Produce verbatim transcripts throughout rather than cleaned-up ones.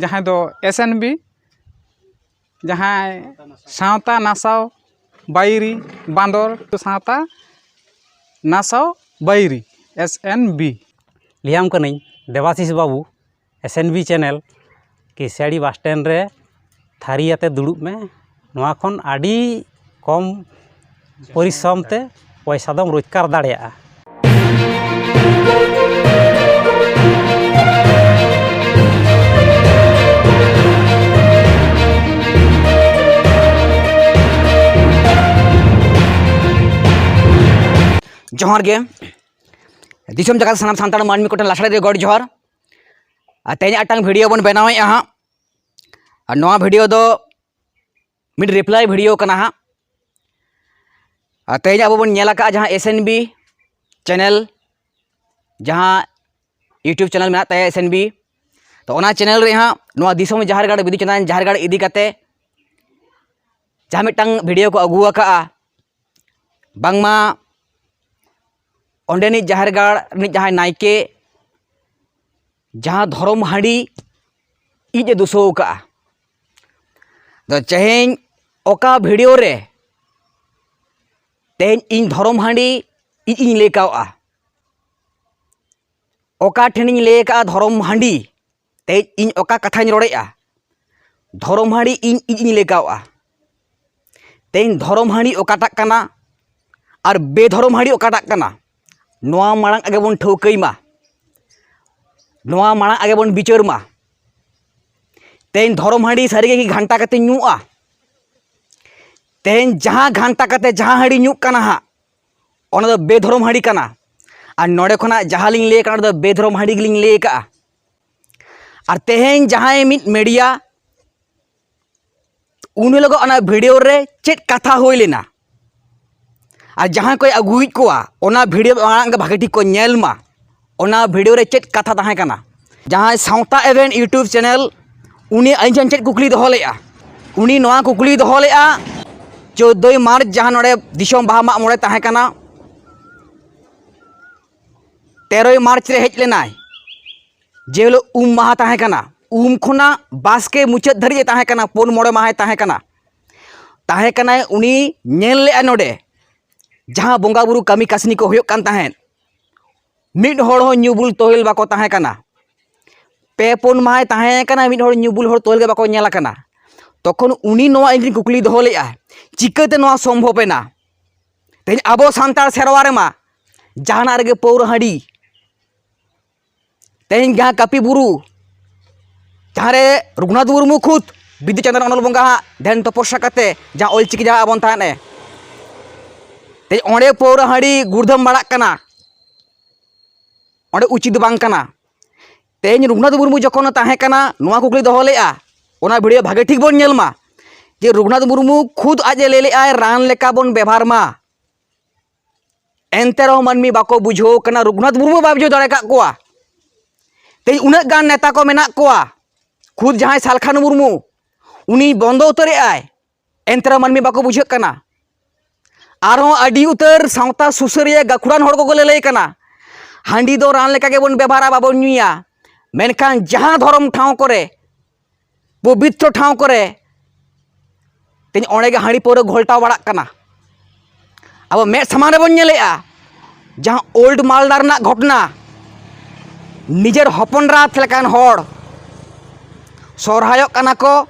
ᱡᱟᱦᱟᱸᱭ ᱫᱚ S N B, ᱡᱟᱦᱟᱸᱭ ᱥᱟᱶᱛᱟ ᱱᱟᱥᱟᱣ ᱵᱟᱹᱭᱨᱤ ᱵᱟᱸᱫᱚᱨ, ᱥᱟᱶᱛᱟ ᱱᱟᱥᱟᱣ ᱵᱟᱹᱭᱨᱤ, ᱮᱥ ᱮᱱ ᱵᱤ᱾ ᱞᱟᱹᱭᱟᱢ ᱠᱟᱹᱱᱟᱹᱧ ᱫᱮᱵᱟᱥᱤᱥ ᱵᱟᱹᱵᱩ, S N B channel, Keshiary bus stand ᱨᱮ ᱛᱷᱟᱹᱨᱤ ᱟᱛᱮ ᱫᱩᱲᱩᱵ ᱢᱮ᱾ ᱱᱚᱣᱟ ᱠᱷᱚᱱ ᱟᱹᱰᱤ ᱠᱚᱢ ᱯᱚᱨᱤᱥᱨᱚᱢ ᱛᱮ ᱯᱚᱭᱥᱟ ᱫᱚᱢ ᱨᱳᱡᱽᱜᱟᱨ ᱫᱟᱲᱮᱭᱟᱜᱼᱟ᱾ ᱡᱚᱦᱟᱨ ᱜᱮ᱾ ᱫᱤᱥᱚᱢ ᱡᱟᱠᱟᱛ ᱥᱟᱱᱟᱢ ᱥᱟᱱᱛᱟᱲ ᱢᱟᱹᱱᱢᱤ ᱠᱚᱴᱷᱮᱱ ᱞᱟᱥᱟᱲᱦᱮᱫ ᱨᱮ ᱜᱚᱰ ᱡᱚᱦᱟᱨ᱾ ᱟᱨ ᱛᱮᱦᱮᱧ ᱢᱤᱫᱴᱟᱝ ᱵᱷᱤᱰᱤᱭᱳ ᱵᱚᱱ ᱵᱮᱱᱟᱣᱮᱫᱼᱟ ᱦᱟᱸᱜ᱾ ᱟᱨ ᱱᱚᱣᱟ ᱵᱷᱤᱰᱤᱭᱳ ᱫᱚ ᱢᱤᱫ ᱨᱤᱯᱞᱟᱭ ᱵᱷᱤᱰᱤᱭᱳ ᱠᱟᱱᱟ ᱦᱟᱸᱜ᱾ ᱟᱨ ᱛᱮᱦᱮᱧ ᱟᱵᱚ ᱵᱚᱱ ᱧᱮᱞ ᱟᱠᱟᱫᱼᱟ ᱡᱟᱦᱟᱸ ᱮᱥ ᱮᱱ ᱵᱤ ᱪᱮᱱᱮᱞ, ᱡᱟᱦᱟᱸ ᱭᱩᱴᱩᱵᱽ ᱪᱮᱱᱮᱞ ᱢᱮᱱᱟᱜ ᱛᱟᱭᱟ ᱮᱥ ᱮᱱ ᱵᱤ, ᱛᱚ ᱚᱱᱟ ᱪᱮᱱᱮᱞ ᱨᱮ ᱦᱟᱸᱜ ᱱᱚᱣᱟ ᱫᱤᱥᱚᱢ ᱡᱟᱦᱮᱨ ᱜᱟᱲ, ᱵᱤᱫᱩ ᱪᱟᱸᱫᱟᱱ ᱡᱟᱦᱮᱨ ᱜᱟᱲ ᱤᱫᱤ ᱠᱟᱛᱮ ᱡᱟᱦᱟᱸ ᱢᱤᱫᱴᱟᱝ ᱵᱷᱤᱰᱤᱭᱳ ᱠᱚ ᱟᱹᱜᱩ ᱟᱠᱟᱫᱼᱟ, ᱵᱟᱝᱢᱟ ᱚᱸᱰᱮᱱᱤᱡ ᱡᱟᱦᱮᱨ ᱜᱟᱲ ᱨᱤᱱᱤᱡ ᱡᱟᱦᱟᱸᱭ ᱱᱟᱭᱠᱮ ᱡᱟᱦᱟᱸ ᱫᱷᱚᱨᱚᱢ ᱦᱟᱺᱰᱤ ᱤᱡ ᱮ ᱫᱩᱥᱟᱹᱣ ᱟᱠᱟᱫᱼᱟ᱾ ᱫᱚ ᱛᱮᱦᱮᱧ ᱚᱠᱟ ᱵᱷᱤᱰᱤᱭᱳ ᱨᱮ ᱛᱮᱦᱮᱧ ᱤᱧ ᱫᱷᱚᱨᱚᱢ ᱦᱟᱺᱰᱤ ᱤᱡ ᱤᱧ ᱞᱟᱹᱭ ᱠᱟᱣᱜᱼᱟ? ᱚᱠᱟ ᱴᱷᱮᱱᱤᱧ ᱞᱟᱹᱭ ᱟᱠᱟᱫᱼᱟ ᱫᱷᱚᱨᱚᱢ ᱦᱟᱺᱰᱤ? ᱛᱮᱦᱮᱧ ᱤᱧ ᱚᱠᱟ ᱠᱟᱛᱷᱟᱧ ᱨᱚᱲᱮᱫᱼᱟ? ᱫᱷᱚᱨᱚᱢ ᱦᱟᱺᱰᱤ ᱤᱧ ᱤᱡ ᱤᱧ ᱞᱟᱹᱭ ᱠᱟᱣᱜᱼᱟ᱾ ᱛᱮᱦᱮᱧ ᱫᱷᱚᱨᱚᱢ ᱦᱟᱺᱰᱤ ᱚᱠᱟᱴᱟᱜ ᱠᱟᱱᱟ ᱟᱨ ᱵᱮᱫᱷᱚᱨᱚᱢ ᱦᱟᱺᱰᱤ ᱚᱠᱟᱴᱟᱜ ᱠᱟᱱᱟ, ᱱᱚᱣᱟ ᱢᱟᱲᱟᱝ ᱟᱜᱮ ᱵᱚᱱ ᱴᱷᱟᱹᱣᱠᱟᱹᱭ ᱢᱟ, ᱱᱚᱣᱟ ᱢᱟᱲᱟᱝ ᱟᱜᱮ ᱵᱚᱱ ᱵᱤᱪᱟᱹᱨ ᱢᱟ᱾ ᱛᱮᱦᱮᱧ ᱫᱷᱚᱨᱚᱢ ᱦᱟᱺᱰᱤ ᱥᱟᱹᱨᱤᱜᱮ ᱠᱤ ᱜᱷᱟᱱᱴᱟ ᱠᱟᱛᱮ ᱧᱩᱜᱼᱟ? ᱛᱮᱦᱮᱧ ᱡᱟᱦᱟᱸ ᱜᱷᱟᱱᱴᱟ ᱠᱟᱛᱮ ᱡᱟᱦᱟᱸ ᱦᱟᱺᱰᱤ ᱧᱩᱜ ᱠᱟᱱᱟ ᱦᱟᱸᱜ, ᱚᱱᱟ ᱫᱚ ᱵᱮᱫᱷᱚᱨᱚᱢ ᱦᱟᱺᱰᱤ ᱠᱟᱱᱟ᱾ ᱟᱨ ᱱᱚᱰᱮ ᱠᱷᱚᱱᱟᱜ ᱡᱟᱦᱟᱸ ᱞᱤᱧ ᱞᱟᱹᱭ ᱠᱟᱱᱟ, ᱚᱱᱟ ᱫᱚ ᱵᱮᱫᱷᱚᱨᱚᱢ ᱦᱟᱺᱰᱤ ᱜᱮᱞᱤᱧ ᱞᱟᱹᱭ ᱠᱟᱜᱼᱟ᱾ ᱟᱨ ᱛᱮᱦᱮᱧ ᱡᱟᱦᱟᱸᱭ ᱢᱤᱫ ᱢᱤᱰᱤᱭᱟ, ᱩᱱ ᱦᱤᱞᱳᱜ ᱚᱱᱟ ᱵᱷᱤᱰᱤᱭᱳ ᱨᱮ ᱪᱮᱫ ᱠᱟᱛᱷᱟ ᱦᱩᱭ ᱞᱮᱱᱟ, ᱟᱨ ᱡᱟᱦᱟᱸᱭ ᱠᱚᱭ ᱟᱹᱜᱩᱭᱮᱫ ᱠᱚᱣᱟ, ᱚᱱᱟ ᱵᱷᱤᱰᱤᱭᱳ ᱢᱟᱲᱟᱝ ᱜᱮ ᱵᱷᱟᱜᱮ ᱴᱷᱤᱠ ᱠᱚ ᱧᱮᱞ ᱢᱟ, ᱚᱱᱟ ᱵᱷᱤᱰᱤᱭᱳ ᱨᱮ ᱪᱮᱫ ᱠᱟᱛᱷᱟ ᱛᱟᱦᱮᱸ ᱠᱟᱱᱟ᱾ ᱡᱟᱦᱟᱸᱭ ᱥᱟᱶᱛᱟ ᱮᱵᱷᱮᱱ ᱭᱩᱴᱩᱵᱽ ᱪᱮᱱᱮᱞ, ᱩᱱᱤ ᱤᱧ ᱴᱷᱮᱱ ᱪᱮᱫ ᱠᱩᱠᱞᱤᱭ ᱫᱚᱦᱚ ᱞᱮᱫᱼᱟ? ᱩᱱᱤ ᱱᱚᱣᱟ ᱠᱩᱠᱞᱤᱭ ᱫᱚᱦᱚ ᱞᱮᱫᱼᱟ, ᱪᱳᱫᱽᱫᱳᱭ ᱢᱟᱨᱪ ᱡᱟᱦᱟᱸ ᱱᱚᱰᱮ ᱫᱤᱥᱚᱢ ᱵᱟᱦᱟ ᱢᱟᱜ ᱢᱚᱬᱮ ᱛᱟᱦᱮᱸ ᱠᱟᱱᱟ, ᱛᱮᱨᱳᱭ ᱢᱟᱨᱪ ᱨᱮ ᱦᱮᱡ ᱞᱮᱱᱟᱭ, ᱡᱮ ᱦᱤᱞᱳᱜ ᱩᱢ ᱢᱟᱦᱟ ᱛᱟᱦᱮᱸ ᱠᱟᱱᱟ, ᱩᱢ ᱠᱷᱚᱱᱟᱜ ᱵᱟᱥᱠᱮ ᱢᱩᱪᱟᱹᱫ ᱫᱷᱟᱹᱨᱤᱡ ᱮ ᱛᱟᱦᱮᱸ ᱠᱟᱱᱟ, ᱯᱩᱱ ᱢᱚᱬᱮ ᱢᱟᱦᱟᱭ ᱛᱟᱦᱮᱸ ᱠᱟᱱᱟ᱾ ᱛᱟᱦᱮᱸ ᱠᱟᱱᱟᱭ, ᱩᱱᱤ ᱧᱮᱞ ᱞᱮᱫᱼᱟ ᱱᱚᱰᱮ ᱡᱟᱦᱟᱸ ᱵᱚᱸᱜᱟ ᱵᱩᱨᱩ ᱠᱟᱹᱢᱤ ᱠᱟᱹᱥᱱᱤ ᱠᱚ ᱦᱩᱭᱩᱜ ᱠᱟᱱ ᱛᱟᱦᱮᱸᱫ᱾ ᱢᱤᱫ ᱦᱚᱲ ᱦᱚᱸ ᱧᱩ ᱵᱩᱞ ᱛᱚᱦᱮᱞ ᱵᱟᱠᱚ ᱛᱟᱦᱮᱸ ᱠᱟᱱᱟ᱾ ᱯᱮ ᱯᱩᱱ ᱢᱟᱦᱟᱭ ᱛᱟᱦᱮᱸ ᱠᱟᱱᱟ, ᱢᱤᱫ ᱦᱚᱲ ᱧᱩ ᱵᱩᱞ ᱦᱚᱲ ᱛᱚᱦᱮᱞ ᱜᱮ ᱵᱟᱠᱚ ᱧᱮᱞ ᱟᱠᱟᱱᱟ᱾ ᱛᱚᱠᱷᱚᱱ ᱩᱱᱤ ᱱᱚᱣᱟ ᱤᱧ ᱠᱩᱠᱞᱤ ᱫᱚᱦᱚ ᱞᱮᱫᱼᱟ, ᱪᱤᱠᱟᱹᱛᱮ ᱱᱚᱣᱟ ᱥᱚᱢᱵᱷᱚᱵ ᱮᱱᱟ? ᱛᱮᱦᱮᱧ ᱟᱵᱚ ᱥᱟᱱᱛᱟᱲ ᱥᱮᱨᱣᱟ ᱨᱮᱢᱟ ᱡᱟᱦᱟᱱᱟᱜ ᱨᱮᱜᱮ ᱯᱟᱹᱣᱨᱟᱹ ᱦᱟᱺᱰᱤ, ᱛᱮᱦᱮᱧ ᱡᱟᱦᱟᱸ ᱠᱟᱹᱯᱤ ᱵᱩᱨᱩ, ᱡᱟᱦᱟᱸ ᱨᱮ ᱨᱚᱜᱷᱩᱱᱟᱛᱷ ᱢᱩᱨᱢᱩ ᱠᱷᱩᱫ ᱵᱤᱫᱩ ᱪᱟᱸᱫᱟᱱ ᱚᱱᱚᱞ ᱵᱚᱸᱜᱟ ᱦᱟᱸᱜ ᱫᱷᱮᱱ ᱛᱚᱯᱚᱥᱟ ᱠᱟᱛᱮ ᱡᱟᱦᱟᱸ ᱚᱞᱪᱤᱠᱤ ᱡᱟᱦᱟᱸ ᱟᱵᱚᱱ ᱛᱟᱦᱮᱸᱫ ᱮ, ᱛᱮᱦᱮᱧ ᱚᱸᱰᱮ ᱯᱟᱹᱣᱨᱟᱹ ᱦᱟᱺᱰᱤ ᱜᱩᱲᱫᱷᱟᱹᱢ ᱵᱟᱲᱟᱜ ᱠᱟᱱᱟ, ᱚᱸᱰᱮ ᱩᱪᱤᱛ ᱵᱟᱝ ᱠᱟᱱᱟ᱾ ᱛᱮᱦᱮᱧ ᱨᱚᱜᱷᱩᱱᱟᱛᱷ ᱢᱩᱨᱢᱩ ᱡᱚᱠᱷᱚᱱ ᱛᱟᱦᱮᱸ ᱠᱟᱱᱟ, ᱱᱚᱣᱟ ᱠᱩᱠᱞᱤ ᱫᱚᱦᱚ ᱞᱮᱫᱼᱟ, ᱚᱱᱟ ᱵᱷᱤᱰᱤᱭᱳ ᱵᱷᱟᱜᱮ ᱴᱷᱤᱠ ᱵᱚᱱ ᱧᱮᱞ ᱢᱟ, ᱡᱮ ᱨᱚᱜᱷᱩᱱᱟᱛᱷ ᱢᱩᱨᱢᱩ ᱠᱷᱩᱫ ᱟᱡ ᱮ ᱞᱟᱹᱭ ᱞᱮᱫᱼᱟᱭ, ᱨᱟᱱ ᱞᱮᱠᱟ ᱵᱚᱱ ᱵᱮᱵᱷᱟᱨ ᱢᱟ᱾ ᱮᱱᱛᱮ ᱨᱮᱦᱚᱸ ᱢᱟᱹᱱᱢᱤ ᱵᱟᱠᱚ ᱵᱩᱡᱷᱟᱹᱣ ᱠᱟᱱᱟ, ᱨᱚᱜᱷᱩᱱᱟᱛᱷ ᱢᱩᱨᱢᱩ ᱵᱟᱭ ᱵᱩᱡᱷᱟᱹᱣ ᱫᱟᱲᱮ ᱠᱟᱜ ᱠᱚᱣᱟ᱾ ᱛᱮᱦᱮᱧ ᱩᱱᱟᱹᱜ ᱜᱟᱱ ᱱᱮᱛᱟ ᱠᱚ ᱢᱮᱱᱟᱜ ᱠᱚᱣᱟ, ᱠᱷᱩᱫ ᱡᱟᱦᱟᱸᱭ ᱥᱟᱞᱠᱷᱟᱱ ᱢᱩᱨᱢᱩ, ᱩᱱᱤ ᱵᱚᱱᱫᱚ ᱩᱛᱟᱹᱨᱮᱜᱼᱟᱭ, ᱮᱱᱛᱮ ᱨᱮᱦᱚᱸ ᱢᱟᱹᱱᱢᱤ ᱵᱟᱠᱚ ᱵᱩᱡᱷᱟᱹᱜ ᱠᱟᱱᱟ᱾ ᱟᱨᱦᱚᱸ ᱟᱹᱰᱤ ᱩᱛᱟᱹᱨ ᱥᱟᱶᱛᱟ ᱥᱩᱥᱟᱹᱨᱤᱭᱟᱹ ᱜᱟᱹᱠᱷᱩᱲᱟᱱ ᱦᱚᱲ ᱠᱚᱠᱚ ᱞᱟᱹᱞᱟᱹᱭ ᱠᱟᱱᱟ, ᱦᱟᱺᱰᱤ ᱫᱚ ᱨᱟᱱ ᱞᱮᱠᱟ ᱜᱮᱵᱚᱱ ᱵᱮᱵᱷᱟᱨᱟ, ᱵᱟᱵᱚᱱ ᱧᱩᱭᱟ, ᱢᱮᱱᱠᱷᱟᱱ ᱡᱟᱦᱟᱸ ᱫᱷᱚᱨᱚᱢ ᱴᱷᱟᱶ ᱠᱚᱨᱮ, ᱯᱚᱵᱤᱛᱨᱚ ᱴᱷᱟᱶ ᱠᱚᱨᱮ, ᱛᱮᱦᱮᱧ ᱚᱸᱰᱮ ᱜᱮ ᱦᱟᱺᱰᱤ ᱯᱟᱹᱣᱨᱟᱹ ᱜᱷᱚᱞᱴᱟᱣ ᱵᱟᱲᱟᱜ ᱠᱟᱱᱟ᱾ ᱟᱵᱚ ᱢᱮᱫ ᱥᱟᱢᱟᱝ ᱨᱮᱵᱚᱱ ᱧᱮᱞᱮᱜᱼᱟ, ᱡᱟᱦᱟᱸ ᱳᱞᱰ ᱢᱟᱞᱫᱟ ᱨᱮᱱᱟᱜ ᱜᱷᱚᱴᱚᱱᱟ, ᱱᱤᱡᱮᱨ ᱦᱚᱯᱚᱱ ᱨᱟᱛ ᱞᱮᱠᱟᱱ ᱦᱚᱲ ᱥᱚᱨᱦᱟᱭᱚᱜ ᱠᱟᱱᱟ ᱠᱚ,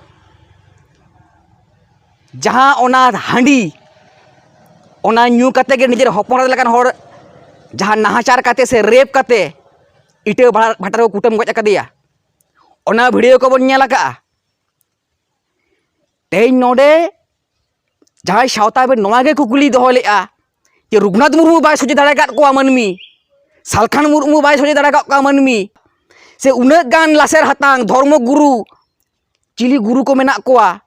ᱡᱟᱦᱟᱸ ᱚᱱᱟ ᱦᱟᱺᱰᱤ, ᱚᱱᱟ ᱧᱩ ᱠᱟᱛᱮ ᱜᱮ ᱱᱤᱡᱮᱨ ᱦᱚᱯᱚᱱ ᱨᱟᱛ ᱞᱮᱠᱟᱱ ᱦᱚᱲ ᱡᱟᱦᱟᱸ ᱱᱟᱦᱟᱪᱟᱨ ᱠᱟᱛᱮ ᱥᱮ ᱨᱮᱯ ᱠᱟᱛᱮ ᱤᱴᱟᱹ ᱵᱷᱟᱴᱟ ᱨᱮᱠᱚ ᱠᱩᱴᱟᱹᱢ ᱜᱚᱡ ᱟᱠᱟᱫᱮᱭᱟ, ᱚᱱᱟ ᱵᱷᱤᱰᱤᱭᱳ ᱠᱚᱵᱚᱱ ᱧᱮᱞ ᱟᱠᱟᱫᱼᱟ᱾ ᱛᱮᱦᱮᱧ ᱱᱚᱰᱮ ᱡᱟᱦᱟᱸᱭ ᱥᱟᱶᱛᱟ ᱵᱮᱱ ᱱᱚᱣᱟ ᱜᱮ ᱠᱩᱠᱞᱤ ᱫᱚᱦᱚ ᱞᱮᱫᱼᱟ ᱡᱮ ᱨᱚᱜᱷᱩᱱᱟᱛᱷ ᱢᱩᱨᱢᱩ ᱵᱟᱭ ᱥᱚᱡᱷᱮ ᱫᱟᱲᱮ ᱟᱠᱟᱫ ᱠᱚᱣᱟ ᱢᱟᱹᱱᱢᱤ, ᱥᱟᱞᱠᱷᱟᱱ ᱢᱩᱨᱢᱩ ᱵᱟᱭ ᱥᱚᱡᱷᱮ ᱫᱟᱲᱮ ᱟᱠᱟᱫ ᱠᱚᱣᱟ ᱢᱟᱹᱱᱢᱤ, ᱥᱮ ᱩᱱᱟᱹᱜ ᱜᱟᱱ ᱞᱟᱥᱮᱨ ᱦᱟᱛᱟᱝ ᱫᱷᱚᱨᱢᱚ ᱜᱩᱨᱩ, ᱪᱤᱞᱤ ᱜᱩᱨᱩ ᱠᱚ ᱢᱮᱱᱟᱜ ᱠᱚᱣᱟ,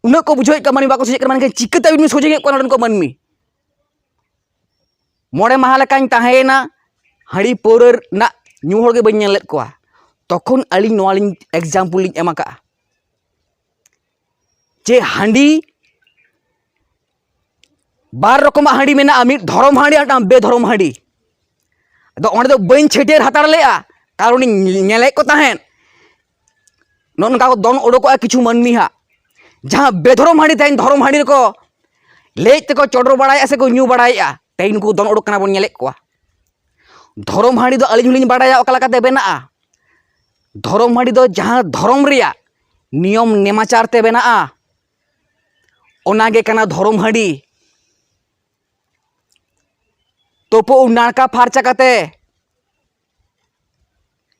ᱩᱱᱟᱹᱜ ᱠᱚ ᱵᱩᱡᱷᱟᱹᱣᱮᱫ ᱠᱚᱣᱟ ᱢᱟᱹᱱᱢᱤ ᱵᱟᱠᱚ ᱥᱚᱡᱷᱮᱜ ᱠᱟᱱᱟ, ᱢᱮᱱᱠᱷᱟᱱ ᱪᱤᱠᱟᱹᱛᱮ ᱟᱹᱵᱤᱱ ᱵᱤᱱ ᱥᱚᱡᱷᱮᱭᱮᱫ ᱠᱚᱣᱟ ᱱᱚᱰᱮᱱ ᱠᱚ ᱢᱟᱹᱱᱢᱤ? ᱢᱚᱬᱮ ᱢᱟᱦᱟ ᱞᱮᱠᱟᱧ ᱛᱟᱦᱮᱸᱭᱮᱱᱟ, ᱦᱟᱺᱰᱤ ᱯᱟᱹᱣᱨᱟᱹ ᱨᱮᱱᱟᱜ ᱧᱩ ᱦᱚᱲ ᱜᱮ ᱵᱟᱹᱧ ᱧᱮᱞ ᱞᱮᱫ ᱠᱚᱣᱟ᱾ ᱛᱚᱠᱷᱚᱱ ᱟᱹᱞᱤᱧ ᱱᱚᱣᱟ ᱞᱤᱧ ᱮᱠᱡᱟᱢᱯᱚᱞ ᱞᱤᱧ ᱮᱢ ᱟᱠᱟᱫᱼᱟ ᱡᱮ ᱦᱟᱺᱰᱤ ᱵᱟᱨ ᱨᱚᱠᱚᱢᱟᱜ ᱦᱟᱺᱰᱤ ᱢᱮᱱᱟᱜᱼᱟ, ᱢᱤᱫ ᱫᱷᱚᱨᱚᱢ ᱦᱟᱺᱰᱤ ᱟᱨ ᱢᱤᱫᱴᱟᱝ ᱵᱮᱫᱷᱚᱨᱚᱢ ᱦᱟᱺᱰᱤ᱾ ᱟᱫᱚ ᱚᱸᱰᱮ ᱫᱚ ᱵᱟᱹᱧ ᱪᱷᱟᱹᱴᱭᱟᱹᱨ ᱦᱟᱛᱟᱲ ᱞᱮᱫᱼᱟ, ᱠᱟᱨᱚᱱ ᱤᱧ ᱧᱮᱞᱮᱫ ᱠᱚ ᱛᱟᱦᱮᱸᱫ ᱱᱚᱜᱼᱚ ᱱᱚᱝᱠᱟ ᱠᱚ ᱫᱚᱱ ᱩᱰᱩᱠᱚᱜᱼᱟ ᱠᱤᱪᱷᱩ ᱢᱟᱹᱱᱢᱤ ᱦᱟᱸᱜ, ᱡᱟᱦᱟᱸ ᱵᱮᱫᱷᱚᱨᱚᱢ ᱦᱟᱺᱰᱤ ᱛᱮᱦᱮᱧ ᱫᱷᱚᱨᱚᱢ ᱦᱟᱺᱰᱤ ᱨᱮᱠᱚ ᱞᱮᱡ ᱛᱮᱠᱚ ᱪᱚᱰᱚᱨ ᱵᱟᱲᱟᱭᱮᱫᱼᱟ ᱥᱮᱠᱚ ᱧᱩ ᱵᱟᱲᱟᱭᱮᱫᱼᱟ, ᱛᱮᱦᱮᱧ ᱱᱩᱠᱩ ᱫᱚᱱ ᱩᱰᱩᱠ ᱠᱟᱱᱟ ᱵᱚᱱ ᱧᱮᱞᱮᱫ ᱠᱚᱣᱟ᱾ ᱫᱷᱚᱨᱚᱢ ᱦᱟᱺᱰᱤ ᱫᱚ ᱟᱹᱞᱤᱧ ᱦᱚᱸᱞᱤᱧ ᱵᱟᱲᱟᱭᱟ ᱚᱠᱟ ᱞᱮᱠᱟᱛᱮ ᱵᱮᱱᱟᱜᱼᱟ᱾ ᱫᱷᱚᱨᱚᱢ ᱦᱟᱺᱰᱤ ᱫᱚ ᱡᱟᱦᱟᱸ ᱫᱷᱚᱨᱚᱢ ᱨᱮᱭᱟᱜ ᱱᱤᱭᱚᱢ ᱱᱮᱢᱟᱪᱟᱨ ᱛᱮ ᱵᱮᱱᱟᱜᱼᱟ, ᱚᱱᱟ ᱜᱮ ᱠᱟᱱᱟ ᱫᱷᱚᱨᱚᱢ ᱦᱟᱺᱰᱤ᱾ ᱛᱩᱯᱩ ᱱᱟᱲᱠᱟ ᱯᱷᱟᱨᱪᱟ ᱠᱟᱛᱮ,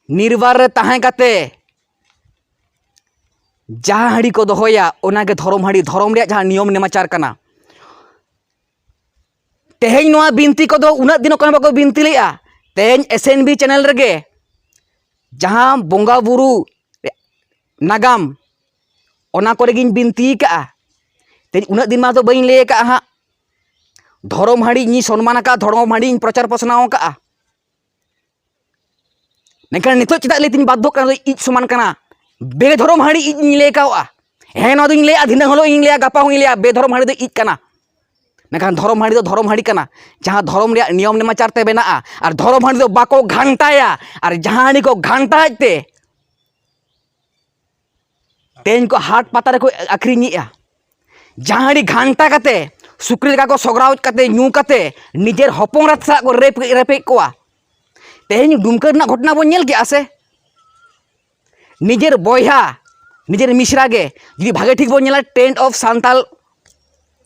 ᱱᱤᱨᱵᱟᱨ ᱨᱮ ᱛᱟᱦᱮᱸ ᱠᱟᱛᱮ ᱡᱟᱦᱟᱸ ᱦᱟᱺᱰᱤ ᱠᱚ ᱫᱚᱦᱚᱭᱟ, ᱚᱱᱟᱜᱮ ᱫᱷᱚᱨᱚᱢ ᱦᱟᱺᱰᱤ, ᱫᱷᱚᱨᱚᱢ ᱨᱮᱭᱟᱜ ᱡᱟᱦᱟᱸ ᱱᱤᱭᱚᱢ ᱱᱮᱢᱟᱪᱟᱨ ᱠᱟᱱᱟ᱾ ᱛᱮᱦᱮᱧ ᱱᱚᱣᱟ ᱵᱤᱱᱛᱤ ᱠᱚᱫᱚ ᱩᱱᱟᱹᱜ ᱫᱤᱱ ᱚᱠᱚᱭ ᱦᱚᱸ ᱵᱟᱠᱚ ᱵᱤᱱᱛᱤ ᱞᱮᱫᱼᱟ᱾ ᱛᱮᱦᱮᱧ ᱮᱥ ᱮᱱ ᱵᱤ ᱪᱮᱱᱮᱞ ᱨᱮᱜᱮ ᱡᱟᱦᱟᱸ ᱵᱚᱸᱜᱟ ᱵᱩᱨᱩ ᱱᱟᱜᱟᱢ, ᱚᱱᱟ ᱠᱚᱨᱮ ᱜᱤᱧ ᱵᱤᱱᱛᱤ ᱟᱠᱟᱫᱼᱟ᱾ ᱛᱮᱦᱮᱧ ᱩᱱᱟᱹᱜ ᱫᱤᱱ ᱢᱟ ᱫᱚ ᱵᱟᱹᱧ ᱞᱟᱹᱭ ᱟᱠᱟᱫᱼᱟ ᱦᱟᱸᱜ᱾ ᱫᱷᱚᱨᱚᱢ ᱦᱟᱺᱰᱤ ᱤᱧ ᱥᱚᱱᱢᱟᱱ ᱟᱠᱟᱫᱼᱟ, ᱫᱷᱚᱨᱚᱢ ᱦᱟᱺᱰᱤ ᱤᱧ ᱯᱨᱚᱪᱟᱨ ᱯᱟᱥᱱᱟᱣ ᱟᱠᱟᱫᱼᱟ᱾ ᱢᱮᱱᱠᱷᱟᱱ ᱱᱤᱛᱚᱜ ᱪᱮᱫᱟᱜ ᱞᱟᱹᱭ ᱛᱤᱧ ᱵᱟᱫᱽᱫᱷᱚᱜ ᱠᱟᱱᱟ? ᱫᱚ ᱤᱡ ᱥᱚᱢᱟᱱ ᱠᱟᱱᱟ, ᱵᱮᱫᱷᱚᱨᱚᱢ ᱦᱟᱺᱰᱤ ᱤᱡ ᱤᱧ ᱞᱟᱹᱭ ᱠᱟᱣᱜᱼᱟ᱾ ᱦᱮᱸ, ᱱᱚᱣᱟ ᱫᱚᱧ ᱞᱟᱹᱭᱟ, ᱫᱷᱤᱱᱟᱹᱝ ᱦᱤᱞᱳᱜ ᱤᱧ ᱞᱟᱹᱭᱟ, ᱜᱟᱯᱟ ᱦᱚᱸᱧ ᱞᱟᱹᱭᱟ, ᱵᱮᱫᱷᱚᱨᱚᱢ ᱦᱟᱺᱰᱤ ᱫᱚ ᱤᱡ ᱠᱟᱱᱟ᱾ ᱢᱮᱱᱠᱷᱟᱱ ᱫᱷᱚᱨᱚᱢ ᱦᱟᱺᱰᱤ ᱫᱚ ᱫᱷᱚᱨᱚᱢ ᱦᱟᱺᱰᱤ ᱠᱟᱱᱟ, ᱡᱟᱦᱟᱸ ᱫᱷᱚᱨᱚᱢ ᱨᱮᱭᱟᱜ ᱱᱤᱭᱚᱢ ᱱᱮᱢᱟᱪᱟᱨ ᱛᱮ ᱵᱮᱱᱟᱜᱼᱟ᱾ ᱟᱨ ᱫᱷᱚᱨᱚᱢ ᱦᱟᱺᱰᱤ ᱫᱚ ᱵᱟᱠᱚ ᱜᱷᱟᱱᱴᱟᱭᱟ, ᱟᱨ ᱡᱟᱦᱟᱸ ᱦᱟᱺᱰᱤ ᱠᱚ ᱜᱷᱟᱱᱴᱟᱭᱮᱫ ᱛᱮ ᱛᱮᱦᱮᱧ ᱠᱚ ᱦᱟᱴ ᱯᱟᱛᱟ ᱨᱮᱠᱚ ᱟᱹᱠᱷᱨᱤᱧᱮᱜᱼᱟ᱾ ᱡᱟᱦᱟᱸ ᱦᱟᱺᱰᱤ ᱜᱷᱟᱱᱴᱟ ᱠᱟᱛᱮ, ᱥᱩᱠᱨᱤ ᱞᱮᱠᱟ ᱠᱚ ᱥᱚᱜᱽᱨᱟᱣ ᱠᱟᱛᱮ, ᱧᱩ ᱠᱟᱛᱮ, ᱱᱤᱡᱮᱨ ᱦᱚᱯᱚᱱ ᱮᱨᱟᱛ ᱥᱟᱞᱟᱜ ᱠᱚ ᱨᱮᱯ, ᱨᱮᱯᱮᱫ ᱠᱚᱣᱟ᱾ ᱛᱮᱦᱮᱧ ᱰᱩᱢᱠᱟᱹ ᱨᱮᱱᱟᱜ ᱜᱷᱚᱴᱚᱱᱟ ᱵᱚᱱ ᱧᱮᱞ ᱠᱮᱜᱼᱟ ᱥᱮ? ᱱᱤᱡᱮᱨ ᱵᱚᱭᱦᱟ, ᱱᱤᱡᱮᱨ ᱢᱤᱥᱨᱟ ᱜᱮ ᱡᱩᱫᱤ ᱵᱷᱟᱜᱮ ᱴᱷᱤᱠ ᱵᱚᱱ ᱧᱮᱞᱟ, ᱴᱨᱮᱱᱰ ᱚᱯᱷ ᱥᱟᱱᱛᱟᱞ,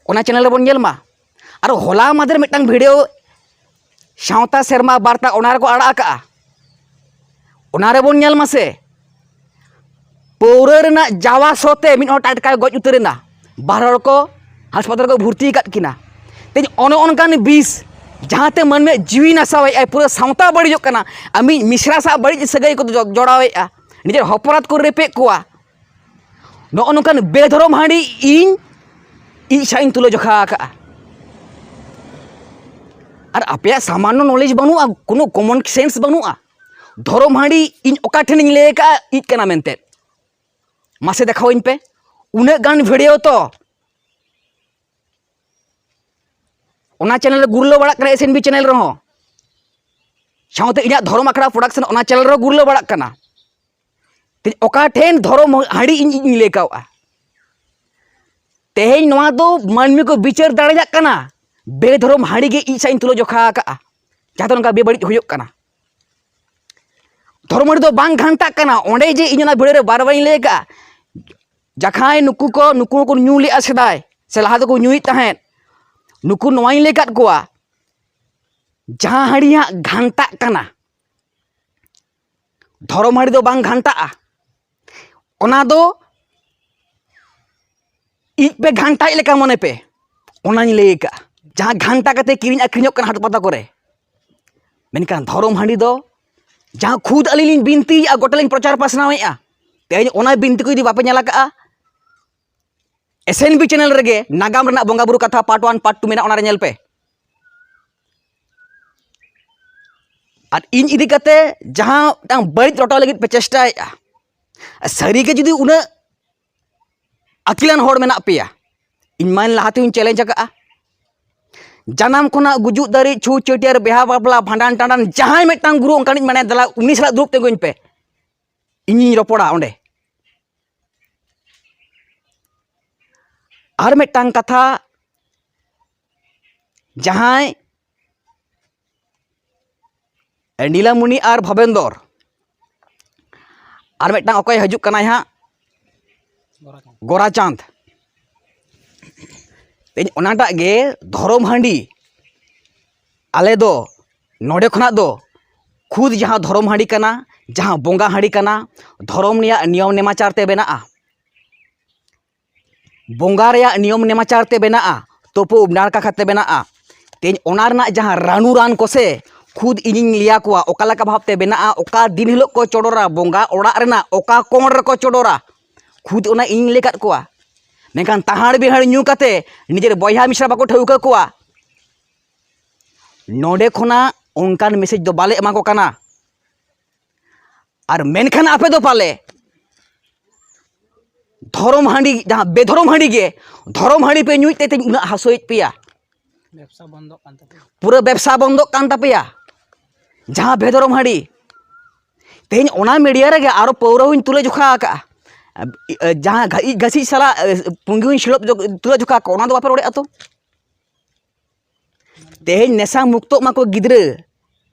ᱚᱱᱟ ᱪᱮᱱᱮᱞ ᱨᱮᱵᱚᱱ ᱧᱮᱞ ᱢᱟ᱾ ᱟᱨ ᱦᱚᱞᱟ ᱢᱟᱫᱷᱮᱨ ᱢᱤᱫᱴᱟᱝ ᱵᱷᱤᱰᱤᱭᱳ, ᱥᱟᱶᱛᱟ ᱥᱮᱨᱢᱟ ᱵᱟᱨᱛᱟ, ᱚᱱᱟ ᱨᱮᱠᱚ ᱟᱲᱟᱜ ᱟᱠᱟᱜᱼᱟ, ᱚᱱᱟ ᱨᱮᱵᱚᱱ ᱧᱮᱞ ᱢᱟᱥᱮ᱾ ᱯᱟᱹᱣᱨᱟᱹ ᱨᱮᱱᱟᱜ ᱡᱟᱣᱟ ᱥᱚ ᱛᱮ ᱢᱤᱫ ᱦᱚᱲ ᱴᱟᱴᱠᱟᱭ ᱜᱚᱡ ᱩᱛᱟᱹᱨ ᱮᱱᱟ, ᱵᱟᱨ ᱦᱚᱲ ᱠᱚ ᱦᱟᱥᱯᱟᱛᱟᱞ ᱨᱮᱠᱚ ᱵᱷᱚᱨᱛᱤ ᱟᱠᱟᱫ ᱠᱤᱱᱟ᱾ ᱛᱮᱦᱮᱧ ᱚᱱᱮ ᱚᱱᱠᱟᱱ ᱵᱤᱥ, ᱡᱟᱦᱟᱸᱛᱮ ᱢᱟᱹᱱᱢᱤᱭᱟᱜ ᱡᱤᱣᱤ ᱱᱟᱥᱟᱣᱮᱫᱼᱟᱭ, ᱯᱩᱨᱟᱹ ᱥᱟᱶᱛᱟ ᱵᱟᱹᱲᱤᱡᱚᱜ ᱠᱟᱱᱟ᱾ ᱟᱢᱤᱡ ᱢᱤᱥᱨᱟ ᱥᱟᱶ ᱵᱟᱹᱲᱤᱡ ᱥᱟᱹᱜᱟᱹᱭ ᱠᱚ ᱡᱚ-, ᱡᱚᱲᱟᱣᱮᱫᱼᱟ, ᱱᱤᱡᱮᱨ ᱦᱚᱯᱚᱱ ᱮᱨᱟᱛ ᱠᱚ ᱨᱮᱯᱮᱫ ᱠᱚᱣᱟ᱾ ᱱᱚᱜᱼᱚ ᱱᱚᱝᱠᱟᱱ ᱵᱮᱫᱷᱚᱨᱚᱢ ᱦᱟᱺᱰᱤ ᱤᱧ ᱤᱡ ᱥᱟᱶ ᱤᱧ ᱛᱩᱞᱟᱹ ᱡᱚᱠᱷᱟ ᱟᱠᱟᱜᱼᱟ᱾ ᱟᱨ ᱟᱯᱮᱭᱟᱜ ᱥᱟᱢᱟᱱᱱᱚ ᱱᱚᱞᱮᱡᱽ ᱵᱟᱹᱱᱩᱜᱼᱟ, ᱠᱳᱱᱳ ᱠᱚᱢᱚᱱ ᱥᱮᱱᱥ ᱵᱟᱹᱱᱩᱜᱼᱟ᱾ ᱫᱷᱚᱨᱚᱢ ᱦᱟᱺᱰᱤ ᱤᱧ ᱚᱠᱟ ᱴᱷᱮᱱᱤᱧ ᱞᱟᱹᱭ ᱟᱠᱟᱜᱼᱟ ᱤᱡ ᱠᱟᱱᱟ ᱢᱮᱱᱛᱮ? ᱢᱟᱥᱮ ᱫᱮᱠᱷᱟᱣᱟᱹᱧ ᱯᱮ᱾ ᱩᱱᱟᱹᱜ ᱜᱟᱱ ᱵᱷᱤᱰᱤᱭᱳ ᱛᱚ ᱚᱱᱟ ᱪᱮᱱᱮᱞ ᱨᱮ ᱜᱩᱨᱞᱟᱹ ᱵᱟᱲᱟᱜ ᱠᱟᱱᱟ, ᱮᱥ ᱮᱱ ᱵᱤ ᱪᱮᱱᱮᱞ ᱨᱮᱦᱚᱸ, ᱥᱟᱶᱛᱮ ᱤᱧᱟᱹᱜ ᱫᱷᱚᱨᱚᱢ ᱟᱠᱷᱲᱟ ᱯᱨᱚᱰᱟᱠᱥᱚᱱ ᱚᱱᱟ ᱪᱮᱱᱮᱞ ᱨᱮᱦᱚᱸ ᱜᱩᱨᱞᱟᱹ ᱵᱟᱲᱟᱜ ᱠᱟᱱᱟ᱾ ᱚᱠᱟ ᱴᱷᱮᱱ ᱫᱷᱚᱨᱚᱢ ᱦᱟᱺᱰᱤ ᱤᱧ ᱤᱧ ᱞᱟᱹᱭ ᱠᱟᱣᱜᱼᱟ? ᱛᱮᱦᱮᱧ ᱱᱚᱣᱟ ᱫᱚ ᱢᱟᱹᱱᱢᱤ ᱠᱚ ᱵᱤᱪᱟᱹᱨ ᱫᱟᱲᱮᱭᱟᱜ ᱠᱟᱱᱟ, ᱵᱮᱫᱷᱚᱨᱚᱢ ᱦᱟᱺᱰᱤ ᱜᱮ ᱤᱧ ᱥᱟᱶ ᱤᱧ ᱛᱩᱞᱟᱹ ᱡᱚᱠᱷᱟ ᱟᱠᱟᱫᱼᱟ, ᱡᱟᱦᱟᱸ ᱫᱚ ᱱᱚᱝᱠᱟ ᱵᱮᱵᱟᱹᱲᱤᱡ ᱦᱩᱭᱩᱜ ᱠᱟᱱᱟ᱾ ᱫᱷᱚᱨᱚᱢ ᱦᱟᱺᱰᱤ ᱫᱚ ᱵᱟᱝ ᱜᱷᱟᱱᱴᱟᱜ ᱠᱟᱱᱟ᱾ ᱚᱸᱰᱮ ᱡᱮ ᱤᱧ ᱚᱱᱟ ᱵᱷᱤᱲᱟᱹ ᱨᱮ ᱵᱟᱨ ᱵᱟᱨᱤᱧ ᱞᱟᱹᱭ ᱟᱠᱟᱫᱼᱟ, ᱡᱟᱦᱟᱸᱭ ᱱᱩᱠᱩ ᱠᱚ ᱱᱩᱠᱩ ᱦᱚᱸᱠᱚ ᱧᱩ ᱞᱮᱫᱼᱟ ᱥᱮᱫᱟᱭ, ᱥᱮ ᱞᱟᱦᱟ ᱫᱚᱠᱚ ᱧᱩᱭᱮᱫ ᱛᱟᱦᱮᱸᱫ, ᱱᱩᱠᱩ ᱱᱚᱣᱟᱧ ᱞᱟᱹᱭ ᱟᱠᱟᱫ ᱠᱚᱣᱟ, ᱡᱟᱦᱟᱸ ᱦᱟᱺᱰᱤ ᱦᱟᱸᱜ ᱜᱷᱟᱱᱴᱟᱜ ᱠᱟᱱᱟ, ᱫᱷᱚᱨᱚᱢ ᱦᱟᱺᱰᱤ ᱫᱚ ᱵᱟᱝ ᱜᱷᱟᱱᱴᱟᱜᱼᱟ᱾ ᱚᱱᱟ ᱫᱚ ᱤᱡ ᱯᱮ ᱜᱷᱟᱱᱴᱟᱭᱮᱫ ᱞᱮᱠᱟ ᱢᱚᱱᱮ ᱯᱮ, ᱚᱱᱟᱧ ᱞᱟᱹᱭ ᱟᱠᱟᱫᱼᱟ᱾ ᱡᱟᱦᱟᱸ ᱜᱷᱟᱱᱴᱟ ᱠᱟᱛᱮ ᱠᱤᱨᱤᱧ ᱟᱹᱠᱷᱨᱤᱧᱚᱜ ᱠᱟᱱᱟ ᱦᱟᱴ ᱯᱟᱛᱟ ᱠᱚᱨᱮ, ᱢᱮᱱᱠᱷᱟᱱ ᱫᱷᱚᱨᱚᱢ ᱦᱟᱺᱰᱤ ᱫᱚ ᱡᱟᱦᱟᱸ ᱠᱷᱩᱫ ᱟᱹᱞᱤᱧ ᱞᱤᱧ ᱵᱤᱱᱛᱤᱭᱮᱫᱼᱟ, ᱜᱚᱴᱟ ᱞᱤᱧ ᱯᱨᱚᱪᱟᱨ ᱯᱟᱥᱱᱟᱣᱮᱫᱼᱟ, ᱛᱮᱦᱮᱧ ᱚᱱᱟ ᱵᱤᱱᱛᱤ ᱠᱚ ᱡᱩᱫᱤ ᱵᱟᱯᱮ ᱧᱮᱞ ᱟᱠᱟᱫᱼᱟ, ᱮᱥ ᱮᱱ ᱵᱤ ᱪᱮᱱᱮᱞ ᱨᱮᱜᱮ ᱱᱟᱜᱟᱢ ᱨᱮᱱᱟᱜ ᱵᱚᱸᱜᱟ ᱵᱩᱨᱩ ᱠᱟᱛᱷᱟ ᱯᱟᱨᱴ ᱚᱣᱟᱱ ᱯᱟᱨᱴ ᱴᱩ ᱢᱮᱱᱟᱜᱼᱟ, ᱚᱱᱟᱨᱮ ᱧᱮᱞ ᱯᱮ᱾ ᱟᱨ ᱤᱧ ᱤᱫᱤ ᱠᱟᱛᱮ ᱡᱟᱦᱟᱸ ᱢᱤᱫᱴᱟᱝ ᱵᱟᱹᱲᱤᱡ ᱨᱚᱴᱟᱣ ᱞᱟᱹᱜᱤᱫ ᱯᱮ ᱪᱮᱥᱴᱟᱭᱮᱫᱼᱟ, ᱥᱟᱹᱨᱤᱜᱮ ᱡᱩᱫᱤ ᱩᱱᱟᱹᱜ ᱟᱹᱠᱤᱞᱟᱱ ᱦᱚᱲ ᱢᱮᱱᱟᱜ ᱯᱮᱭᱟ, ᱤᱧ ᱢᱟᱧ ᱞᱟᱦᱟ ᱛᱮᱦᱚᱧ ᱪᱮᱞᱮᱧᱡᱽ ᱟᱠᱟᱫᱼᱟ, ᱡᱟᱱᱟᱢ ᱠᱷᱚᱱᱟᱜ ᱜᱩᱡᱩᱜ ᱫᱷᱟᱹᱨᱤᱡ, ᱪᱷᱩᱛ ᱪᱷᱟᱹᱴᱭᱟᱹᱨ, ᱵᱤᱦᱟ ᱵᱟᱯᱞᱟ, ᱵᱷᱟᱸᱰᱟᱱ ᱴᱟᱸᱰᱟᱱ, ᱡᱟᱦᱟᱸᱭ ᱢᱤᱫᱴᱟᱝ ᱜᱩᱨᱩ ᱚᱱᱠᱟᱱᱤᱡ ᱢᱮᱱᱟᱭ, ᱫᱮᱞᱟ ᱩᱱᱤ ᱥᱟᱞᱟᱜ ᱫᱩᱲᱩᱵ ᱛᱤᱸᱜᱩᱧ ᱯᱮ, ᱤᱧᱤᱧ ᱨᱚᱯᱚᱲᱟ ᱚᱸᱰᱮ᱾ ᱟᱨ ᱢᱤᱫᱴᱟᱝ ᱠᱟᱛᱷᱟ, ᱡᱟᱦᱟᱸᱭ ᱱᱤᱞᱟᱢᱩᱱᱤ ᱟᱨ ᱵᱷᱚᱵᱮᱱᱫᱚᱨ, ᱟᱨ ᱢᱤᱫᱴᱟᱝ ᱚᱠᱚᱭ ᱦᱤᱡᱩᱜ ᱠᱟᱱᱟᱭ ᱦᱟᱸᱜ, ᱜᱳᱨᱟᱪᱟᱸᱫᱽ, ᱛᱮᱦᱮᱧ ᱚᱱᱟᱴᱟᱜ ᱜᱮ ᱫᱷᱚᱨᱚᱢ ᱦᱟᱺᱰᱤ, ᱟᱞᱮ ᱫᱚ ᱱᱚᱰᱮ ᱠᱷᱚᱱᱟᱜ ᱫᱚ ᱠᱷᱩᱫ ᱡᱟᱦᱟᱸ ᱫᱷᱚᱨᱚᱢ ᱦᱟᱺᱰᱤ ᱠᱟᱱᱟ, ᱡᱟᱦᱟᱸ ᱵᱚᱸᱜᱟ ᱦᱟᱺᱰᱤ ᱠᱟᱱᱟ, ᱫᱷᱚᱨᱚᱢ ᱨᱮᱭᱟᱜ ᱱᱤᱭᱚᱢ ᱱᱮᱢᱟᱪᱟᱨ ᱛᱮ ᱵᱮᱱᱟᱜᱼᱟ, ᱵᱚᱸᱜᱟ ᱨᱮᱭᱟᱜ ᱱᱤᱭᱚᱢ ᱱᱮᱢᱟᱪᱟᱨ ᱛᱮ ᱵᱮᱱᱟᱜᱼᱟ, ᱛᱩᱯᱩ ᱩᱢ ᱱᱟᱲᱠᱟ ᱠᱟᱛᱮ ᱵᱮᱱᱟᱜᱼᱟ᱾ ᱛᱮᱦᱮᱧ ᱚᱱᱟ ᱨᱮᱱᱟᱜ ᱡᱟᱦᱟᱸ ᱨᱟᱱᱩ ᱨᱟᱱ ᱠᱚᱥᱮ, ᱠᱷᱩᱫ ᱤᱧᱤᱧ ᱞᱟᱹᱭᱟ ᱠᱚᱣᱟ ᱚᱠᱟ ᱞᱮᱠᱟ ᱵᱷᱟᱵᱽᱛᱮ ᱵᱮᱱᱟᱜᱼᱟ, ᱚᱠᱟ ᱫᱤᱱ ᱦᱤᱞᱳᱜ ᱠᱚ ᱪᱚᱰᱚᱨᱟ, ᱵᱚᱸᱜᱟ ᱚᱲᱟᱜ ᱨᱮᱱᱟᱜ ᱚᱠᱟ ᱠᱚᱬ ᱨᱮᱠᱚ ᱪᱚᱰᱚᱨᱟ, ᱠᱷᱩᱫ ᱚᱱᱟ ᱤᱧ ᱞᱟᱹᱭ ᱠᱟᱫ ᱠᱚᱣᱟ᱾ ᱢᱮᱱᱠᱷᱟᱱ ᱛᱟᱦᱟᱲ ᱵᱤᱦᱟᱹᱲ ᱧᱩ ᱠᱟᱛᱮ ᱱᱤᱡᱮᱨ ᱵᱚᱭᱦᱟ ᱢᱤᱥᱨᱟ ᱵᱟᱠᱚ ᱴᱷᱟᱹᱣᱠᱟᱹ ᱠᱚᱣᱟ᱾ ᱱᱚᱰᱮ ᱠᱷᱚᱱᱟᱜ ᱚᱱᱠᱟᱱ ᱢᱮᱥᱮᱡᱽ ᱫᱚ ᱵᱟᱞᱮ ᱮᱢᱟ ᱠᱚ ᱠᱟᱱᱟ᱾ ᱟᱨ ᱢᱮᱱᱠᱷᱟᱱ ᱟᱯᱮ ᱫᱚ ᱯᱟᱞᱮ ᱫᱷᱚᱨᱚᱢ ᱦᱟᱺᱰᱤ, ᱡᱟᱦᱟᱸ ᱵᱮᱫᱷᱚᱨᱚᱢ ᱦᱟᱺᱰᱤ ᱜᱮ, ᱫᱷᱚᱨᱚᱢ ᱦᱟᱺᱰᱤ ᱯᱮ ᱧᱩᱭᱮᱫ ᱛᱮ ᱛᱮᱦᱮᱧ ᱩᱱᱟᱹᱜ ᱦᱟᱹᱥᱩᱭᱮᱫ ᱯᱮᱭᱟ᱾ ᱵᱮᱵᱽᱥᱟ ᱵᱚᱱᱫᱚᱜ ᱠᱟᱱ ᱛᱟᱯᱮᱭᱟ᱾ ᱯᱩᱨᱟᱹ ᱵᱮᱵᱽᱥᱟ ᱵᱚᱱᱫᱚᱜ ᱠᱟᱱ ᱛᱟᱯᱮᱭᱟ᱾ ᱡᱟᱦᱟᱸ ᱵᱮᱫᱷᱚᱨᱚᱢ ᱦᱟᱺᱰᱤ, ᱛᱮᱦᱮᱧ ᱚᱱᱟ ᱢᱤᱰᱤᱭᱟ ᱨᱮᱜᱮ ᱟᱨᱚ ᱯᱟᱹᱣᱨᱟᱹ ᱦᱚᱸᱧ ᱛᱩᱞᱟᱹ ᱡᱚᱠᱷᱟ ᱟᱠᱟᱫᱼᱟ᱾ ᱡᱟᱦᱟᱸ ᱜᱷᱟᱹ- ᱤᱡ ᱜᱷᱟᱹᱥᱤᱡ ᱥᱟᱞᱟᱜ ᱯᱩᱸᱜᱤ ᱦᱚᱸᱧ ᱥᱤᱞᱚᱯ ᱡᱚ- ᱛᱩᱞᱟᱹ ᱡᱚᱠᱷᱟ ᱟᱠᱟᱫᱼᱟ, ᱚᱱᱟ ᱫᱚ ᱵᱟᱯᱮ ᱨᱚᱲᱮᱫᱼᱟ ᱛᱚ᱾ ᱛᱮᱦᱮᱧ ᱱᱮᱥᱟ ᱢᱩᱠᱛᱚᱜ ᱢᱟᱠᱚ ᱜᱤᱫᱽᱨᱟᱹ,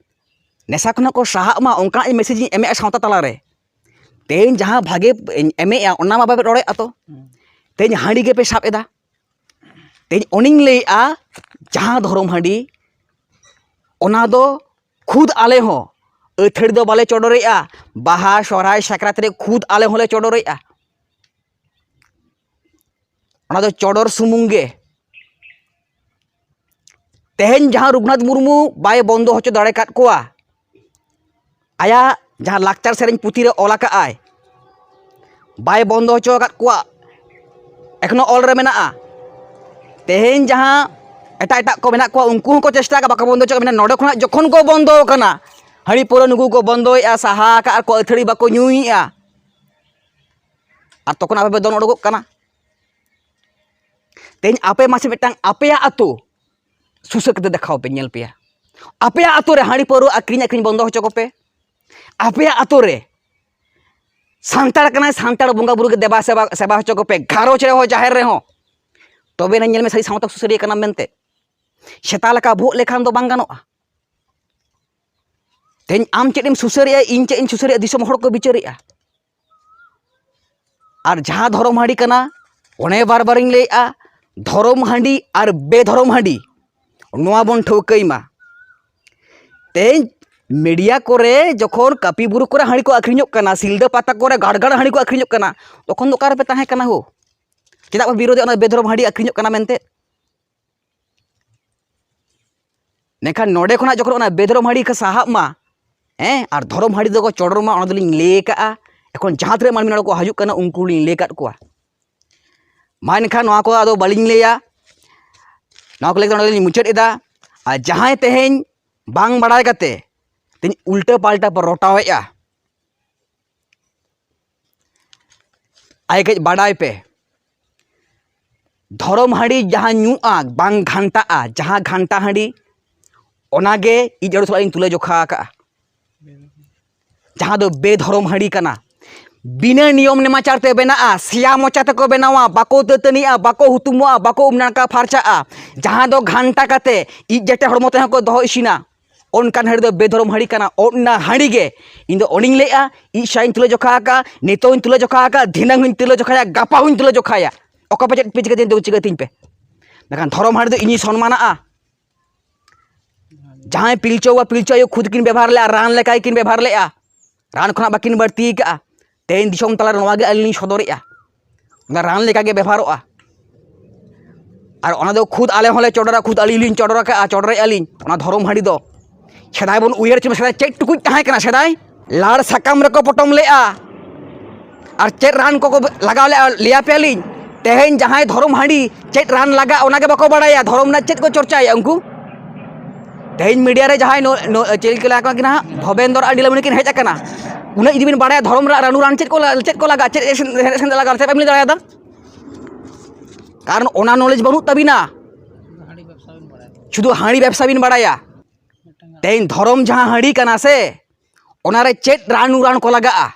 ᱱᱮᱥᱟ ᱠᱷᱚᱱᱟᱜ ᱠᱚ ᱥᱟᱦᱟᱜ ᱢᱟ, ᱚᱱᱠᱟᱱᱟᱜ ᱢᱮᱥᱮᱡᱽ ᱤᱧ ᱮᱢᱮᱫᱼᱟ ᱥᱟᱶᱛᱟ ᱛᱟᱞᱟᱨᱮ᱾ ᱛᱮᱦᱮᱧ ᱡᱟᱦᱟᱸ ᱵᱷᱟᱜᱮ ᱮᱢᱮᱫᱼᱟ, ᱚᱱᱟ ᱢᱟ ᱵᱟᱯᱮ ᱨᱚᱲᱮᱫᱼᱟ ᱛᱚ᱾ ᱛᱮᱦᱮᱧ ᱦᱟᱺᱰᱤ ᱜᱮᱯᱮ ᱥᱟᱵ ᱮᱫᱟ᱾ ᱛᱮᱦᱮᱧ ᱚᱱᱮᱧ ᱞᱟᱹᱭᱮᱫᱼᱟ, ᱡᱟᱦᱟᱸ ᱫᱷᱚᱨᱚᱢ ᱦᱟᱺᱰᱤ, ᱚᱱᱟ ᱫᱚ ᱠᱷᱩᱫ ᱟᱞᱮ ᱦᱚᱸ ᱟᱹᱛᱷᱟᱹᱲᱤ ᱫᱚ ᱵᱟᱞᱮ ᱪᱚᱰᱚᱨᱮᱫᱼᱟ᱾ ᱵᱟᱦᱟ, ᱥᱚᱦᱨᱟᱭ, ᱥᱟᱠᱨᱟᱛ ᱨᱮ ᱠᱷᱩᱫ ᱟᱞᱮ ᱦᱚᱸᱞᱮ ᱪᱚᱰᱚᱨᱮᱫᱼᱟ᱾ ᱚᱱᱟ ᱫᱚ ᱪᱚᱰᱚᱨ ᱥᱩᱢᱩᱝ ᱜᱮ᱾ ᱛᱮᱦᱮᱧ ᱡᱟᱦᱟᱸ ᱨᱩᱜᱷᱩᱱᱟᱛᱷ ᱢᱩᱨᱢᱩ ᱵᱟᱭ ᱵᱚᱱᱫᱚ ᱦᱚᱪᱚ ᱫᱟᱲᱮ ᱠᱟᱫ ᱠᱚᱣᱟ, ᱟᱭᱟᱜ ᱡᱟᱦᱟᱸ ᱞᱟᱠᱪᱟᱨ ᱥᱮᱨᱮᱧ ᱯᱩᱛᱷᱤ ᱨᱮ ᱚᱞ ᱟᱠᱟᱫ ᱟᱭ, ᱵᱟᱭ ᱵᱚᱱᱫᱚ ᱦᱚᱪᱚ ᱟᱠᱟᱫ ᱠᱚᱣᱟ, ᱮᱠᱷᱚᱱᱳ ᱚᱞ ᱨᱮ ᱢᱮᱱᱟᱜᱼᱟ᱾ ᱛᱮᱦᱮᱧ ᱡᱟᱦᱟᱸ ᱮᱴᱟᱜ ᱮᱴᱟᱜ ᱠᱚ ᱢᱮᱱᱟᱜ ᱠᱚᱣᱟ, ᱩᱱᱠᱩ ᱦᱚᱸᱠᱚ ᱪᱮᱥᱴᱟ ᱟᱠᱟᱫ, ᱵᱟᱠᱚ ᱵᱚᱱᱫᱚ ᱦᱚᱪᱚ ᱟᱠᱟᱫ᱾ ᱢᱮᱱᱟ ᱱᱚᱰᱮ ᱠᱷᱚᱱᱟᱜ ᱡᱚᱠᱷᱚᱱ ᱠᱚ ᱵᱚᱱᱫᱚ ᱟᱠᱟᱱᱟ, ᱦᱟᱺᱰᱤ ᱯᱟᱹᱣᱨᱟᱹ ᱱᱩᱠᱩ ᱠᱚ ᱵᱚᱱᱫᱚᱭᱮᱫᱼᱟ, ᱥᱟᱦᱟ ᱟᱠᱟᱫ ᱟᱨ ᱠᱚ ᱟᱹᱛᱷᱟᱹᱲᱤ ᱵᱟᱠᱚ ᱧᱩᱭᱮᱫᱼᱟ, ᱟᱨ ᱛᱚᱠᱷᱚᱱ ᱟᱯᱮ ᱯᱮ ᱫᱚᱱ ᱩᱰᱩᱠᱚᱜ ᱠᱟᱱᱟ᱾ ᱛᱮᱦᱮᱧ ᱟᱯᱮ ᱢᱟᱥᱮ ᱢᱤᱫᱴᱟᱝ ᱟᱯᱮᱭᱟᱜ ᱟᱹᱛᱩ ᱥᱩᱥᱟᱹᱨ ᱠᱟᱛᱮ ᱫᱮᱠᱷᱟᱣ ᱯᱮ, ᱧᱮᱞ ᱯᱮᱭᱟ᱾ ᱟᱯᱮᱭᱟᱜ ᱟᱹᱛᱩ ᱨᱮ ᱦᱟᱺᱰᱤ ᱯᱟᱹᱣᱨᱟᱹ ᱟᱹᱠᱷᱨᱤᱧ ᱟᱹᱠᱷᱨᱤᱧ ᱵᱚᱱᱫᱚ ᱦᱚᱪᱚ ᱠᱚᱯᱮ᱾ ᱟᱯᱮᱭᱟᱜ ᱟᱹᱛᱩ ᱨᱮ ᱥᱟᱱᱛᱟᱲ ᱠᱟᱱᱟᱭ, ᱥᱟᱱᱛᱟᱲ ᱵᱚᱸᱜᱟ ᱵᱩᱨᱩ ᱜᱮ ᱫᱮᱵᱟ ᱥᱮᱵᱟ, ᱥᱮᱵᱟ ᱦᱚᱪᱚ ᱠᱚᱯᱮ᱾ ᱜᱷᱟᱨᱚᱸᱡᱽ ᱨᱮᱦᱚᱸ, ᱡᱟᱦᱮᱨ ᱨᱮᱦᱚᱸ᱾ ᱛᱚᱵᱮ ᱮᱱᱟᱝ ᱧᱮᱞ ᱢᱮ, ᱥᱟᱹᱨᱤ ᱥᱟᱶᱛᱟ ᱥᱩᱥᱟᱹᱨᱤᱭᱟᱹ ᱠᱟᱱᱟᱢ ᱢᱮᱱᱛᱮ᱾ ᱥᱮᱛᱟ ᱞᱮᱠᱟ ᱵᱷᱩᱜ ᱞᱮᱠᱷᱟᱱ ᱫᱚ ᱵᱟᱝ ᱜᱟᱱᱚᱜᱼᱟ᱾ ᱛᱮᱦᱮᱧ ᱟᱢ ᱪᱮᱫ ᱮᱢ ᱥᱩᱥᱟᱹᱨᱮᱜᱼᱟ, ᱤᱧ ᱪᱮᱫ ᱤᱧ ᱥᱩᱥᱟᱹᱨᱮᱜᱼᱟ, ᱫᱤᱥᱚᱢ ᱦᱚᱲ ᱠᱚ ᱵᱤᱪᱟᱹᱨᱮᱜᱼᱟ᱾ ᱟᱨ ᱡᱟᱦᱟᱸ ᱫᱷᱚᱨᱚᱢ ᱦᱟᱺᱰᱤ ᱠᱟᱱᱟ, ᱚᱱᱮ ᱵᱟᱨ ᱵᱟᱨᱤᱧ ᱞᱟᱹᱭᱮᱜᱼᱟ, ᱫᱷᱚᱨᱚᱢ ᱦᱟᱺᱰᱤ ᱟᱨ ᱵᱮᱫᱷᱚᱨᱚᱢ ᱦᱟᱺᱰᱤ, ᱱᱚᱣᱟ ᱵᱚᱱ ᱴᱷᱟᱹᱣᱠᱟᱹᱭ ᱢᱟ᱾ ᱛᱮᱦᱮᱧ ᱢᱤᱰᱤᱭᱟ ᱠᱚᱨᱮ ᱡᱚᱠᱷᱚᱱ ᱠᱟᱹᱯᱤ ᱵᱩᱨᱩ ᱠᱚᱨᱮ ᱦᱟᱺᱰᱤ ᱠᱚ ᱟᱹᱠᱷᱨᱤᱧᱚᱜ ᱠᱟᱱᱟ, ᱥᱤᱞᱫᱟᱹ ᱯᱟᱛᱟ ᱠᱚᱨᱮ ᱜᱟᱲᱜᱟᱲ ᱦᱟᱺᱰᱤ ᱠᱚ ᱟᱹᱠᱷᱨᱤᱧᱚᱜ ᱠᱟᱱᱟ, ᱛᱚᱠᱷᱚᱱ ᱫᱚ ᱚᱠᱟ ᱨᱮᱯᱮ ᱛᱟᱦᱮᱸ ᱠᱟᱱᱟ ᱦᱳ? ᱪᱮᱫᱟᱜ ᱯᱮ ᱵᱤᱨᱳᱫᱷᱮᱜᱼᱟ ᱚᱱᱟ ᱵᱮᱫᱷᱚᱨᱚᱢ ᱦᱟᱺᱰᱤ ᱟᱹᱠᱷᱨᱤᱧᱚᱜ ᱠᱟᱱᱟ ᱢᱮᱱᱛᱮ? ᱢᱮᱱᱠᱷᱟᱱ ᱱᱚᱰᱮ ᱠᱷᱚᱱᱟᱜ ᱡᱚᱠᱷᱚᱱ ᱚᱱᱟ ᱵᱮᱫᱷᱚᱨᱚᱢ ᱦᱟᱺᱰᱤ ᱠᱚ ᱥᱟᱦᱟᱜ ᱢᱟ, ᱦᱮᱸ, ᱟᱨ ᱫᱷᱚᱨᱚᱢ ᱦᱟᱺᱰᱤ ᱫᱚᱠᱚ ᱪᱚᱰᱚᱨ ᱢᱟ, ᱚᱱᱟ ᱫᱚᱞᱤᱧ ᱞᱟᱹᱭ ᱟᱠᱟᱜᱼᱟ᱾ ᱮᱠᱷᱚᱱ ᱡᱟᱦᱟᱸ ᱛᱤᱱᱟᱹᱜ ᱢᱟᱹᱱᱢᱤ ᱱᱚᱰᱮ ᱠᱚ ᱦᱤᱡᱩᱜ ᱠᱟᱱᱟ, ᱩᱱᱠᱩ ᱞᱤᱧ ᱞᱟᱹᱭ ᱟᱠᱟᱫ ᱠᱚᱣᱟ᱾ ᱢᱟ ᱮᱱᱠᱷᱟᱱ ᱱᱚᱣᱟ ᱠᱚ ᱟᱫᱚ ᱵᱟᱹᱞᱤᱧ ᱞᱟᱹᱭᱟ, ᱱᱚᱣᱟ ᱠᱚ ᱞᱟᱹᱭ ᱠᱟᱛᱮ ᱱᱚᱰᱮ ᱞᱤᱧ ᱢᱩᱪᱟᱹᱫ ᱮᱫᱟ᱾ ᱟᱨ ᱡᱟᱦᱟᱸᱭ ᱛᱮᱦᱮᱧ ᱵᱟᱝ ᱵᱟᱲᱟᱭ ᱠᱟᱛᱮ ᱛᱮᱦᱮᱧ ᱩᱞᱴᱟᱹ ᱯᱟᱞᱴᱟ ᱯᱮ ᱨᱚᱴᱟᱣᱮᱫᱼᱟ, ᱟᱭ ᱠᱟᱹᱡ ᱵᱟᱰᱟᱭ ᱯᱮ, ᱫᱷᱚᱨᱚᱢ ᱦᱟᱺᱰᱤ ᱡᱟᱦᱟᱸ ᱧᱩᱜᱼᱟ, ᱵᱟᱝ ᱜᱷᱟᱱᱴᱟᱜᱼᱟ, ᱡᱟᱦᱟᱸ ᱜᱷᱟᱱᱴᱟ ᱦᱟᱺᱰᱤ, ᱚᱱᱟᱜᱮ ᱤᱡ ᱟᱹᱲᱩ ᱥᱟᱞᱟᱜ ᱤᱧ ᱛᱩᱞᱟᱹ ᱡᱚᱠᱷᱟ ᱟᱠᱟᱜᱼᱟ᱾ ᱡᱟᱦᱟᱸ ᱫᱚ ᱵᱮᱫᱷᱚᱨᱚᱢ ᱦᱟᱺᱰᱤ ᱠᱟᱱᱟ᱾ ᱵᱤᱱᱟᱹ ᱱᱤᱭᱚᱢ ᱱᱮᱢᱟᱪᱟᱨ ᱛᱮ ᱵᱮᱱᱟᱜᱼᱟ, ᱥᱮᱭᱟ ᱢᱚᱪᱟ ᱛᱮᱠᱚ ᱵᱮᱱᱟᱣᱟ, ᱵᱟᱠᱚ ᱫᱟᱹᱛᱟᱹᱱᱤᱜᱼᱟ, ᱵᱟᱠᱚ ᱦᱩᱛᱩᱢᱚᱜᱼᱟ, ᱵᱟᱠᱚ ᱩᱢ ᱱᱟᱲᱠᱟ ᱯᱷᱟᱨᱪᱟᱜᱼᱟ, ᱡᱟᱦᱟᱸ ᱫᱚ ᱜᱷᱟᱱᱴᱟ ᱠᱟᱛᱮ ᱤᱡ ᱡᱮᱴᱮ ᱦᱚᱲᱢᱚ ᱛᱮᱦᱚᱸ ᱠᱚ ᱫᱚᱦᱚ ᱤᱥᱤᱱᱟ᱾ ᱚᱱᱠᱟᱱ ᱦᱟᱺᱰᱤ ᱫᱚ ᱵᱮᱫᱷᱚᱨᱚᱢ ᱦᱟᱺᱰᱤ ᱠᱟᱱᱟ᱾ ᱚᱱᱟ ᱦᱟᱺᱰᱤ ᱜᱮ ᱤᱧ ᱫᱚ ᱚᱱᱮᱧ ᱞᱟᱹᱭᱮᱜᱼᱟ, ᱤᱡ ᱥᱟᱭᱤᱧ ᱛᱩᱞᱟᱹ ᱡᱚᱠᱷᱟ ᱟᱠᱟᱫᱼᱟ, ᱱᱤᱛᱚᱜ ᱦᱚᱸᱧ ᱛᱩᱞᱟᱹ ᱡᱚᱠᱷᱟ ᱟᱠᱟᱫᱼᱟ, ᱫᱷᱤᱱᱟᱹᱝ ᱦᱚᱸᱧ ᱛᱩᱞᱟᱹ ᱡᱚᱠᱷᱟᱭᱟ, ᱜᱟᱯᱟ ᱦᱚᱸᱧ ᱛᱩᱞᱟᱹ ᱡᱚᱠᱷᱟᱭᱟ᱾ ᱚᱠᱟ ᱯᱮ ᱪᱮᱫ ᱯᱮ ᱪᱤᱠᱟᱹᱛᱤᱧ ᱫᱚ ᱪᱤᱠᱟᱹᱛᱤᱧ ᱯᱮ? ᱢᱮᱱᱠᱷᱟᱱ ᱫᱷᱚᱨᱚᱢ ᱦᱟᱺᱰᱤ ᱫᱚ ᱤᱧᱤᱧ ᱥᱚᱱᱢᱟᱱᱟᱜᱼᱟ᱾ ᱡᱟᱦᱟᱸᱭ ᱯᱤᱞᱪᱩ ᱵᱟᱵᱟ ᱯᱤᱞᱪᱩ ᱟᱭᱳ ᱠᱷᱩᱫ ᱠᱤᱱ ᱵᱮᱵᱚᱦᱟᱨ ᱞᱮᱜᱼᱟ, ᱨᱟᱱ ᱞᱮᱠᱟ ᱜᱮᱠᱤᱱ ᱵᱮᱵᱚᱦᱟᱨ ᱞᱮᱜᱼᱟ, ᱨᱟᱱ ᱠᱷᱚᱱᱟᱜ ᱵᱟᱹᱠᱤᱱ ᱵᱟᱹᱲᱛᱤ ᱟᱠᱟᱜᱼᱟ᱾ ᱛᱮᱦᱮᱧ ᱫᱤᱥᱚᱢ ᱛᱟᱞᱟᱨᱮ ᱱᱚᱣᱟ ᱜᱮ ᱟᱹᱞᱤᱧ ᱞᱤᱧ ᱥᱚᱫᱚᱨᱮᱜᱼᱟ, ᱚᱱᱟ ᱨᱟᱱ ᱞᱮᱠᱟ ᱜᱮ ᱵᱮᱵᱚᱦᱟᱨᱚᱜᱼᱟ᱾ ᱟᱨ ᱚᱱᱟ ᱫᱚ ᱠᱷᱩᱫ ᱟᱞᱮ ᱦᱚᱸᱞᱮ ᱪᱚᱰᱚᱨᱟ, ᱠᱷᱩᱫ ᱟᱹᱞᱤᱧ ᱞᱤᱧ ᱪᱚᱰᱚᱨ ᱟᱠᱟᱜᱼᱟ, ᱪᱚᱰᱚᱨᱮᱜᱼᱟ ᱞᱤᱧ ᱚᱱᱟ ᱫᱷᱚᱨᱚᱢ ᱦᱟᱺᱰᱤ ᱫᱚ᱾ ᱥᱮᱫᱟᱭ ᱵᱚᱱ ᱩᱭᱦᱟᱹᱨ ᱦᱚᱪᱚ ᱢᱟ, ᱥᱮᱫᱟᱭ ᱪᱮᱫ ᱴᱩᱠᱩᱡ ᱛᱟᱦᱮᱸ ᱠᱟᱱᱟ ᱥᱮᱫᱟᱭ? ᱞᱟᱲ ᱥᱟᱠᱟᱢ ᱨᱮᱠᱚ ᱯᱚᱴᱚᱢ ᱞᱮᱜᱼᱟ᱾ ᱟᱨ ᱪᱮᱫ ᱨᱟᱱ ᱠᱚᱠᱚ ᱞᱟᱜᱟᱣ ᱞᱮᱜᱼᱟ, ᱞᱟᱹᱭ ᱟᱯᱮᱭᱟᱞᱤᱧ᱾ ᱛᱮᱦᱮᱧ ᱡᱟᱦᱟᱸᱭ ᱫᱷᱚᱨᱚᱢ ᱦᱟᱺᱰᱤ ᱪᱮᱫ ᱨᱟᱱ ᱞᱟᱜᱟᱜ, ᱚᱱᱟ ᱜᱮ ᱵᱟᱠᱚ ᱵᱟᱲᱟᱭᱟ, ᱫᱷᱚᱨᱚᱢ ᱨᱮᱱᱟᱜ ᱪᱮᱫ ᱠᱚ ᱪᱚᱨᱪᱟᱭᱟ ᱩᱱᱠᱩ᱾ ᱛᱮᱦᱮᱧ ᱢᱤᱰᱤᱭᱟ ᱨᱮ ᱡᱟᱦᱟᱸᱭ ᱱᱚ-, ᱱᱚ-, ᱪᱮᱫ ᱠᱚ ᱞᱟᱹᱭᱟ ᱠᱚ ᱠᱤᱱᱟ ᱦᱟᱸᱜ, ᱵᱷᱚᱵᱮᱱᱫᱚᱨ ᱟᱨ ᱱᱤᱞᱟᱢᱚᱱᱤ ᱠᱤᱱ ᱦᱮᱡ ᱟᱠᱟᱱᱟ, ᱩᱱᱟᱹᱜ ᱡᱩᱫᱤ ᱵᱤᱱ ᱵᱟᱲᱟᱭᱟ ᱫᱷᱚᱨᱚᱢ ᱨᱮᱱᱟᱜ ᱨᱟᱱᱩ ᱨᱟᱱ ᱪᱮᱫ ᱠᱚ ᱞᱟ-, ᱪᱮᱫ ᱠᱚ ᱞᱟᱜᱟᱜᱼᱟ, ᱪᱮᱫ ᱮᱥᱮᱱ-, ᱮᱥᱮᱱ ᱞᱟᱜᱟᱜᱼᱟ, ᱪᱮᱫ ᱵᱟᱵᱤᱱ ᱞᱟᱹᱭ ᱫᱟᱲᱮᱭᱟᱫᱟ? ᱠᱟᱨᱚᱱ ᱚᱱᱟ ᱱᱚᱞᱮᱡᱽ ᱵᱟᱹᱱᱩᱜ ᱛᱟᱵᱤᱱᱟ᱾ ᱥᱩᱫᱷᱩ ᱦᱟᱺᱰᱤ ᱵᱮᱵᱽᱥᱟ ᱵᱤᱱ ᱵᱟᱲᱟᱭᱟ᱾ ᱛᱮᱦᱮᱧ ᱫᱷᱚᱨᱚᱢ ᱡᱟᱦᱟᱸ ᱦᱟᱺᱰᱤ ᱠᱟᱱᱟ ᱥᱮ, ᱚᱱᱟᱨᱮ ᱪᱮᱫ ᱨᱟᱱᱩ ᱨᱟᱱ ᱠᱚ ᱞᱟᱜᱟᱜᱼᱟ,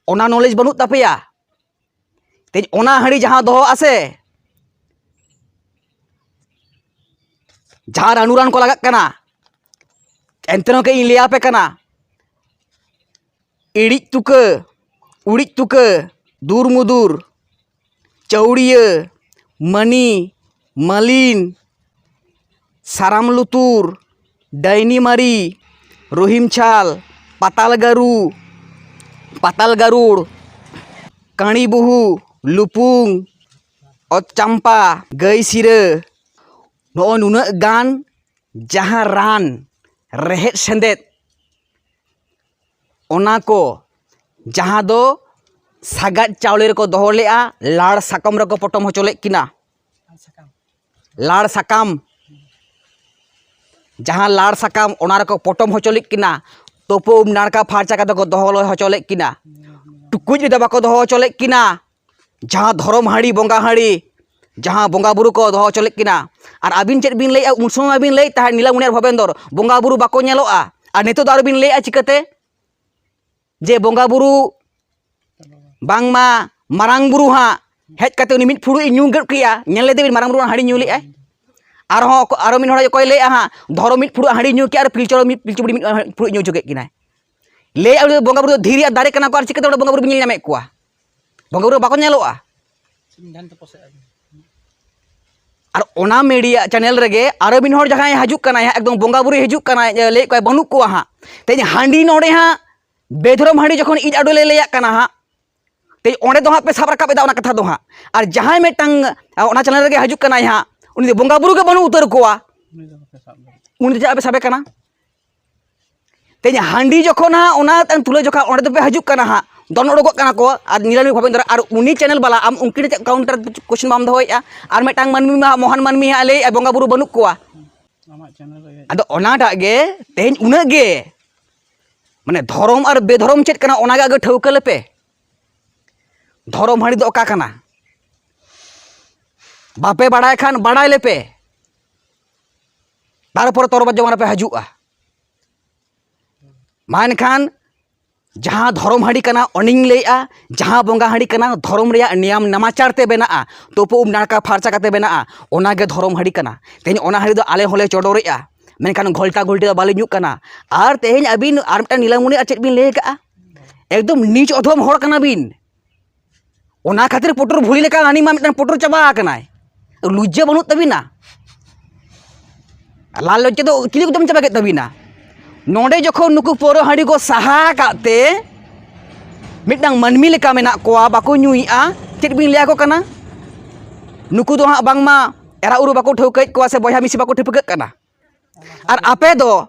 ᱚᱱᱟ ᱱᱚᱞᱮᱡᱽ ᱵᱟᱹᱱᱩᱜ ᱛᱟᱯᱮᱭᱟ᱾ ᱛᱮᱦᱮᱧ ᱚᱱᱟ ᱦᱟᱺᱰᱤ ᱡᱟᱦᱟᱸ ᱫᱚᱦᱚ ᱟᱥᱮ, ᱡᱟᱦᱟᱸ ᱨᱟᱱᱩ ᱨᱟᱱ ᱠᱚ ᱞᱟᱜᱟᱜ ᱠᱟᱱᱟ, ᱮᱱᱛᱮ ᱨᱮᱦᱚᱸ ᱠᱟᱹᱡ ᱤᱧ ᱞᱟᱹᱭ ᱟᱯᱮ ᱠᱟᱱᱟ, ᱤᱲᱤᱡ ᱛᱩᱠᱟᱹ, ᱩᱲᱤᱡ ᱛᱩᱠᱟᱹ, ᱫᱩᱨ ᱢᱩᱫᱩᱨ, ᱪᱟᱹᱣᱲᱤᱭᱟᱹ, ᱢᱟᱹᱱᱤ, ᱢᱟᱹᱞᱤᱱ, ᱥᱟᱨᱟᱢ ᱞᱩᱛᱩᱨ, ᱰᱟᱹᱭᱱᱤ ᱢᱟᱹᱨᱤ, ᱨᱚᱦᱤᱢ ᱪᱷᱟᱞ, ᱯᱟᱛᱟᱞ ᱜᱟᱹᱨᱩ, ᱯᱟᱛᱟᱞ ᱜᱟᱹᱨᱩᱲ, ᱠᱟᱹᱬᱤ ᱵᱩᱦᱩ, ᱞᱩᱯᱩᱝ, ᱚᱛ ᱪᱟᱢᱯᱟ, ᱜᱟᱹᱭ ᱥᱤᱨᱟᱹ, ᱱᱚᱜᱼᱚᱭ ᱱᱩᱱᱟᱹᱜ ᱜᱟᱱ ᱡᱟᱦᱟᱸ ᱨᱟᱱ, ᱨᱮᱦᱮᱫ ᱥᱮᱸᱫᱮᱫ, ᱚᱱᱟ ᱠᱚ ᱡᱟᱦᱟᱸ ᱫᱚ ᱥᱟᱜᱟᱫ ᱪᱟᱣᱞᱮ ᱨᱮᱠᱚ ᱫᱚᱦᱚ ᱞᱮᱜᱼᱟ, ᱞᱟᱲ ᱥᱟᱠᱟᱢ ᱨᱮᱠᱚ ᱯᱚᱴᱚᱢ ᱦᱚᱪᱚ ᱞᱮᱫ ᱠᱤᱱᱟ᱾ ᱞᱟᱲ ᱥᱟᱠᱟᱢ, ᱡᱟᱦᱟᱸ ᱞᱟᱲ ᱥᱟᱠᱟᱢ, ᱚᱱᱟ ᱨᱮᱠᱚ ᱯᱚᱴᱚᱢ ᱦᱚᱪᱚ ᱞᱮᱫ ᱠᱤᱱᱟ᱾ ᱛᱳᱯᱳ ᱩᱢ ᱱᱟᱲᱠᱟ ᱯᱷᱟᱨᱪᱟ ᱠᱟᱛᱮ ᱠᱚ ᱫᱚᱦᱚ ᱦᱚᱪᱚ ᱞᱮᱫ ᱠᱤᱱᱟ᱾ ᱴᱩᱠᱩᱡ ᱨᱮᱫᱚ ᱵᱟᱠᱚ ᱫᱚᱦᱚ ᱦᱚᱪᱚ ᱞᱮᱫ ᱠᱤᱱᱟ᱾ ᱡᱟᱦᱟᱸ ᱫᱷᱚᱨᱚᱢ ᱦᱟᱺᱰᱤ, ᱵᱚᱸᱜᱟ ᱦᱟᱺᱰᱤ, ᱡᱟᱦᱟᱸ ᱵᱚᱸᱜᱟ ᱵᱩᱨᱩ ᱠᱚ ᱫᱚᱦᱚ ᱦᱚᱪᱚ ᱞᱮᱫ ᱠᱤᱱᱟ᱾ ᱟᱨ ᱟᱹᱵᱤᱱ ᱪᱮᱫ ᱵᱤᱱ ᱞᱟᱹᱭᱮᱫᱼᱟ? ᱩᱱ ᱥᱚᱢᱚᱭ ᱢᱟᱵᱤᱱ ᱞᱟᱹᱭᱮᱫ ᱛᱟᱦᱮᱸᱫ ᱱᱤᱞᱟᱢᱚᱱᱤ ᱟᱨ ᱵᱷᱚᱵᱮᱱᱫᱚᱨ ᱵᱚᱸᱜᱟ ᱵᱩᱨᱩ ᱵᱟᱠᱚ ᱧᱮᱞᱚᱜᱼᱟ, ᱟᱨ ᱱᱤᱛᱚᱜ ᱫᱚ ᱟᱨᱚ ᱵᱤᱱ ᱞᱟᱹᱭᱮᱫᱼᱟ ᱪᱤᱠᱟᱹᱛᱮ? ᱡᱮ ᱵᱚᱸᱜᱟ ᱵᱩᱨᱩ ᱵᱟᱝᱢᱟ ᱢᱟᱨᱟᱝ ᱵᱩᱨᱩ ᱦᱟᱸᱜ ᱦᱮᱡ ᱠᱟᱛᱮ ᱩᱱᱤ ᱢᱤᱫ ᱯᱷᱩᱲᱩᱜ ᱮ ᱧᱩ ᱜᱚᱫ ᱠᱮᱜᱼᱟ, ᱧᱮᱞ ᱞᱮᱫᱮ ᱵᱤᱱ ᱢᱟᱨᱟᱝ ᱵᱩᱨᱩ ᱦᱟᱺᱰᱤ ᱧᱩ ᱞᱮᱜᱼᱟᱭ? ᱟᱨᱦᱚᱸ ᱟᱨᱚ ᱢᱤᱫ ᱦᱚᱲ ᱚᱠᱚᱭ ᱞᱟᱹᱭᱮᱜᱼᱟ ᱦᱟᱸᱜ, ᱫᱷᱚᱨᱚᱢ ᱢᱤᱫ ᱯᱷᱩᱲᱩᱜ ᱦᱟᱺᱰᱤ ᱧᱩ ᱠᱮᱜᱼᱟ ᱟᱨ ᱯᱤᱞᱪᱩ ᱦᱟᱲᱟᱢ ᱢᱤᱫ ᱯᱤᱞᱪᱩ ᱵᱩᱲᱦᱤ ᱢᱤᱫ ᱯᱷᱩᱲᱩᱜ ᱧᱩ ᱦᱚᱪᱚ ᱠᱮᱫ ᱠᱤᱱᱟᱭ᱾ ᱞᱟᱹᱭᱮᱜᱼᱟ ᱩᱱᱤ ᱫᱚ ᱵᱚᱸᱜᱟ ᱵᱩᱨᱩ ᱫᱚ ᱫᱷᱤᱨᱤ ᱟᱨ ᱫᱟᱨᱮ ᱠᱟᱱᱟ ᱠᱚ, ᱟᱨ ᱪᱤᱠᱟᱹᱛᱮ ᱚᱸᱰᱮ ᱵᱚᱸᱜᱟ ᱵᱩᱨᱩ ᱵᱤᱱ ᱧᱮᱞ ᱧᱟᱢᱮᱫ ᱠᱚᱣᱟ? ᱵᱚᱸᱜᱟ ᱵᱩᱨᱩ ᱵᱟᱠᱚ ᱧᱮᱞᱚᱜᱼᱟ᱾ ᱟᱨ ᱚᱱᱟ ᱢᱤᱰᱤᱭᱟ ᱪᱮᱱᱮᱞ ᱨᱮᱜᱮ ᱟᱨᱚ ᱢᱤᱫ ᱦᱚᱲ ᱡᱟᱦᱟᱸᱭ ᱦᱤᱡᱩᱜ ᱠᱟᱱᱟᱭ ᱦᱟᱸᱜ, ᱮᱠᱫᱚᱢ ᱵᱚᱸᱜᱟ ᱵᱩᱨᱩᱭ ᱦᱤᱡᱩᱜ ᱠᱟᱱᱟᱭ, ᱞᱟᱹᱭᱮᱫ ᱠᱚᱣᱟᱭ ᱵᱟᱹᱱᱩᱜ ᱠᱚᱣᱟ ᱦᱟᱸᱜ᱾ ᱛᱮᱦᱮᱧ ᱦᱟᱺᱰᱤ ᱱᱚᱰᱮ ᱦᱟᱸᱜ ᱵᱮᱫᱷᱚᱨᱚᱢ ᱦᱟᱺᱰᱤ ᱡᱚᱠᱷᱚᱱ ᱤᱡ ᱟᱰᱚᱞᱮ ᱞᱟᱹᱭᱟᱜ ᱠᱟᱱᱟ ᱦᱟᱸᱜ, ᱛᱮᱦᱮᱧ ᱚᱸᱰᱮ ᱫᱚ ᱦᱟᱸᱜ ᱯᱮ ᱥᱟᱵ ᱨᱟᱠᱟᱵ ᱮᱫᱟ ᱚᱱᱟ ᱠᱟᱛᱷᱟ ᱫᱚ ᱦᱟᱸᱜ᱾ ᱟᱨ ᱡᱟᱦᱟᱸᱭ ᱢᱤᱫᱴᱟᱝ, ᱟ, ᱚᱱᱟ ᱪᱮᱱᱮᱞ ᱨᱮᱜᱮ ᱦᱤᱡᱩᱜ ᱠᱟᱱᱟᱭ ᱦᱟᱸᱜ, ᱩᱱᱤ ᱫᱚ ᱵᱚᱸᱜᱟ ᱵᱩᱨᱩ ᱜᱮ ᱵᱟᱹᱱᱩᱜ ᱩᱛᱟᱹᱨ ᱠᱚᱣᱟ᱾ ᱩᱱᱤ ᱫᱚ ᱪᱮᱫᱟᱜ ᱯᱮ ᱥᱟᱵᱮ ᱠᱟᱱᱟ? ᱛᱮᱦᱮᱧ ᱦᱟᱺᱰᱤ ᱡᱚᱠᱷᱚᱱ ᱦᱟᱸᱜ ᱚᱱᱟ ᱛᱩᱞᱟᱹ ᱡᱚᱠᱷᱟ ᱚᱸᱰᱮ ᱫᱚᱯᱮ ᱦᱤᱡᱩᱜ ᱠᱟᱱᱟ ᱦᱟᱸᱜ, ᱫᱚᱱ ᱚᱰᱚᱠᱚᱜ ᱠᱟᱱᱟ ᱠᱚ, ᱟᱨ ᱱᱤᱞᱟᱢᱤ ᱵᱷᱟᱵᱮᱱ ᱫᱟᱨᱟ ᱟᱨ ᱩᱱᱤ ᱪᱮᱱᱮᱞ ᱵᱟᱞᱟ ᱟᱢ ᱩᱱᱠᱤᱱ ᱪᱮᱫ ᱠᱟᱣᱩᱱᱴᱟᱨ ᱠᱚᱥᱪᱮᱱ ᱵᱟᱢ ᱫᱚᱦᱚᱭᱮᱫᱼᱟ? ᱟᱨ ᱢᱤᱫᱴᱟᱝ ᱢᱟᱹᱱᱢᱤ ᱢᱟ ᱢᱚᱦᱟᱱ ᱢᱟᱹᱱᱢᱤ ᱦᱟᱸᱜ ᱞᱟᱹᱭᱮᱫᱼᱟ ᱵᱚᱸᱜᱟ ᱵᱩᱨᱩ ᱵᱟᱹᱱᱩᱜ ᱠᱚᱣᱟ᱾ ᱟᱫᱚ ᱚᱱᱟᱴᱟᱜ ᱜᱮ ᱛᱮᱦᱮᱧ ᱩᱱᱟᱹᱜ ᱜᱮ, ᱢᱟᱱᱮ ᱫᱷᱚᱨᱚᱢ ᱟᱨ ᱵᱮᱫᱷᱚᱨᱚᱢ ᱪᱮᱫ ᱠᱟᱱᱟ ᱚᱱᱟᱜᱮ ᱟᱜᱮ ᱴᱷᱟᱹᱣᱠᱟᱹ ᱞᱮᱯᱮ᱾ ᱫᱷᱚᱨᱚᱢ ᱦᱟᱺᱰᱤ ᱫᱚ ᱚᱠᱟ ᱠᱟᱱᱟ? ᱵᱟᱯᱮ ᱵᱟᱲᱟᱭ ᱠᱷᱟᱱ ᱵᱟᱲᱟᱭ ᱞᱮᱯᱮ, ᱛᱟᱨᱯᱚᱨᱮ ᱛᱚᱨᱚᱡ ᱡᱚᱢᱟ ᱨᱮᱯᱮ ᱦᱤᱡᱩᱜᱼᱟ᱾ ᱢᱟ ᱮᱱᱠᱷᱟᱱ ᱡᱟᱦᱟᱸ ᱫᱷᱚᱨᱚᱢ ᱦᱟᱺᱰᱤ ᱠᱟᱱᱟ ᱚᱱᱤᱧ ᱞᱟᱹᱭᱮᱜᱼᱟ, ᱡᱟᱦᱟᱸ ᱵᱚᱸᱜᱟ ᱦᱟᱺᱰᱤ ᱠᱟᱱᱟ ᱫᱷᱚᱨᱚᱢ ᱨᱮᱭᱟᱜ ᱱᱤᱭᱟᱢ ᱱᱟᱢᱟᱪᱟᱨ ᱛᱮ ᱵᱮᱱᱟᱜᱼᱟ, ᱛᱩᱯᱩ ᱩᱢ ᱱᱟᱲᱠᱟ ᱯᱷᱟᱨᱪᱟ ᱠᱟᱛᱮ ᱵᱮᱱᱟᱜᱼᱟ, ᱚᱱᱟᱜᱮ ᱫᱷᱚᱨᱚᱢ ᱦᱟᱺᱰᱤ ᱠᱟᱱᱟ᱾ ᱛᱮᱦᱮᱧ ᱚᱱᱟ ᱦᱟᱺᱰᱤ ᱫᱚ ᱟᱞᱮ ᱦᱚᱸᱞᱮ ᱪᱚᱰᱚᱨᱮᱜᱼᱟ, ᱢᱮᱱᱠᱷᱟᱱ ᱜᱷᱚᱞᱴᱟ ᱜᱷᱚᱞᱴᱤ ᱫᱚ ᱵᱟᱞᱮ ᱧᱩᱜ ᱠᱟᱱᱟ᱾ ᱟᱨ ᱛᱮᱦᱮᱧ ᱟᱹᱵᱤᱱ ᱟᱨ ᱢᱤᱫᱴᱟᱝ ᱱᱤᱞᱟᱢᱚᱱᱤ ᱟᱨ ᱪᱮᱫ ᱵᱤᱱ ᱞᱟᱹᱭ ᱟᱠᱟᱜᱼᱟ? ᱮᱠᱫᱚᱢ ᱱᱤᱪ ᱚᱫᱷᱚᱢ ᱦᱚᱲ ᱠᱟᱱᱟ ᱵᱤᱱ᱾ ᱚᱱᱟ ᱠᱷᱟᱹᱛᱤᱨ ᱯᱚᱴᱚᱨ ᱵᱷᱩᱞᱤ ᱞᱮᱠᱟ ᱦᱟᱹᱱᱤ ᱢᱟ ᱢᱤᱫᱴᱟᱝ ᱯᱚᱴᱚᱨ ᱪᱟᱵᱟ ᱟᱠᱟᱱᱟᱭ᱾ ᱞᱩᱡᱽᱡᱟᱹ ᱵᱟᱹᱱᱩᱜ ᱛᱟᱹᱵᱤᱱᱟ, ᱞᱟᱞ ᱞᱚᱡᱽᱡᱟ ᱫᱚ ᱪᱤᱞᱤ ᱠᱚ ᱡᱚᱢ ᱪᱟᱵᱟ ᱠᱮᱫ ᱛᱟᱹᱵᱤᱱᱟ? ᱱᱚᱰᱮ ᱡᱚᱠᱷᱚᱱ ᱱᱩᱠᱩ ᱯᱟᱹᱣᱨᱟᱹ ᱦᱟᱺᱰᱤ ᱠᱚ ᱥᱟᱦᱟ ᱟᱠᱟᱫ ᱛᱮ ᱢᱤᱫᱴᱟᱝ ᱢᱟᱹᱱᱢᱤ ᱞᱮᱠᱟ ᱢᱮᱱᱟᱜ ᱠᱚᱣᱟ, ᱵᱟᱠᱚ ᱧᱩᱭᱮᱫᱼᱟ, ᱪᱮᱫ ᱵᱤᱱ ᱞᱟᱹᱭ ᱟᱠᱚ ᱠᱟᱱᱟ? ᱱᱩᱠᱩ ᱫᱚ ᱦᱟᱸᱜ ᱵᱟᱝᱢᱟ ᱮᱨᱟ ᱩᱨᱩ ᱵᱟᱠᱚ ᱴᱷᱟᱹᱣᱠᱟᱹᱭᱮᱫ ᱠᱚᱣᱟ ᱥᱮ ᱵᱚᱭᱦᱟ ᱢᱤᱥᱤ ᱵᱟᱠᱚ ᱴᱷᱟᱹᱣᱠᱟᱹᱜ ᱠᱟᱱᱟ᱾ ᱟᱨ ᱟᱯᱮ ᱫᱚ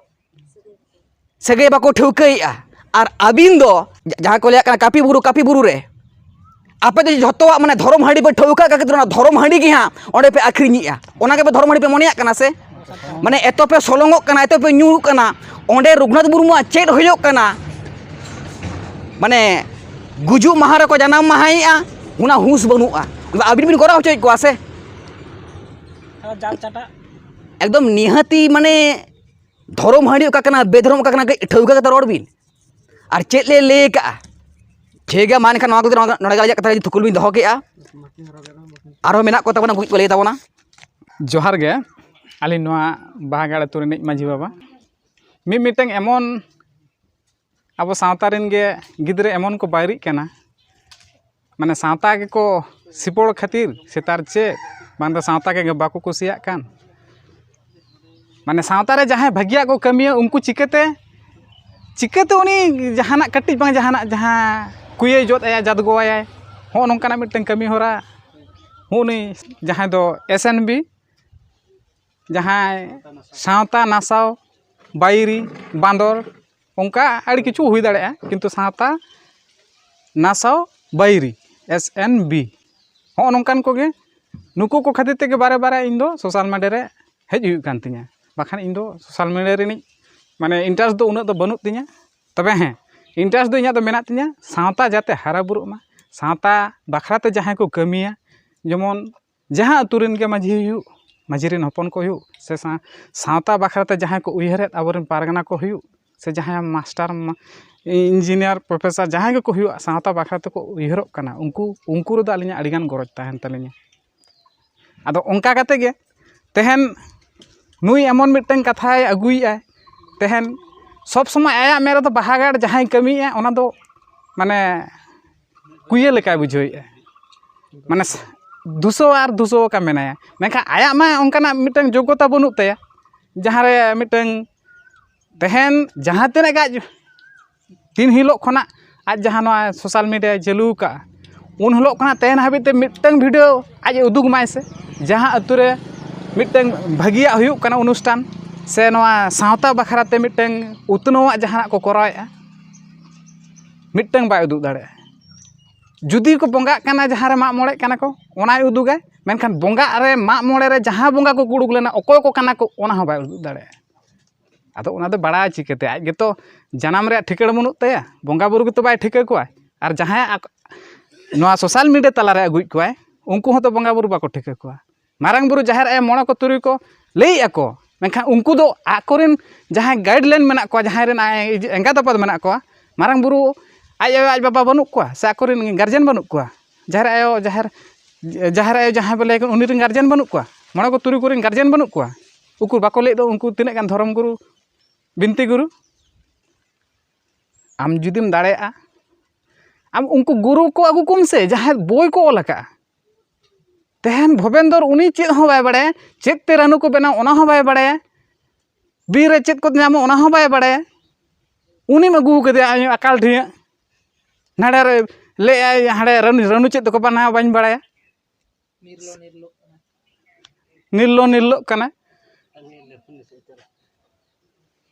ᱥᱟᱹᱜᱟᱹᱭ ᱵᱟᱠᱚ ᱴᱷᱟᱹᱣᱠᱟᱹᱭᱮᱫᱼᱟ᱾ ᱟᱨ ᱟᱹᱵᱤᱱ ᱫᱚ ᱡᱟ-, ᱡᱟᱦᱟᱸ ᱠᱚ ᱞᱟᱹᱭᱟᱜ ᱠᱟᱱᱟ ᱠᱟᱹᱯᱤ ᱵᱩᱨᱩ, ᱠᱟᱹᱯᱤ ᱵᱩᱨᱩ ᱨᱮ ᱟᱯᱮ ᱫᱚ ᱡᱷᱚᱛᱚᱣᱟᱜ ᱢᱟᱱᱮ ᱫᱷᱚᱨᱚᱢ ᱦᱟᱺᱰᱤ ᱯᱮ ᱴᱷᱟᱹᱣᱠᱟᱹ ᱠᱟᱜ ᱠᱷᱟᱹᱛᱤᱨ ᱚᱱᱟ ᱫᱷᱚᱨᱚᱢ ᱦᱟᱺᱰᱤ ᱜᱮ ᱦᱟᱸᱜ ᱚᱸᱰᱮ ᱯᱮ ᱟᱹᱠᱷᱨᱤᱧᱮᱜᱼᱟ᱾ ᱚᱱᱟ ᱜᱮᱯᱮ ᱫᱷᱚᱨᱚᱢ ᱦᱟᱺᱰᱤ ᱯᱮ ᱢᱚᱱᱮᱭᱟᱜ ᱠᱟᱱᱟ ᱥᱮ? ᱢᱟᱱᱮ ᱮᱛᱚ ᱯᱮ ᱥᱚᱞᱚᱝᱚᱜ ᱠᱟᱱᱟ, ᱮᱛᱚ ᱯᱮ ᱧᱩᱨᱩᱜ ᱠᱟᱱᱟ, ᱚᱸᱰᱮ ᱨᱚᱜᱷᱩᱱᱟᱛᱷ ᱢᱩᱨᱢᱩᱣᱟᱜ ᱪᱮᱫ ᱦᱩᱭᱩᱜ ᱠᱟᱱᱟ? ᱢᱟᱱᱮ ᱜᱩᱡᱩᱜ ᱢᱟᱦᱟ ᱨᱮᱠᱚ ᱡᱟᱱᱟᱢ ᱢᱟᱦᱟᱭᱮᱜᱼᱟ, ᱚᱱᱟ ᱦᱩᱸᱥ ᱵᱟᱹᱱᱩᱜᱼᱟ᱾ ᱟᱹᱵᱤᱱ ᱵᱤᱱ ᱜᱚᱨᱚ ᱦᱚᱪᱚᱭᱮᱫ ᱠᱚᱣᱟ ᱥᱮ? ᱡᱟᱨ ᱪᱟᱴᱟᱜ᱾ ᱮᱠᱫᱚᱢ ᱱᱤᱦᱟᱹᱛᱤ ᱢᱟᱱᱮ ᱫᱷᱚᱨᱚᱢ ᱦᱟᱺᱰᱤ ᱚᱠᱟ ᱠᱟᱱᱟ, ᱵᱮᱫᱷᱚᱨᱚᱢ ᱚᱠᱟ ᱠᱟᱱᱟ, ᱠᱟᱹᱡ ᱴᱷᱟᱹᱣᱠᱟᱹ ᱠᱟᱛᱮ ᱨᱚᱲ ᱵᱤᱱ᱾ ᱟᱨ ᱪᱮᱫ ᱞᱮ ᱞᱟᱹᱭ ᱟᱠᱟᱫᱼᱟ? ᱴᱷᱤᱠ ᱜᱮᱭᱟ, ᱢᱟ ᱮᱱᱠᱷᱟᱱ ᱱᱚᱣᱟ ᱠᱚᱫᱚ ᱱᱚᱰᱮ ᱜᱮ ᱟᱞᱮᱭᱟᱜ ᱠᱟᱛᱷᱟ ᱛᱷᱩᱠᱩᱞ ᱵᱤᱱ ᱫᱚᱦᱚ ᱠᱮᱫᱼᱟ᱾ ᱟᱨᱦᱚᱸ ᱢᱮᱱᱟᱜ ᱠᱚ ᱛᱟᱵᱚᱱᱟ, ᱩᱱᱠᱩ ᱠᱚ ᱞᱟᱹᱭ ᱛᱟᱵᱚᱱᱟ᱾ ᱡᱚᱦᱟᱨ ᱜᱮ, ᱟᱹᱞᱤᱧ ᱱᱚᱣᱟ ᱵᱟᱦᱟᱜᱟᱲ ᱟᱹᱛᱩ ᱨᱤᱱᱤᱡ ᱢᱟᱹᱡᱷᱤ ᱵᱟᱵᱟ᱾ ᱢᱤᱫ ᱢᱤᱫᱴᱟᱝ ᱮᱢᱚᱱ ᱟᱵᱚ ᱥᱟᱶᱛᱟ ᱨᱮᱱ ᱜᱮ ᱜᱤᱫᱽᱨᱟᱹ ᱮᱢᱚᱱ ᱠᱚ ᱵᱟᱹᱭᱨᱤᱜ ᱠᱟᱱᱟ, ᱢᱟᱱᱮ ᱥᱟᱶᱛᱟ ᱜᱮᱠᱚ ᱥᱤᱯᱚᱲ ᱠᱷᱟᱹᱛᱤᱨ ᱥᱮ ᱛᱟᱨ ᱪᱮᱫ, ᱵᱟᱝ ᱫᱚ ᱥᱟᱶᱛᱟ ᱜᱮ ᱵᱟᱠᱚ ᱠᱩᱥᱤᱭᱟᱜ ᱠᱟᱱ᱾ ᱢᱟᱱᱮ ᱥᱟᱶᱛᱟ ᱨᱮ ᱡᱟᱦᱟᱸᱭ ᱵᱷᱟᱹᱜᱤᱭᱟᱜ ᱠᱚ ᱠᱟᱹᱢᱤᱭᱟ, ᱩᱱᱠᱩ ᱪᱤᱠᱟᱹᱛᱮ, ᱪᱤᱠᱟᱹᱛᱮ ᱩᱱᱤ ᱡᱟᱦᱟᱱᱟᱜ ᱠᱟᱹᱴᱤᱡ ᱵᱟᱝ ᱡᱟᱦᱟᱱᱟᱜ ᱡᱟᱦᱟᱸ ᱠᱩᱭᱟᱹᱭ ᱡᱚᱫ ᱟᱭᱟ, ᱡᱟᱫᱜᱚᱣᱟᱭᱟᱭ, ᱦᱚᱸᱜᱼᱚ ᱱᱚᱝᱠᱟᱱᱟᱜ ᱢᱤᱫᱴᱟᱝ ᱠᱟᱹᱢᱤ ᱦᱚᱨᱟ ᱦᱚᱸᱜᱼᱚ ᱱᱩᱭ ᱡᱟᱦᱟᱸᱭ ᱫᱚ ᱮᱥ ᱮᱱ ᱵᱤ, ᱡᱟᱦᱟᱸᱭ ᱥᱟᱶᱛᱟ ᱱᱟᱥᱟᱣ ᱵᱟᱹᱭᱨᱤ ᱵᱟᱸᱫᱚᱨ, ᱚᱱᱠᱟ ᱟᱹᱰᱤ ᱠᱤᱪᱷᱩ ᱦᱩᱭ ᱫᱟᱲᱮᱭᱟᱜᱼᱟ, ᱠᱤᱱᱛᱩ ᱥᱟᱶᱛᱟ ᱱᱟᱥᱟᱣ ᱵᱟᱹᱭᱨᱤ, ᱮᱥ ᱮᱱ ᱵᱤ, ᱦᱚᱸᱜᱼᱚ ᱱᱚᱝᱠᱟᱱ ᱠᱚᱜᱮ, ᱱᱩᱠᱩ ᱠᱚ ᱠᱷᱟᱹᱛᱤᱨ ᱛᱮᱜᱮ ᱵᱟᱨᱮ ᱵᱟᱨᱮ ᱤᱧ ᱫᱚ ᱥᱳᱥᱟᱞ ᱢᱤᱰᱤᱭᱟ ᱨᱮ ᱦᱮᱡ ᱦᱩᱭᱩᱜ ᱠᱟᱱ ᱛᱤᱧᱟᱹ᱾ ᱵᱟᱠᱷᱟᱱ ᱤᱧ ᱫᱚ ᱥᱳᱥᱟᱞ ᱢᱤᱰᱤᱭᱟ ᱨᱤᱱᱤᱡ ᱢᱟᱱᱮ ᱤᱱᱴᱟᱨᱮᱥᱴ ᱫᱚ ᱩᱱᱟᱹᱜ ᱫᱚ ᱵᱟᱹᱱᱩᱜ ᱛᱤᱧᱟᱹ᱾ ᱛᱚᱵᱮ ᱦᱮᱸ, ᱤᱱᱴᱟᱨᱮᱥᱴ ᱫᱚ ᱤᱧᱟᱹᱜ ᱫᱚ ᱢᱮᱱᱟᱜ ᱛᱤᱧᱟᱹ ᱥᱟᱶᱛᱟ ᱡᱟᱛᱮ ᱦᱟᱨᱟ ᱵᱩᱨᱩᱜ ᱢᱟ, ᱥᱟᱶᱛᱟ ᱵᱟᱠᱷᱨᱟ ᱛᱮ ᱡᱟᱦᱟᱸᱭ ᱠᱚ ᱠᱟᱹᱢᱤᱭᱟ, ᱡᱮᱢᱚᱱ ᱡᱟᱦᱟᱸ ᱟᱹᱛᱩ ᱨᱮᱱ ᱜᱮ ᱢᱟᱹᱡᱷᱤ ᱦᱩᱭᱩᱜ, ᱢᱟᱹᱡᱷᱤ ᱨᱮᱱ ᱦᱚᱯᱚᱱ ᱠᱚ ᱦᱩᱭᱩᱜ, ᱥᱮ ᱥᱟ-, ᱥᱟᱶᱛᱟ ᱵᱟᱠᱷᱨᱟ ᱛᱮ ᱡᱟᱦᱟᱸᱭ ᱠᱚ ᱩᱭᱦᱟᱹᱨᱮᱫ ᱟᱵᱚᱨᱮᱱ ᱯᱟᱨᱜᱟᱱᱟ ᱠᱚ ᱦᱩᱭᱩᱜ, ᱥᱮ ᱡᱟᱦᱟᱸᱭ ᱢᱟᱥᱴᱟᱨ, ᱢᱟ-, ᱤᱧᱡᱤᱱᱤᱭᱟᱨ, ᱯᱨᱚᱯᱷᱮᱥᱟᱨ ᱡᱟᱦᱟᱸᱭ ᱜᱮᱠᱚ ᱦᱩᱭᱩᱜᱼᱟ, ᱥᱟᱶᱛᱟ ᱵᱟᱠᱷᱨᱟ ᱛᱮᱠᱚ ᱩᱭᱦᱟᱹᱨᱚᱜ ᱠᱟᱱᱟ, ᱩᱱᱠᱩ, ᱩᱱᱠᱩ ᱨᱮᱫᱚ ᱟᱹᱞᱤᱧᱟᱜ ᱟᱹᱰᱤᱜᱟᱱ ᱜᱚᱨᱚᱡᱽ ᱛᱟᱦᱮᱱ ᱛᱟᱹᱞᱤᱧᱟ᱾ ᱟᱫᱚ ᱚᱱᱠᱟ ᱠᱟᱛᱮ ᱜᱮ ᱛᱮᱦᱮᱧ ᱱᱩᱭ ᱮᱢᱚᱱ ᱢᱤᱫᱴᱟᱝ ᱠᱟᱛᱷᱟᱭ ᱟᱹᱜᱩᱭᱮᱫᱼᱟᱭ, ᱛᱮᱦᱮᱧ ᱥᱚᱵ ᱥᱚᱢᱚᱭ ᱟᱭᱟᱜ ᱢᱮᱫ ᱨᱮᱫᱚ ᱵᱟᱦᱟ ᱜᱟᱲ ᱡᱟᱦᱟᱸᱭ ᱠᱟᱹᱢᱤᱭᱮᱫᱼᱟ, ᱚᱱᱟ ᱫᱚ ᱢᱟᱱᱮ ᱠᱩᱭᱟᱹ ᱞᱮᱠᱟᱭ ᱵᱩᱡᱷᱟᱹᱣᱮᱫᱼᱟ, ᱢᱟᱱᱮ ᱫᱩᱥᱟᱹᱣ ᱟᱨ ᱫᱩᱥᱟᱹᱣ ᱟᱠᱟ ᱢᱮᱱᱟᱭᱟ᱾ ᱢᱮᱱᱠᱷᱟᱱ ᱟᱭᱟᱜ ᱢᱟ ᱚᱱᱠᱟᱱᱟᱜ ᱢᱤᱫᱴᱟᱝ ᱡᱳᱜᱽᱜᱚᱛᱟ ᱵᱟᱹᱱᱩᱜ ᱛᱟᱭᱟ, ᱡᱟᱦᱟᱸ ᱨᱮ ᱢᱤᱫᱴᱟᱝ ᱛᱮᱦᱮᱧ ᱡᱟᱦᱟᱸ ᱛᱤᱱᱟᱹᱜ ᱜᱮ ᱟᱡ ᱫᱤᱱ ᱦᱤᱞᱳᱜ ᱠᱷᱚᱱᱟᱜ ᱟᱡ ᱡᱟᱦᱟᱸ ᱱᱚᱣᱟ ᱥᱳᱥᱟᱞ ᱢᱤᱰᱤᱭᱟᱭ ᱪᱟᱹᱞᱩ ᱟᱠᱟᱫᱼᱟ, ᱩᱱ ᱦᱤᱞᱳᱜ ᱠᱷᱚᱱᱟᱜ ᱛᱮᱦᱮᱧ ᱦᱟᱹᱵᱤᱡ ᱛᱮ ᱢᱤᱫᱴᱟᱝ ᱵᱷᱤᱰᱤᱭᱳ ᱟᱡ ᱮ ᱩᱫᱩᱜᱽ ᱢᱟᱭ ᱥᱮ, ᱡᱟᱦᱟᱸ ᱟᱹᱛᱩ ᱨᱮ ᱢᱤᱫᱴᱟᱝ ᱵᱷᱟᱹᱜᱤᱭᱟᱜ ᱦᱩᱭᱩᱜ ᱠᱟᱱᱟ ᱚᱱᱩᱥᱴᱷᱟᱱ, ᱥᱮ ᱱᱚᱣᱟ ᱥᱟᱶᱛᱟ ᱵᱟᱠᱷᱨᱟ ᱛᱮ ᱢᱤᱫᱴᱟᱝ ᱩᱛᱱᱟᱹᱣᱟᱜ ᱡᱟᱦᱟᱱᱟᱜ ᱠᱚ ᱠᱚᱨᱟᱣᱮᱫᱼᱟ, ᱢᱤᱫᱴᱟᱝ ᱵᱟᱭ ᱩᱫᱩᱜ ᱫᱟᱲᱮᱭᱟᱜᱼᱟ᱾ ᱡᱩᱫᱤ ᱠᱚ ᱵᱚᱸᱜᱟᱜ ᱠᱟᱱᱟ, ᱡᱟᱦᱟᱸ ᱨᱮ ᱢᱟᱜ ᱢᱚᱬᱮᱜ ᱠᱟᱱᱟ ᱠᱚ, ᱚᱱᱟᱭ ᱩᱫᱩᱜᱟᱭ, ᱢᱮᱱᱠᱷᱟᱱ ᱵᱚᱸᱜᱟᱜ ᱨᱮ, ᱢᱟᱜ ᱢᱚᱬᱮ ᱨᱮ ᱡᱟᱦᱟᱸ ᱵᱚᱸᱜᱟ ᱠᱚ ᱩᱰᱩᱠ ᱞᱮᱱᱟ, ᱚᱠᱚᱭ ᱠᱚ ᱠᱟᱱᱟ ᱠᱚ, ᱚᱱᱟ ᱦᱚᱸ ᱵᱟᱭ ᱩᱫᱩᱜ ᱫᱟᱲᱮᱭᱟᱜᱼᱟ᱾ ᱟᱫᱚ ᱚᱱᱟ ᱫᱚ ᱵᱟᱲᱟᱭ ᱪᱤᱠᱟᱹᱛᱮ? ᱟᱡ ᱜᱮᱛᱚ ᱡᱟᱱᱟᱢ ᱨᱮᱭᱟᱜ ᱴᱷᱤᱠᱟᱹᱬ ᱵᱟᱹᱱᱩᱜ ᱛᱟᱭᱟ, ᱵᱚᱸᱜᱟ ᱵᱩᱨᱩ ᱜᱮᱛᱚ ᱵᱟᱭ ᱴᱷᱤᱠᱟᱹ ᱠᱚᱣᱟ᱾ ᱟᱨ ᱡᱟᱦᱟᱸᱭ ᱟᱠ-, ᱱᱚᱣᱟ ᱥᱳᱥᱟᱞ ᱢᱤᱰᱤᱭᱟ ᱛᱟᱞᱟᱨᱮ ᱟᱹᱜᱩᱭᱮᱫ ᱠᱚᱣᱟᱭ, ᱩᱱᱠᱩ ᱦᱚᱸᱛᱚ ᱵᱚᱸᱜᱟ ᱵᱩᱨᱩ ᱵᱟᱠᱚ ᱴᱷᱤᱠᱟᱹ ᱠᱚᱣᱟ᱾ ᱢᱟᱨᱟᱝ ᱵᱩᱨᱩ, ᱡᱟᱦᱮᱨ ᱟᱭᱳ, ᱢᱚᱬᱮ ᱠᱚ, ᱛᱩᱨᱩᱭ ᱠᱚ ᱞᱟᱹᱭᱮᱫ ᱟᱠᱚ, ᱢᱮᱱᱠᱷᱟᱱ ᱩᱱᱠᱩ ᱫᱚ ᱟᱠᱚᱨᱮᱱ ᱡᱟᱦᱟᱸᱭ ᱜᱟᱭᱤᱰ ᱞᱟᱭᱤᱱ ᱢᱮᱱᱟᱜ ᱠᱚᱣᱟ, ᱡᱟᱦᱟᱸᱭ ᱨᱮᱱ ᱟᱭ-, ᱮᱸᱜᱟᱛ ᱟᱯᱟᱛ ᱢᱮᱱᱟᱜ ᱠᱚᱣᱟ, ᱢᱟᱨᱟᱝ ᱵᱩᱨᱩ ᱟᱡ ᱟᱭᱳ ᱟᱡ ᱵᱟᱵᱟ ᱵᱟᱹᱱᱩᱜ ᱠᱚᱣᱟ, ᱥᱮ ᱟᱠᱚᱨᱮᱱ ᱜᱟᱨᱡᱮᱱ ᱵᱟᱹᱱᱩᱜ ᱠᱚᱣᱟ? ᱡᱟᱦᱮᱨ ᱟᱭᱳ, ᱡᱟᱦᱮᱨ, ᱡᱟᱦᱮᱨ ᱟᱭᱳ ᱡᱟᱦᱟᱸᱭ ᱵᱚᱞᱮ ᱩᱱᱤ ᱨᱮᱱ ᱜᱟᱨᱡᱮᱱ ᱵᱟᱹᱱᱩᱜ ᱠᱚᱣᱟ? ᱢᱚᱬᱮ ᱠᱚ ᱛᱩᱨᱩᱭ ᱠᱚᱨᱮᱱ ᱜᱟᱨᱡᱮᱱ ᱵᱟᱹᱱᱩᱜ ᱠᱚᱣᱟ? ᱩᱠᱩᱨ ᱵᱟᱠᱚ ᱞᱟᱹᱭᱮᱫ ᱫᱚ ᱩᱱᱠᱩ ᱛᱤᱱᱟᱹᱜ ᱜᱟᱱ ᱫᱷᱚᱨᱚᱢ ᱜᱩᱨᱩ, ᱵᱤᱱᱛᱤ ᱜᱩᱨᱩ? ᱟᱢ ᱡᱩᱫᱤᱢ ᱫᱟᱲᱮᱭᱟᱜᱼᱟ, ᱟᱢ ᱩᱱᱠᱩ ᱜᱩᱨᱩ ᱠᱚ ᱟᱹᱜᱩ ᱠᱚᱢ ᱥᱮ, ᱡᱟᱦᱟᱸᱭ ᱵᱳᱭ ᱠᱚ ᱚᱞ ᱟᱠᱟᱫᱼᱟ᱾ ᱛᱮᱦᱮᱧ ᱵᱷᱚᱵᱮᱱᱫᱚᱨ ᱩᱱᱤ ᱪᱮᱫ ᱦᱚᱸ ᱵᱟᱭ ᱵᱟᱲᱟᱭᱟ, ᱪᱮᱫ ᱛᱮ ᱨᱟᱹᱱᱩ ᱠᱚ ᱵᱮᱱᱟᱣ ᱚᱱᱟ ᱦᱚᱸ ᱵᱟᱭ ᱵᱟᱲᱟᱭᱟ, ᱵᱤᱨ ᱨᱮ ᱪᱮᱫ ᱠᱚ ᱧᱟᱢᱚᱜ ᱚᱱᱟ ᱦᱚᱸ ᱵᱟᱭ ᱵᱟᱲᱟᱭᱟ᱾ ᱩᱱᱤᱢ ᱟᱹᱜᱩ ᱠᱟᱫᱮᱭᱟ ᱟᱠᱟᱞ ᱰᱷᱤᱭᱟᱹᱜ, ᱱᱟᱰᱮ ᱨᱮ ᱞᱟᱹᱭᱟᱭ ᱦᱟᱸᱰᱮ ᱨᱟᱹᱱᱩ, ᱨᱟᱹᱱᱩ ᱪᱮᱫ ᱛᱮᱠᱚ ᱵᱮᱱᱟᱣᱟ ᱵᱟᱹᱧ ᱵᱟᱲᱟᱭᱟ᱾ ᱱᱤᱨᱞᱚ ᱱᱤᱨᱞᱚᱜ ᱠᱟᱱᱟ᱾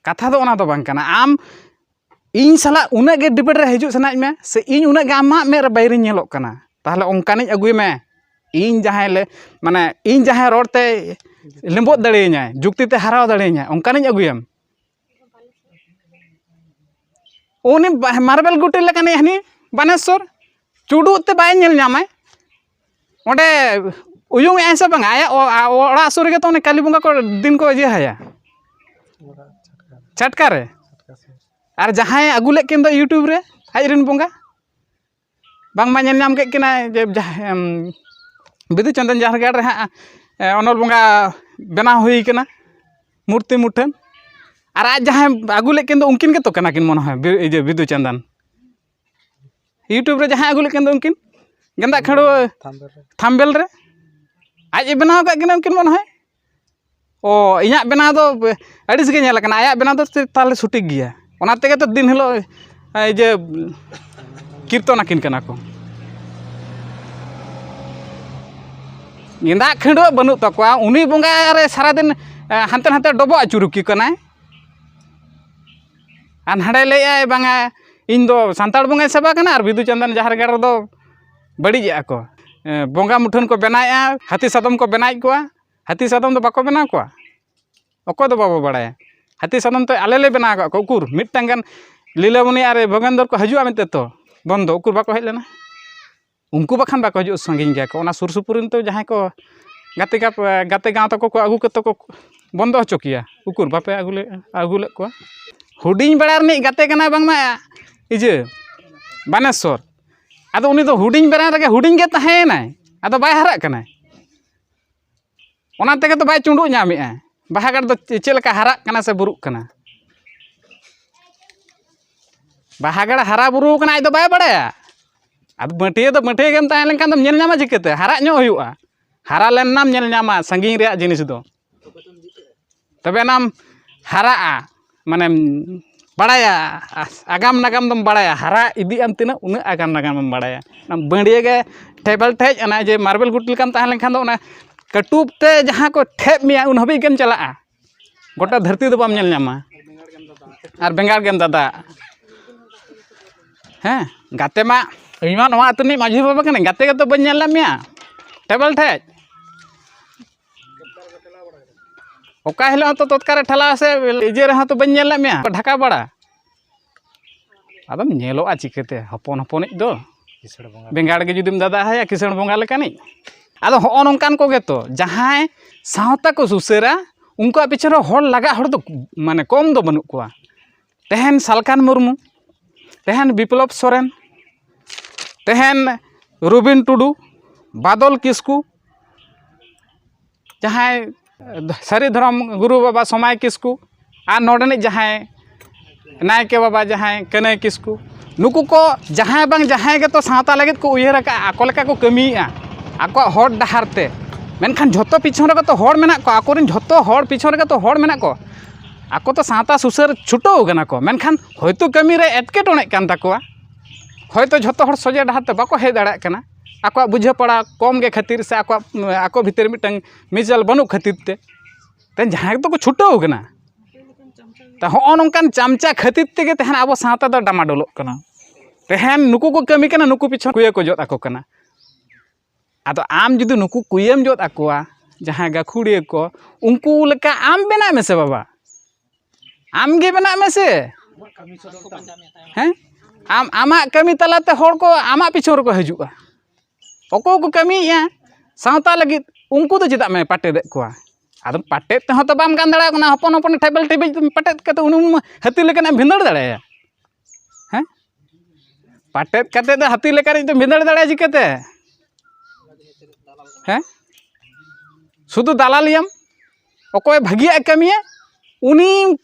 ᱠᱟᱛᱷᱟ ᱫᱚ ᱚᱱᱟ ᱫᱚ ᱵᱟᱝ ᱠᱟᱱᱟ᱾ ᱟᱢ ᱤᱧ ᱥᱟᱞᱟᱜ ᱩᱱᱟᱹᱜ ᱜᱮ ᱰᱤᱵᱮᱴ ᱨᱮ ᱦᱤᱡᱩᱜ ᱥᱟᱱᱟᱭᱮᱫ ᱢᱮ, ᱥᱮ ᱤᱧ ᱩᱱᱟᱹᱜ ᱜᱮ ᱟᱢᱟᱜ ᱢᱮᱫ ᱨᱮ ᱵᱟᱭᱨᱤᱧ ᱧᱮᱞᱚᱜ ᱠᱟᱱᱟ, ᱛᱟᱦᱚᱞᱮ ᱚᱱᱠᱟᱱᱤᱡ ᱟᱹᱜᱩᱭ ᱢᱮ᱾ ᱤᱧ ᱡᱟᱦᱟᱸᱭ ᱞᱮ, ᱢᱟᱱᱮ ᱤᱧ ᱡᱟᱦᱟᱸᱭ ᱨᱚᱲ ᱛᱮ ᱞᱮᱢᱵᱚᱫ ᱫᱟᱲᱮᱭᱟᱹᱧᱟᱭ, ᱡᱩᱠᱛᱤ ᱛᱮ ᱦᱟᱨᱟᱣ ᱫᱟᱲᱮᱭᱟᱹᱧᱟᱭ, ᱚᱱᱠᱟᱱᱤᱡ ᱟᱹᱜᱩᱭᱮᱢ᱾ ᱩᱱᱤ ᱵᱟ-, ᱢᱟᱨᱵᱮᱞ ᱜᱩᱴᱤ ᱞᱮᱠᱟᱱᱤᱡ ᱦᱟᱹᱱᱤ ᱵᱟᱱᱮᱥᱚᱨ ᱪᱩᱰᱩᱜ ᱛᱮ ᱵᱟᱭ ᱧᱮᱞ ᱧᱟᱢᱟᱭ᱾ ᱚᱸᱰᱮ ᱩᱭᱩᱝ ᱮᱜᱼᱟᱭ ᱥᱮ ᱵᱟᱝᱟ? ᱟᱭᱟᱜ ᱚ-, ᱟ-, ᱚᱲᱟᱜ ᱥᱩᱨ ᱨᱮᱜᱮ ᱛᱚ ᱚᱱᱮ ᱠᱟᱹᱞᱤ ᱵᱚᱸᱜᱟ ᱠᱚ ᱫᱤᱱ ᱠᱚ ᱤᱭᱟᱹ ᱟᱭᱟ᱾ ᱪᱷᱟᱴᱠᱟ ᱨᱮ᱾ ᱟᱨ ᱡᱟᱦᱟᱸᱭ ᱟᱹᱜᱩ ᱞᱮᱫ ᱠᱤᱱ ᱫᱚ YouTube ᱨᱮ, ᱟᱡ ᱨᱮᱱ ᱵᱚᱸᱜᱟ, ᱵᱟᱝᱢᱟ ᱧᱮᱞ ᱧᱟᱢ ᱠᱮᱫ ᱠᱤᱱᱟᱭ ᱡᱮ ᱡᱟᱦᱟᱸ, ᱮᱢ, ᱵᱤᱫᱩ ᱪᱟᱸᱫᱟᱱ ᱡᱟᱦᱮᱨ ᱜᱟᱲ ᱨᱮ ᱦᱟᱸᱜ, ᱮ, ᱚᱱᱚᱞ ᱵᱚᱸᱜᱟ ᱵᱮᱱᱟᱣ ᱦᱩᱭ ᱠᱟᱱᱟ, ᱢᱩᱨᱛᱤ ᱢᱩᱴᱷᱟᱹᱱ᱾ ᱟᱨ ᱟᱡ ᱡᱟᱦᱟᱸᱭ ᱟᱹᱜᱩ ᱞᱮᱫ ᱠᱤᱱ ᱫᱚ, ᱩᱱᱠᱤᱱ ᱜᱮᱛᱚ ᱠᱟᱱᱟ ᱠᱤᱱ ᱢᱚᱱᱮ ᱦᱚᱭ, ᱵᱤ-, ᱤᱭᱟᱹ, ᱵᱤᱫᱩ ᱪᱟᱸᱫᱟᱱ᱾ YouTube ᱨᱮ ᱡᱟᱦᱟᱸᱭ ᱟᱹᱜᱩ ᱞᱮᱫ ᱠᱤᱱ ᱫᱚ ᱩᱱᱠᱤᱱ, ᱜᱮᱸᱫᱟᱜ ᱠᱷᱟᱹᱲᱣᱟᱹ ᱛᱷᱟᱢᱵᱮᱞ ᱨᱮ᱾ ᱛᱷᱟᱢᱵᱮᱞ ᱨᱮ ᱟᱡ ᱮ ᱵᱮᱱᱟᱣ ᱟᱠᱟᱫ ᱠᱤᱱᱟ ᱩᱱᱠᱤᱱ ᱢᱚᱱᱮ ᱦᱚᱭ᱾ ᱚ, ᱤᱧᱟᱹᱜ ᱵᱮᱱᱟᱣ ᱫᱚ ᱟᱹᱲᱤᱥ ᱜᱮ ᱧᱮᱞ ᱟᱠᱟᱱᱟ, ᱟᱭᱟᱜ ᱵᱮᱱᱟᱣ ᱫᱚ ᱛᱟᱦᱞᱮ ᱥᱚᱴᱷᱤᱠ ᱜᱮᱭᱟ᱾ ᱚᱱᱟ ᱛᱮᱜᱮ ᱛᱚ ᱫᱤᱱ ᱦᱤᱞᱳᱜ, ᱮ, ᱤᱭᱟᱹ, ᱠᱤᱨᱛᱚᱱ ᱟᱹᱠᱤᱱ ᱠᱟᱱᱟ ᱠᱚ᱾ ᱜᱮᱸᱫᱟᱜ ᱠᱷᱟᱹᱰᱣᱟᱹᱜ ᱵᱟᱹᱱᱩᱜ ᱛᱟᱠᱚᱣᱟ, ᱩᱱᱤ ᱵᱚᱸᱜᱟ ᱨᱮ ᱥᱟᱨᱟᱫᱤᱱ, ᱮ, ᱦᱟᱱᱛᱮ ᱱᱟᱛᱮ ᱰᱚᱵᱚᱜ ᱟᱹᱪᱩᱨ ᱠᱤ ᱠᱟᱱᱟᱭ᱾ ᱟᱨ ᱦᱟᱸᱰᱮ ᱞᱟᱹᱭᱮᱜᱼᱟᱭ, "ᱵᱟᱝᱟ, ᱤᱧ ᱫᱚ ᱥᱟᱱᱛᱟᱲ ᱵᱚᱸᱜᱟᱧ ᱥᱮᱵᱟ ᱠᱟᱱᱟ ᱟᱨ ᱵᱤᱫᱩ ᱪᱟᱸᱫᱟᱱ ᱡᱟᱦᱮᱨ ᱜᱟᱲ ᱨᱮᱫᱚ ᱵᱟᱹᱲᱤᱡᱮᱜᱼᱟ ᱠᱚ, ᱮ, ᱵᱚᱸᱜᱟ ᱢᱩᱴᱷᱟᱹᱱ ᱠᱚ ᱵᱮᱱᱟᱣᱮᱜᱼᱟ, ᱦᱟᱹᱛᱤ ᱥᱟᱫᱚᱢ ᱠᱚ ᱵᱮᱱᱟᱣᱮᱫ ᱠᱚᱣᱟ, ᱦᱟᱹᱛᱤ ᱥᱟᱫᱚᱢ ᱫᱚ ᱵᱟᱠᱚ ᱵᱮᱱᱟᱣ ᱠᱚᱣᱟ, ᱚᱠᱚᱭ ᱫᱚ ᱵᱟᱵᱚ ᱵᱟᱲᱟᱭᱟ, ᱦᱟᱹᱛᱤ ᱥᱟᱫᱚᱢ ᱛᱚ ᱟᱞᱮ ᱞᱮ ᱵᱮᱱᱟᱣ ᱟᱠᱟᱫ ᱠᱚᱣᱟ, ᱩᱠᱩᱨ ᱢᱤᱫᱴᱟᱝ ᱜᱟᱱ ᱞᱤᱞᱟᱢᱚᱱᱤ ᱟᱨ ᱵᱷᱚᱜᱮᱱᱫᱚᱨ ᱠᱚ ᱦᱤᱡᱩᱜᱼᱟ ᱢᱮᱱᱛᱮ ᱛᱚ ᱵᱚᱱᱫᱚ, ᱩᱠᱩᱨ ᱵᱟᱠᱚ ᱦᱮᱡ ᱞᱮᱱᱟ?" ᱩᱱᱠᱩ ᱵᱟᱠᱷᱟᱱ ᱵᱟᱠᱚ ᱦᱤᱡᱩᱜᱼᱟ, ᱥᱟᱺᱜᱤᱧ ᱜᱮᱭᱟ ᱠᱚ᱾ ᱚᱱᱟ ᱥᱩᱨ ᱥᱩᱯᱩᱨ ᱨᱮᱱ ᱛᱚ ᱡᱟᱦᱟᱸᱭ ᱠᱚ ᱜᱟᱛᱮ ᱜᱟᱯ-, ᱜᱟᱛᱮ ᱜᱟᱶᱛᱟ ᱠᱚᱠᱚ ᱟᱹᱜᱩ ᱠᱟᱛᱮ ᱠᱚ ᱵᱚᱱᱫᱚ ᱦᱚᱪᱚ ᱠᱮᱭᱟ, ᱩᱠᱩᱨ ᱵᱟᱯᱮ ᱟᱹᱜᱩ ᱞᱮ-, ᱟᱹᱜᱩ ᱞᱮᱫ ᱠᱚᱣᱟ? ᱦᱩᱰᱤᱧ ᱵᱮᱲᱟ ᱨᱤᱱᱤᱡ ᱜᱟᱛᱮ ᱠᱟᱱᱟᱭ ᱵᱟᱝᱢᱟ, ᱤᱭᱟᱹ, ᱵᱟᱱᱮᱥᱚᱨ᱾ ᱟᱫᱚ ᱩᱱᱤ ᱫᱚ ᱦᱩᱰᱤᱧ ᱵᱮᱲᱟ ᱨᱮᱜᱮ ᱦᱩᱰᱤᱧ ᱜᱮ ᱛᱟᱦᱮᱸᱭᱮᱱᱟᱭ, ᱟᱫᱚ ᱵᱟᱭ ᱦᱟᱨᱟᱜ ᱠᱟᱱᱟᱭ᱾ ᱚᱱᱟ ᱛᱮᱜᱮ ᱛᱚ ᱵᱟᱭ ᱪᱩᱸᱰᱩᱜ ᱧᱟᱢᱮᱜᱼᱟ᱾ ᱵᱟᱦᱟ ᱜᱟᱲ ᱫᱚ ᱪᱮ-, ᱪᱮᱫ ᱞᱮᱠᱟ ᱦᱟᱨᱟᱜ ᱠᱟᱱᱟ ᱥᱮ ᱵᱩᱨᱩᱜ ᱠᱟᱱᱟ? ᱵᱟᱦᱟ ᱜᱟᱲ ᱦᱟᱨᱟ ᱵᱩᱨᱩ ᱠᱟᱱᱟ, ᱟᱡ ᱫᱚ ᱵᱟᱭ ᱵᱟᱲᱟᱭᱟ᱾ ᱟᱫᱚ ᱢᱟᱹᱴᱭᱟᱹ ᱫᱚ ᱢᱟᱹᱴᱭᱟᱹ ᱜᱮᱢ ᱛᱟᱦᱮᱸ ᱞᱮᱱᱠᱷᱟᱱ ᱫᱚᱢ ᱧᱮᱞ ᱧᱟᱢᱟ ᱪᱤᱠᱟᱹᱛᱮ? ᱦᱟᱨᱟᱜ ᱧᱚᱜ ᱦᱩᱭᱩᱜᱼᱟ᱾ ᱦᱟᱨᱟ ᱞᱮᱱ ᱱᱟᱢ ᱧᱮᱞ ᱧᱟᱢᱟ ᱥᱟᱺᱜᱤᱧ ᱨᱮᱭᱟᱜ ᱡᱤᱱᱤᱥ ᱫᱚ᱾ ᱛᱚᱵᱮ ᱮᱱᱟᱢ ᱦᱟᱨᱟᱜᱼᱟ, ᱢᱟᱱᱮᱢ ᱵᱟᱲᱟᱭᱟ, ᱟᱜᱟᱢ ᱱᱟᱜᱟᱢ ᱫᱚᱢ ᱵᱟᱲᱟᱭᱟ᱾ ᱦᱟᱨᱟ ᱤᱫᱤᱜ ᱟᱢ ᱛᱤᱱᱟᱹᱜ, ᱩᱱᱟᱹᱜ ᱟᱜᱟᱢ ᱱᱟᱜᱟᱢ ᱮᱢ ᱵᱟᱲᱟᱭᱟ᱾ ᱚᱱᱟ ᱵᱟᱹᱲᱭᱟᱹ ᱜᱮ ᱴᱷᱮᱵᱮᱞ ᱴᱷᱮᱡ, ᱚᱱᱟ ᱡᱮ ᱢᱟᱨᱵᱮᱞ ᱜᱩᱴᱤ ᱞᱮᱠᱟᱢ ᱛᱟᱦᱮᱸ ᱞᱮᱱᱠᱷᱟᱱ ᱫᱚ ᱚᱱᱟ ᱠᱟᱹᱴᱩᱵ ᱛᱮ ᱡᱟᱦᱟᱸ ᱠᱚ ᱴᱷᱮᱡ ᱢᱮᱭᱟ, ᱩᱱ ᱦᱟᱹᱵᱤᱡ ᱜᱮᱢ ᱪᱟᱞᱟᱜᱼᱟ᱾ ᱜᱚᱴᱟ ᱫᱷᱟᱹᱨᱛᱤ ᱫᱚ ᱵᱟᱢ ᱧᱮᱞ ᱧᱟᱢᱟ᱾ ᱟᱨ ᱵᱮᱸᱜᱟᱲ ᱜᱮᱢ ᱫᱟᱫᱟ᱾ ᱦᱮᱸ, ᱜᱟᱛᱮ ᱢᱟ, ᱤᱧ ᱢᱟ ᱱᱚᱣᱟ ᱟᱹᱛᱩ ᱨᱤᱱᱤᱡ ᱢᱟᱹᱡᱷᱤ ᱵᱟᱵᱟ ᱠᱟᱹᱱᱟᱹᱧ, ᱜᱟᱛᱮ ᱜᱮᱛᱚ ᱵᱟᱹᱧ ᱧᱮᱞ ᱞᱮᱫ ᱢᱮᱭᱟ ᱴᱮᱵᱮᱞ ᱴᱷᱮᱡ᱾ ᱚᱠᱟ ᱦᱤᱞᱳᱜ ᱦᱚᱸᱛᱚ ᱛᱚᱛᱠᱟ ᱨᱮ ᱴᱷᱮᱞᱟᱣ ᱥᱮ ᱤᱭᱟᱹ ᱨᱮᱦᱚᱸ ᱛᱚ ᱵᱟᱹᱧ ᱧᱮᱞ ᱞᱮᱫ ᱢᱮᱭᱟ ᱰᱷᱟᱠᱟ ᱵᱟᱲᱟ᱾ ᱟᱫᱚᱢ ᱧᱮᱞᱚᱜᱼᱟ ᱪᱤᱠᱟᱹᱛᱮ ᱦᱚᱯᱚᱱ ᱦᱚᱯᱚᱱᱤᱡ ᱫᱚ? ᱠᱤᱥᱟᱹᱬ ᱵᱚᱸᱜᱟ᱾ ᱵᱮᱸᱜᱟᱲ ᱜᱮ ᱡᱩᱫᱤᱢ ᱫᱟᱫᱟ ᱟᱭᱟ ᱠᱤᱥᱟᱹᱬ ᱵᱚᱸᱜᱟ ᱞᱮᱠᱟᱱᱤᱡ᱾ ᱟᱫᱚ ᱦᱚᱸᱜᱼᱚ ᱱᱚᱝᱠᱟᱱ ᱠᱚᱜᱮ ᱛᱚ, ᱡᱟᱦᱟᱸᱭ ᱥᱟᱶᱛᱟ ᱠᱚ ᱥᱩᱥᱟᱹᱨᱟ, ᱩᱱᱠᱩᱣᱟᱜ ᱯᱤᱪᱷᱚᱱ ᱨᱮ ᱦᱚᱲ ᱞᱟᱜᱟᱜ ᱦᱚᱲ ᱫᱚ ᱢᱟᱱᱮ ᱠᱚᱢ ᱫᱚ ᱵᱟᱹᱱᱩᱜ ᱠᱚᱣᱟ᱾ ᱛᱮᱦᱮᱧ ᱥᱟᱞᱠᱷᱟᱱ ᱢᱩᱨᱢᱩ, ᱛᱮᱦᱮᱧ ᱵᱤᱯᱞᱚᱵ ᱥᱚᱨᱮᱱ, ᱛᱮᱦᱮᱧ ᱨᱚᱵᱤᱱ ᱴᱩᱰᱩ, ᱵᱟᱫᱚᱞ ᱠᱤᱥᱠᱩ, ᱡᱟᱦᱟᱸᱭ ᱥᱟᱹᱨᱤ ᱫᱷᱚᱨᱚᱢ ᱜᱩᱨᱩ ᱵᱟᱵᱟ ᱥᱚᱢᱟᱭ ᱠᱤᱥᱠᱩ, ᱟᱨ ᱱᱚᱰᱮᱱᱤᱡ ᱡᱟᱦᱟᱸᱭ ᱱᱟᱭᱠᱮ ᱵᱟᱵᱟ ᱡᱟᱦᱟᱸᱭ ᱠᱟᱹᱱᱟᱹᱭ ᱠᱤᱥᱠᱩ, ᱱᱩᱠᱩ ᱠᱚ ᱡᱟᱦᱟᱸᱭ ᱵᱟᱝ ᱡᱟᱦᱟᱸᱭ ᱜᱮᱛᱚ ᱥᱟᱶᱛᱟ ᱞᱟᱹᱜᱤᱫ ᱠᱚ ᱩᱭᱦᱟᱹᱨ ᱟᱠᱟᱫᱼᱟ, ᱟᱠᱚ ᱞᱮᱠᱟ ᱠᱚ ᱠᱟᱹᱢᱤᱭᱮᱫᱼᱟ ᱟᱠᱚᱣᱟᱜ ᱦᱚᱨ ᱰᱟᱦᱟᱨ ᱛᱮ᱾ ᱢᱮᱱᱠᱷᱟᱱ ᱡᱷᱚᱛᱚ ᱯᱤᱪᱷᱚᱱ ᱨᱮᱜᱮ ᱛᱚ ᱦᱚᱲ ᱢᱮᱱᱟᱜ ᱠᱚᱣᱟ, ᱟᱠᱚᱨᱮᱱ ᱡᱷᱚᱛᱚ ᱦᱚᱲ ᱯᱤᱪᱷᱚᱱ ᱨᱮᱜᱮ ᱛᱚ ᱦᱚᱲ ᱢᱮᱱᱟᱜ ᱠᱚᱣᱟ᱾ ᱟᱠᱚ ᱛᱚ ᱥᱟᱶᱛᱟ ᱥᱩᱥᱟᱹᱨ ᱪᱷᱩᱴᱟᱹᱣ ᱠᱟᱱᱟ ᱠᱚ, ᱢᱮᱱᱠᱷᱟᱱ ᱦᱚᱭᱛᱳ ᱠᱟᱹᱢᱤ ᱨᱮ ᱮᱴᱠᱮᱴᱚᱬᱮᱜ ᱠᱟᱱ ᱛᱟᱠᱚᱣᱟ, ᱦᱚᱭᱛᱳ ᱡᱷᱚᱛᱚ ᱦᱚᱲ ᱥᱚᱡᱷᱮ ᱰᱟᱦᱟᱨ ᱛᱮ ᱵᱟᱠᱚ ᱦᱮᱡ ᱫᱟᱲᱮᱭᱟᱜ ᱠᱟᱱᱟ, ᱟᱠᱚᱣᱟᱜ ᱵᱩᱡᱷᱟᱹᱣ ᱯᱟᱲᱟ ᱠᱚᱢ ᱜᱮ ᱠᱷᱟᱹᱛᱤᱨ ᱥᱮ ᱟᱠᱚᱣᱟᱜ, ᱟᱠᱚ ᱵᱷᱤᱛᱤᱨ ᱢᱤᱫᱴᱟᱝ ᱢᱤᱡᱟᱞ ᱵᱟᱹᱱᱩᱜ ᱠᱷᱟᱹᱛᱤᱨ ᱛᱮ, ᱛᱮ ᱡᱟᱦᱟᱸᱭ ᱫᱚᱠᱚ ᱪᱷᱩᱴᱟᱹᱣ ᱠᱟᱱᱟ᱾ ᱛᱚ ᱦᱚᱸᱜᱼᱚ ᱱᱚᱝᱠᱟᱱ ᱪᱟᱢᱪᱟ ᱠᱷᱟᱹᱛᱤᱨ ᱛᱮᱜᱮ ᱛᱟᱦᱮᱱ ᱟᱵᱚ ᱥᱟᱶᱛᱟ ᱫᱚ ᱰᱟᱢᱟᱰᱳᱞᱚᱜ ᱠᱟᱱᱟ᱾ ᱛᱮᱦᱮᱧ ᱱᱩᱠᱩ ᱠᱚ ᱠᱟᱹᱢᱤ ᱠᱟᱱᱟ, ᱱᱩᱠᱩ ᱯᱤᱪᱷᱚᱱ ᱠᱩᱭᱟᱹ ᱠᱚ ᱡᱚᱫ ᱟᱠᱚ ᱠᱟᱱᱟ᱾ ᱟᱫᱚ ᱟᱢ ᱡᱩᱫᱤ ᱱᱩᱠᱩ ᱠᱩᱭᱟᱹᱢ ᱡᱚᱫ ᱟᱠᱚᱣᱟ, ᱡᱟᱦᱟᱸᱭ ᱜᱟᱹᱠᱷᱩᱲᱤᱭᱟᱹ ᱠᱚ, ᱩᱱᱠᱩ ᱞᱮᱠᱟ ᱟᱢ ᱵᱮᱱᱟᱜ ᱢᱮᱥᱮ ᱵᱟᱵᱟ, ᱟᱢ ᱜᱮ ᱵᱮᱱᱟᱜ ᱢᱮᱥᱮ᱾ ᱦᱮᱸ, ᱟᱢ ᱟᱢᱟᱜ ᱠᱟᱹᱢᱤ ᱛᱟᱞᱟᱛᱮ ᱦᱚᱲ ᱠᱚ ᱟᱢᱟᱜ ᱯᱤᱪᱷᱚᱱ ᱨᱮᱠᱚ ᱦᱤᱡᱩᱜᱼᱟ᱾ ᱚᱠᱚᱭ ᱠᱚ ᱠᱟᱹᱢᱤᱭᱮᱫᱼᱟ ᱥᱟᱶᱛᱟ ᱞᱟᱹᱜᱤᱫ, ᱩᱱᱠᱩ ᱫᱚ ᱪᱮᱫᱟᱜ ᱮᱢ ᱯᱟᱴᱮᱫᱮᱫ ᱠᱚᱣᱟ? ᱟᱫᱚ ᱯᱟᱴᱮᱫ ᱛᱮᱦᱚᱸ ᱛᱚ ᱵᱟᱢ ᱜᱟᱱ ᱫᱟᱲᱮᱭᱟᱜ ᱠᱟᱱᱟ, ᱦᱚᱯᱚᱱ ᱦᱚᱯᱚᱱ ᱴᱷᱮᱵᱮᱞ ᱴᱷᱮᱵᱮᱡ ᱯᱟᱴᱮᱫ ᱠᱟᱛᱮ ᱩᱱᱤ ᱩᱱᱤ ᱦᱟᱹᱛᱤ ᱞᱮᱠᱟᱱᱟᱜ ᱮᱢ ᱵᱷᱤᱸᱫᱟᱹᱲ ᱫᱟᱲᱮᱭᱟᱭᱟ? ᱦᱮᱸ, ᱯᱟᱴᱮᱫ ᱠᱟᱛᱮ ᱫᱚ ᱦᱟᱹᱛᱤ ᱞᱮᱠᱟᱱᱤᱡ ᱫᱚ ᱵᱷᱤᱸᱫᱟᱹᱲ ᱫᱟᱲᱮᱭᱟᱜᱼᱟ ᱪᱤᱠᱟᱹᱛᱮ? ᱦᱮᱸ? ᱥᱩᱫᱷᱩ ᱫᱟᱞᱟᱞᱤᱭᱟᱢ᱾ ᱚᱠᱚᱭ ᱵᱷᱟᱹᱜᱤᱭᱟᱜ ᱮ ᱠᱟᱹᱢᱤᱭᱟ, ᱩᱱᱤ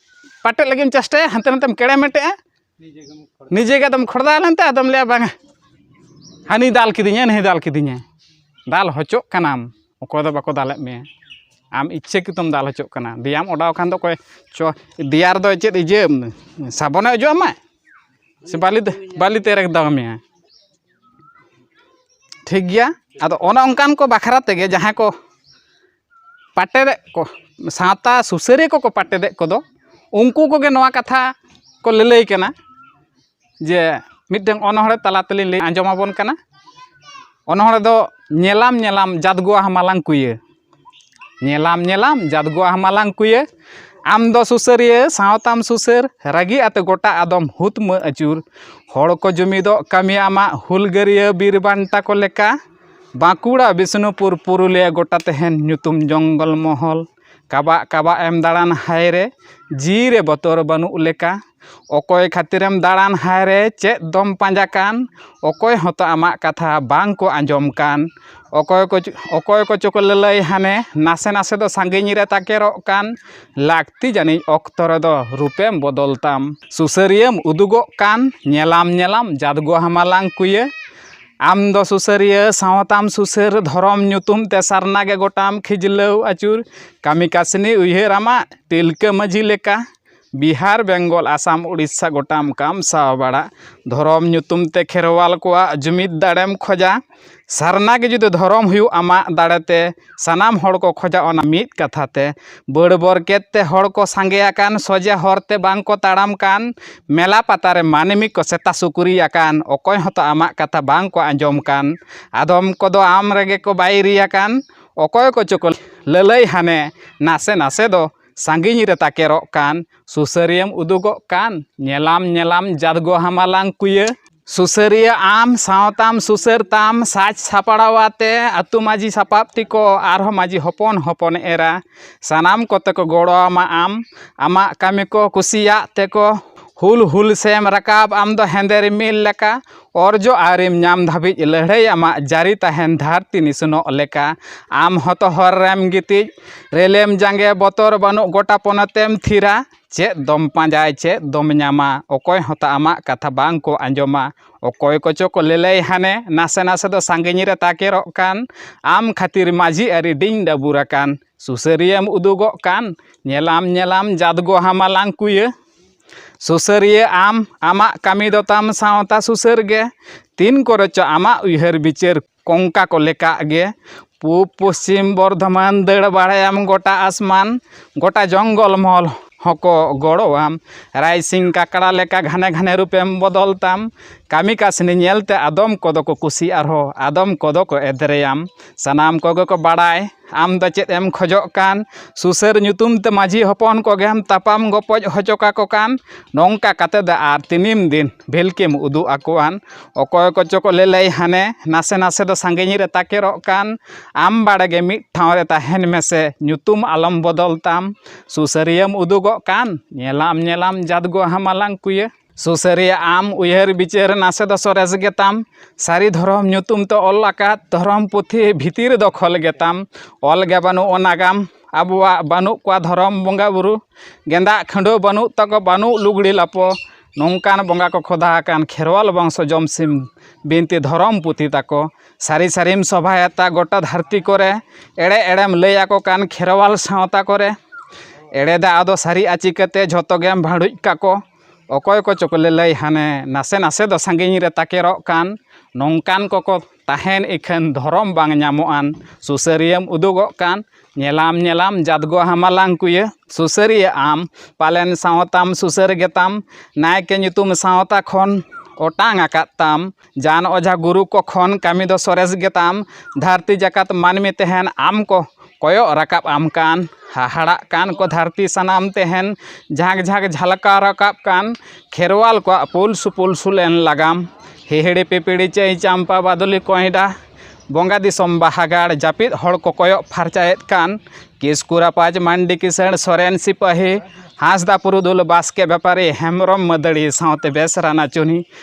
ᱯᱟᱴᱮᱫ ᱞᱟᱹᱜᱤᱫ ᱮᱢ ᱪᱮᱥᱴᱟᱭᱟ, ᱦᱟᱱᱛᱮ ᱱᱟᱛᱮᱢ ᱠᱮᱲᱮᱢᱮᱴᱮᱜᱼᱟ᱾ ᱱᱤᱡᱮ ᱜᱮ ᱟᱫᱚᱢ ᱠᱷᱚᱲᱫᱟ ᱞᱮᱱᱛᱮ ᱟᱫᱚᱢ ᱞᱟᱹᱭᱟ, "ᱵᱟᱝᱟ, ᱦᱟᱹᱱᱤ ᱫᱟᱞ ᱠᱤᱫᱤᱧᱟᱭ, ᱱᱟᱹᱦᱤ ᱫᱟᱞ ᱠᱤᱫᱤᱧᱟᱭ᱾" ᱫᱟᱞ ᱦᱚᱪᱚᱜ ᱠᱟᱱᱟᱢ, ᱚᱠᱚᱭ ᱫᱚ ᱵᱟᱠᱚ ᱫᱟᱞᱮᱫ ᱢᱮᱭᱟ᱾ ᱟᱢ ᱤᱪᱪᱷᱟᱹ ᱠᱤᱛᱟᱹᱢ ᱫᱟᱞ ᱦᱚᱪᱚᱜ ᱠᱟᱱᱟ᱾ ᱫᱮᱭᱟᱢ ᱚᱰᱟᱣ ᱠᱷᱟᱱ ᱫᱚ ᱚᱠᱚᱭ ᱪᱚ ᱫᱮᱭᱟ ᱨᱮᱫᱚ ᱪᱮᱫ ᱤᱭᱟᱹ ᱥᱟᱵᱚᱱᱮ ᱚᱡᱚᱜ ᱟᱢᱟ? ᱥᱮ ᱵᱟᱹᱞᱤ ᱛᱮ, ᱵᱟᱹᱞᱤ ᱛᱮ ᱨᱮᱠ ᱫᱟᱣ ᱢᱮᱭᱟ? ᱴᱷᱤᱠ ᱜᱮᱭᱟ᱾ ᱟᱫᱚ ᱚᱱᱮ ᱚᱱᱠᱟᱱ ᱠᱚ ᱵᱟᱠᱷᱨᱟ ᱛᱮᱜᱮ ᱡᱟᱦᱟᱸᱭ ᱠᱚ ᱯᱟᱴᱮᱫᱮᱫ ᱠᱚ, ᱥᱟᱶᱛᱟ ᱥᱩᱥᱟᱹᱨᱤᱭᱟᱹ ᱠᱚᱠᱚ ᱯᱟᱴᱮᱫᱮᱫ ᱠᱚᱫᱚ, ᱩᱱᱠᱩ ᱠᱚᱜᱮ ᱱᱚᱣᱟ ᱠᱟᱛᱷᱟ ᱠᱚ ᱞᱟᱹᱞᱟᱹᱭ ᱠᱟᱱᱟ᱾ ᱡᱮ ᱢᱤᱫᱴᱟᱝ ᱚᱱᱚᱬᱦᱮ ᱛᱟᱞᱟ ᱛᱮᱞᱤᱧ ᱞᱟᱹᱭ ᱟᱸᱡᱚᱢ ᱟᱵᱚᱱ ᱠᱟᱱᱟ᱾ ᱚᱱᱚᱬᱦᱮ ᱫᱚ ᱧᱮᱞᱟᱢ ᱧᱮᱞᱟᱢ ᱡᱟᱫᱽᱜᱚ ᱦᱟᱢᱟᱞᱟᱝ ᱠᱩᱭᱟᱹ᱾ ᱧᱮᱞᱟᱢ ᱧᱮᱞᱟᱢ ᱡᱟᱫᱽᱜᱚ ᱦᱟᱢᱟᱞᱟᱝ ᱠᱩᱭᱟᱹ, ᱟᱢ ᱫᱚ ᱥᱩᱥᱟᱹᱨᱤᱭᱟᱹ ᱥᱟᱶᱛᱟᱢ ᱥᱩᱥᱟᱹᱨ, ᱨᱟᱹᱜᱤ ᱟᱛᱮ ᱜᱚᱴᱟ ᱟᱫᱚᱢ ᱦᱩᱛᱢᱟᱹ ᱟᱹᱪᱩᱨ᱾ ᱦᱚᱲ ᱠᱚ ᱡᱩᱢᱤᱫᱚᱜ ᱠᱟᱹᱢᱤ ᱟᱢᱟᱜ ᱦᱩᱞᱜᱟᱹᱨᱤᱭᱟᱹ ᱵᱤᱨ ᱵᱟᱱᱴᱟ ᱠᱚ ᱞᱮᱠᱟ᱾ ᱵᱟᱸᱠᱩᱲᱟ, ᱵᱤᱥᱱᱩᱯᱩᱨ, ᱯᱩᱨᱩᱞᱤᱭᱟᱹ, ᱜᱚᱴᱟ ᱛᱮᱦᱮᱱ ᱧᱩᱛᱩᱢ ᱡᱚᱝᱜᱚᱞ ᱢᱚᱦᱚᱞ᱾ ᱠᱟᱵᱟᱜ ᱠᱟᱵᱟᱜ ᱮᱢ ᱫᱟᱬᱟᱱ ᱦᱟᱭ ᱨᱮ, ᱡᱤᱣᱤ ᱨᱮ ᱵᱚᱛᱚᱨ ᱵᱟᱹᱱᱩᱜ ᱞᱮᱠᱟ᱾ ᱚᱠᱚᱭ ᱠᱷᱟᱹᱛᱤᱨᱮᱢ ᱫᱟᱬᱟᱱ ᱦᱟᱭ ᱨᱮ, ᱪᱮᱫ ᱫᱚᱢ ᱯᱟᱸᱡᱟ ᱠᱟᱱ? ᱚᱠᱚᱭ ᱦᱚᱸᱛᱚ ᱟᱢᱟᱜ ᱠᱟᱛᱷᱟ ᱵᱟᱝ ᱠᱚ ᱟᱸᱡᱚᱢ ᱠᱟᱱ᱾ ᱚᱠᱚᱭ ᱠᱚ, ᱚᱠᱚᱭ ᱠᱚᱪᱚ ᱠᱚ ᱞᱟᱹᱞᱟᱹᱭ ᱦᱟᱱᱮ, ᱱᱟᱥᱮ ᱱᱟᱥᱮ ᱫᱚ ᱥᱟᱺᱜᱤᱧ ᱨᱮ ᱛᱟᱠᱮᱨᱚᱜ ᱠᱟᱱ᱾ ᱞᱟᱹᱠᱛᱤ ᱡᱟᱹᱱᱤᱡ ᱚᱠᱛᱚ ᱨᱮᱫᱚ ᱨᱩᱯᱮᱢ ᱵᱚᱫᱚᱞ ᱛᱟᱢ᱾ ᱥᱩᱥᱟᱹᱨᱤᱭᱟᱹᱢ ᱩᱫᱩᱜᱚᱜ ᱠᱟᱱ, ᱧᱮᱞᱟᱢ ᱧᱮᱞᱟᱢ ᱡᱟᱫᱽᱜᱚ ᱦᱟᱢᱟᱞᱟᱝ ᱠᱩᱭᱟᱹ᱾ ᱟᱢ ᱫᱚ ᱥᱩᱥᱟᱹᱨᱤᱭᱟᱹ, ᱥᱟᱶᱛᱟᱢ ᱥᱩᱥᱟᱹᱨ, ᱫᱷᱚᱨᱚᱢ ᱧᱩᱛᱩᱢ ᱛᱮ ᱥᱟᱨᱱᱟ ᱜᱮ ᱜᱚᱴᱟᱢ ᱠᱷᱤᱡᱞᱟᱹᱣ ᱟᱹᱪᱩᱨ᱾ ᱠᱟᱹᱢᱤ ᱠᱟᱹᱥᱱᱤ ᱩᱭᱦᱟᱹᱨ ᱟᱢᱟᱜ ᱛᱤᱞᱠᱟᱹ ᱢᱟᱹᱡᱷᱤ ᱞᱮᱠᱟ᱾ ᱵᱤᱦᱟᱨ, ᱵᱮᱝᱜᱚᱞ, ᱟᱥᱟᱢ, ᱩᱲᱤᱥᱥᱟ ᱜᱚᱴᱟᱢ ᱠᱟᱢᱥᱟᱣ ᱵᱟᱲᱟ᱾ ᱫᱷᱚᱨᱚᱢ ᱧᱩᱛᱩᱢ ᱛᱮ ᱠᱷᱮᱨᱣᱟᱞ ᱠᱚᱣᱟᱜ ᱡᱩᱢᱤᱫ ᱫᱟᱲᱮᱢ ᱠᱷᱚᱡᱟ᱾ ᱥᱟᱨᱱᱟ ᱜᱮ ᱡᱩᱫᱤ ᱫᱷᱚᱨᱚᱢ ᱦᱩᱭᱩᱜ ᱟᱢᱟᱜ ᱫᱟᱲᱮ ᱛᱮ, ᱥᱟᱱᱟᱢ ᱦᱚᱲ ᱠᱚ ᱠᱷᱚᱡᱟ ᱚᱱᱟ ᱢᱤᱫ ᱠᱟᱛᱷᱟ ᱛᱮ᱾ ᱵᱟᱹᱲ ᱵᱚᱨᱠᱮᱛ ᱛᱮ ᱦᱚᱲ ᱠᱚ ᱥᱟᱸᱜᱮ ᱟᱠᱟᱱ, ᱥᱚᱡᱷᱮ ᱦᱚᱨ ᱛᱮ ᱵᱟᱝ ᱠᱚ ᱛᱟᱲᱟᱢ ᱠᱟᱱ, ᱢᱮᱞᱟ ᱯᱟᱛᱟ ᱨᱮ ᱢᱟᱹᱱᱢᱤ ᱠᱚ ᱥᱮᱛᱟ ᱥᱩᱠᱨᱤ ᱟᱠᱟᱱ, ᱚᱠᱚᱭ ᱦᱚᱸᱛᱚ ᱟᱢᱟᱜ ᱠᱟᱛᱷᱟ ᱵᱟᱝ ᱠᱚ ᱟᱸᱡᱚᱢ ᱠᱟᱱ, ᱟᱫᱚᱢ ᱠᱚᱫᱚ ᱟᱢ ᱨᱮᱜᱮ ᱠᱚ ᱵᱟᱹᱭᱨᱤ ᱟᱠᱟᱱ, ᱚᱠᱚᱭ ᱠᱚᱪᱚ ᱠᱚ ᱞᱟᱹᱞᱟᱹᱭ ᱦᱟᱱᱮ ᱱᱟᱥᱮ ᱱᱟᱥᱮ ᱫᱚ ᱥᱟᱺᱜᱤᱧ ᱨᱮ ᱛᱟᱠᱮᱨᱚᱜ ᱠᱟᱱ, ᱥᱩᱥᱟᱹᱨᱤᱭᱟᱹᱢ ᱩᱫᱩᱜᱚᱜ ᱠᱟᱱ, ᱧᱮᱞᱟᱢ ᱧᱮᱞᱟᱢ ᱡᱟᱫᱽᱜᱚ ᱦᱟᱢᱟᱞᱟᱝ ᱠᱩᱭᱟᱹ᱾ ᱥᱩᱥᱟᱹᱨᱤᱭᱟᱹ ᱟᱢ ᱥᱟᱶᱛᱟᱢ ᱥᱩᱥᱟᱹᱨ ᱛᱟᱢ, ᱥᱟᱡᱽ ᱥᱟᱯᱲᱟᱣ ᱟᱛᱮ ᱟᱹᱛᱩ ᱢᱟᱹᱡᱷᱤ ᱥᱟᱯᱟᱵ ᱛᱮᱠᱚ ᱟᱨᱦᱚᱸ ᱢᱟᱹᱡᱷᱤ ᱦᱚᱯᱚᱱ ᱦᱚᱯᱚᱱ ᱮᱨᱟ, ᱥᱟᱱᱟᱢ ᱠᱚᱛᱮ ᱠᱚ ᱜᱚᱲᱚ ᱟᱢᱟ᱾ ᱟᱢ ᱟᱢᱟᱜ ᱠᱟᱹᱢᱤ ᱠᱚ ᱠᱩᱥᱤᱭᱟᱜ ᱛᱮᱠᱚ ᱦᱩᱞ ᱦᱩᱞ ᱥᱮᱢ ᱨᱟᱠᱟᱵ ᱟᱢ ᱫᱚ ᱦᱮᱸᱫᱮ ᱨᱤᱢᱤᱞ ᱞᱮᱠᱟ, ᱚᱨᱡᱚ ᱟᱹᱣᱨᱤᱢ ᱧᱟᱢ ᱫᱷᱟᱹᱵᱤᱡ ᱞᱟᱹᱲᱦᱟᱹᱭ ᱟᱢᱟᱜ ᱡᱟᱹᱨᱤ ᱛᱟᱦᱮᱱ ᱫᱷᱟᱹᱨᱛᱤ ᱱᱤᱥᱩᱱᱚᱜ ᱞᱮᱠᱟ᱾ ᱟᱢ ᱦᱚᱸᱛᱚ ᱦᱚᱨ ᱨᱮᱢ ᱜᱤᱛᱤᱡ, ᱨᱮᱞᱮᱢ ᱡᱟᱸᱜᱮ ᱵᱚᱛᱚᱨ ᱵᱟᱹᱱᱩᱜ ᱜᱚᱴᱟ ᱯᱚᱱᱚᱛᱮᱢ ᱛᱷᱤᱨᱟ᱾ ᱪᱮᱫ ᱫᱚᱢ ᱯᱟᱸᱡᱟᱭ ᱪᱮᱫ ᱫᱚᱢ ᱧᱟᱢᱟ, ᱚᱠᱚᱭ ᱦᱚᱸᱛᱚ ᱟᱢᱟᱜ ᱠᱟᱛᱷᱟ ᱵᱟᱝ ᱠᱚ ᱟᱸᱡᱚᱢᱟ᱾ ᱚᱠᱚᱭ ᱠᱚᱪᱚ ᱠᱚ ᱞᱟᱹᱞᱟᱹᱭ ᱦᱟᱱᱮ ᱱᱟᱥᱮ ᱱᱟᱥᱮ ᱫᱚ ᱥᱟᱺᱜᱤᱧ ᱨᱮ ᱛᱟᱠᱮᱨᱚᱜ ᱠᱟᱱ, ᱟᱢ ᱠᱷᱟᱹᱛᱤᱨ ᱢᱟᱹᱡᱷᱤ ᱟᱹᱨᱤ ᱰᱤᱧ ᱰᱟᱹᱵᱩᱨ ᱟᱠᱟᱱ᱾ ᱥᱩᱥᱟᱹᱨᱤᱭᱟᱹᱢ ᱩᱫᱩᱜᱚᱜ ᱠᱟᱱ, ᱧᱮᱞᱟᱢ ᱧᱮᱞᱟᱢ ᱡᱟᱫᱽᱜᱚ ᱦᱟᱢᱟᱞᱟᱝ ᱠᱩᱭᱟᱹ᱾ ᱥᱩᱥᱟᱹᱨᱤᱭᱟᱹ ᱟᱢ, ᱟᱢᱟᱜ ᱠᱟᱹᱢᱤ ᱫᱚ ᱛᱟᱢ ᱥᱟᱶᱛᱟ ᱥᱩᱥᱟᱹᱨ ᱜᱮ᱾ ᱛᱤᱱ ᱠᱚᱨᱮ ᱪᱚ ᱟᱢᱟᱜ ᱩᱭᱦᱟᱹᱨ ᱵᱤᱪᱟᱹᱨ ᱠᱚᱝᱠᱟ ᱠᱚ ᱞᱮᱠᱟᱜ ᱜᱮ᱾ ᱯᱩᱵ ᱯᱚᱥᱪᱤᱢ ᱵᱚᱨᱫᱷᱚᱢᱟᱱ ᱫᱟᱹᱲ ᱵᱟᱲᱟᱭᱟᱢ ᱜᱚᱴᱟ ᱟᱥᱢᱟᱱ, ᱜᱚᱴᱟ ᱡᱚᱝᱜᱚᱞ ᱢᱚᱦᱚᱞ ᱦᱚᱸᱠᱚ ᱜᱚᱲᱚᱣᱟᱢ᱾ ᱨᱟᱭᱥᱤᱝ ᱠᱟᱠᱲᱟ ᱞᱮᱠᱟ ᱜᱷᱟᱱᱮ ᱜᱷᱟᱱᱮ ᱨᱩᱯᱮᱢ ᱵᱚᱫᱚᱞ ᱛᱟᱢ᱾ ᱠᱟᱹᱢᱤ ᱠᱟᱹᱥᱱᱤ ᱧᱮᱞᱛᱮ ᱟᱫᱚᱢ ᱠᱚᱫᱚ ᱠᱚ ᱠᱩᱥᱤ ᱟᱨᱦᱚᱸ ᱟᱫᱚᱢ ᱠᱚᱫᱚ ᱠᱚ ᱮᱫᱽᱨᱮᱭᱟᱢ᱾ ᱥᱟᱱᱟᱢ ᱠᱚᱜᱮ ᱠᱚ ᱵᱟᱲᱟᱭ ᱟᱢ ᱫᱚ ᱪᱮᱫ ᱮᱢ ᱠᱷᱚᱡᱚᱜ ᱠᱟᱱ᱾ ᱥᱩᱥᱟᱹᱨ ᱧᱩᱛᱩᱢ ᱛᱮ ᱢᱟᱹᱡᱷᱤ ᱦᱚᱯᱚᱱ ᱠᱚᱜᱮᱢ ᱛᱟᱯᱟᱢ ᱜᱚᱯᱚᱡ ᱦᱚᱪᱚ ᱠᱟᱠᱚ ᱠᱟᱱ᱾ ᱱᱚᱝᱠᱟ ᱠᱟᱛᱮ ᱫᱚ ᱟᱨ ᱛᱤᱱᱤᱢ ᱫᱤᱱ ᱵᱷᱤᱞᱠᱤᱢ ᱩᱫᱩᱜ ᱟᱠᱚᱣᱟᱱ᱾ ᱚᱠᱚᱭ ᱠᱚᱪᱚ ᱠᱚ ᱞᱟᱹᱞᱟᱹᱭ ᱦᱟᱱᱮ ᱱᱟᱥᱮ ᱱᱟᱥᱮ ᱫᱚ ᱥᱟᱺᱜᱤᱧ ᱨᱮ ᱛᱟᱠᱮᱨᱚᱜ ᱠᱟᱱ᱾ ᱟᱢ ᱵᱟᱲᱮᱜᱮ ᱢᱤᱫ ᱴᱷᱟᱶ ᱨᱮ ᱛᱟᱦᱮᱱ ᱢᱮᱥᱮ, ᱧᱩᱛᱩᱢ ᱟᱞᱚᱢ ᱵᱚᱫᱚᱞ ᱛᱟᱢ᱾ ᱥᱩᱥᱟᱹᱨᱤᱭᱟᱹᱢ ᱩᱫᱩᱜᱚᱜ ᱠᱟᱱ, ᱧᱮᱞᱟᱢ ᱧᱮᱞᱟᱢ ᱡᱟᱫᱽᱜᱚ ᱦᱟᱢᱟᱞᱟᱝ ᱠᱩᱭᱟᱹ᱾ ᱥᱩᱥᱟᱹᱨᱤᱭᱟᱹ ᱟᱢ, ᱩᱭᱦᱟᱹᱨ ᱵᱤᱪᱟᱹᱨ ᱱᱟᱥᱮ ᱫᱚ ᱥᱚᱨᱮᱥ ᱜᱮᱛᱟᱢ᱾ ᱥᱟᱹᱨᱤ ᱫᱷᱚᱨᱚᱢ ᱧᱩᱛᱩᱢ ᱛᱮ ᱚᱞ ᱟᱠᱟᱫ ᱫᱷᱚᱨᱚᱢ ᱯᱩᱛᱷᱤ ᱵᱷᱤᱛᱤᱨ ᱫᱚᱠᱷᱚᱞ ᱜᱮᱛᱟᱢ᱾ ᱚᱞ ᱜᱮ ᱵᱟᱹᱱᱩᱜ ᱱᱟᱜᱟᱢ ᱟᱵᱚᱣᱟᱜ, ᱵᱟᱹᱱᱩᱜ ᱠᱚᱣᱟ ᱫᱷᱚᱨᱚᱢ ᱵᱚᱸᱜᱟ ᱵᱩᱨᱩ᱾ ᱜᱮᱸᱫᱟᱜ ᱠᱷᱟᱹᱰᱣᱟᱹ ᱵᱟᱹᱱᱩᱜ ᱛᱟᱠᱚ, ᱵᱟᱹᱱᱩᱜ ᱞᱩᱜᱽᱲᱤ ᱞᱟᱯᱚ᱾ ᱱᱚᱝᱠᱟᱱ ᱵᱚᱸᱜᱟ ᱠᱚ ᱠᱷᱚᱫᱟ ᱟᱠᱟᱱ ᱠᱷᱮᱨᱣᱟᱞ ᱵᱚᱝᱥᱚ ᱡᱚᱢ ᱥᱤᱢ ᱵᱤᱱᱛᱤ ᱫᱷᱚᱨᱚᱢ ᱯᱩᱛᱷᱤ ᱛᱟᱠᱚ᱾ ᱥᱟᱹᱨᱤ ᱥᱟᱹᱨᱤᱢ ᱥᱚᱵᱷᱟᱭᱮᱛᱟ ᱜᱚᱴᱟ ᱫᱷᱟᱹᱨᱛᱤ ᱠᱚᱨᱮ᱾ ᱮᱲᱮ ᱮᱲᱮᱢ ᱞᱟᱹᱭ ᱟᱠᱚ ᱠᱟᱱ ᱠᱷᱮᱨᱣᱟᱞ ᱥᱟᱶᱛᱟ ᱠᱚᱨᱮ᱾ ᱮᱲᱮ ᱫᱚ ᱟᱫᱚ ᱥᱟᱹᱨᱤᱜᱼᱟ ᱪᱤᱠᱟᱹᱛᱮ, ᱡᱷᱚᱛᱚ ᱜᱮᱢ ᱵᱷᱟᱹᱲᱩᱡ ᱠᱟᱠᱚ᱾ ᱚᱠᱚᱭ ᱠᱚᱪᱚ ᱠᱚ ᱞᱟᱹᱞᱟᱹᱭ ᱦᱟᱱᱮ ᱱᱟᱥᱮ ᱱᱟᱥᱮ ᱫᱚ ᱥᱟᱺᱜᱤᱧ ᱨᱮ ᱛᱟᱠᱮᱨᱚᱜ ᱠᱟᱱ᱾ ᱱᱚᱝᱠᱟᱱ ᱠᱚᱠᱚ ᱛᱟᱦᱮᱱ ᱤᱠᱷᱟᱹᱱ ᱫᱷᱚᱨᱚᱢ ᱵᱟᱝ ᱧᱟᱢᱚᱜ ᱟᱱ᱾ ᱥᱩᱥᱟᱹᱨᱤᱭᱟᱹᱢ ᱩᱫᱩᱜᱚᱜ ᱠᱟᱱ, ᱧᱮᱞᱟᱢ ᱧᱮᱞᱟᱢ ᱡᱟᱫᱽᱜᱚ ᱦᱟᱢᱟᱞᱟᱝ ᱠᱩᱭᱟᱹ᱾ ᱥᱩᱥᱟᱹᱨᱤᱭᱟᱹ ᱟᱢ, ᱯᱟᱞᱮᱱ ᱥᱟᱶᱛᱟᱢ ᱥᱩᱥᱟᱹᱨ ᱜᱮᱛᱟᱢ᱾ ᱱᱟᱭᱠᱮ ᱧᱩᱛᱩᱢ ᱥᱟᱶᱛᱟ ᱠᱷᱚᱱ ᱚᱴᱟᱝ ᱟᱠᱟᱫ ᱛᱟᱢ᱾ ᱡᱟᱱ ᱚᱡᱷᱟ ᱜᱩᱨᱩ ᱠᱚ ᱠᱷᱚᱱ ᱠᱟᱹᱢᱤ ᱫᱚ ᱥᱚᱨᱮᱥ ᱜᱮᱛᱟᱢ᱾ ᱫᱷᱟᱹᱨᱛᱤ ᱡᱟᱠᱟᱛ ᱢᱟᱹᱱᱢᱤ ᱛᱮᱦᱮᱱ ᱟᱢ ᱠᱚ ᱠᱚᱭᱚᱜ ᱨᱟᱠᱟᱵ ᱟᱢ ᱠᱟᱱ᱾ ᱦᱟᱦᱟᱲᱟᱜ ᱠᱟᱱ ᱠᱚ ᱫᱷᱟᱹᱨᱛᱤ ᱥᱟᱱᱟᱢ ᱛᱮᱦᱮᱱ᱾ ᱡᱷᱟᱸᱠ ᱡᱷᱟᱸᱠ ᱡᱷᱟᱞᱠᱟᱣ ᱨᱟᱠᱟᱵ ᱠᱟᱱ ᱠᱷᱮᱨᱣᱟᱞ ᱠᱚᱣᱟᱜ ᱯᱩᱞ ᱥᱩᱯᱩᱞ ᱥᱩᱞᱮᱱ ᱞᱟᱜᱟᱢ᱾ ᱦᱤᱦᱤᱲᱤ ᱯᱤᱯᱤᱲᱤ ᱪᱟᱹᱭ ᱪᱟᱢᱯᱟ ᱵᱟᱫᱚᱞᱤ ᱠᱚᱸᱭᱰᱟ᱾ ᱵᱚᱸᱜᱟ ᱫᱤᱥᱚᱢ ᱵᱟᱦᱟ ᱜᱟᱲ ᱡᱟᱹᱯᱤᱫ ᱦᱚᱲ ᱠᱚ ᱠᱚᱭᱚᱜ ᱯᱷᱟᱨᱪᱟᱭᱮᱫ ᱠᱟᱱ᱾ ᱠᱤᱥᱠᱩ ᱨᱟᱯᱟᱡᱽ ᱢᱟᱱᱰᱤ ᱠᱤᱥᱟᱹᱬ ᱥᱚᱨᱮᱱ ᱥᱤᱯᱟᱹᱦᱤ᱾ ᱦᱟᱸᱥᱫᱟ ᱯᱩᱨᱩᱫᱷᱩᱞ ᱵᱟᱥᱠᱮ ᱵᱮᱯᱟᱨᱤ ᱦᱮᱢᱵᱨᱚᱢ ᱢᱟᱹᱫᱟᱹᱲᱤ ᱥᱟᱶᱛᱮ ᱵᱮᱥ ᱨᱟᱱᱟ ᱪᱩᱱᱤ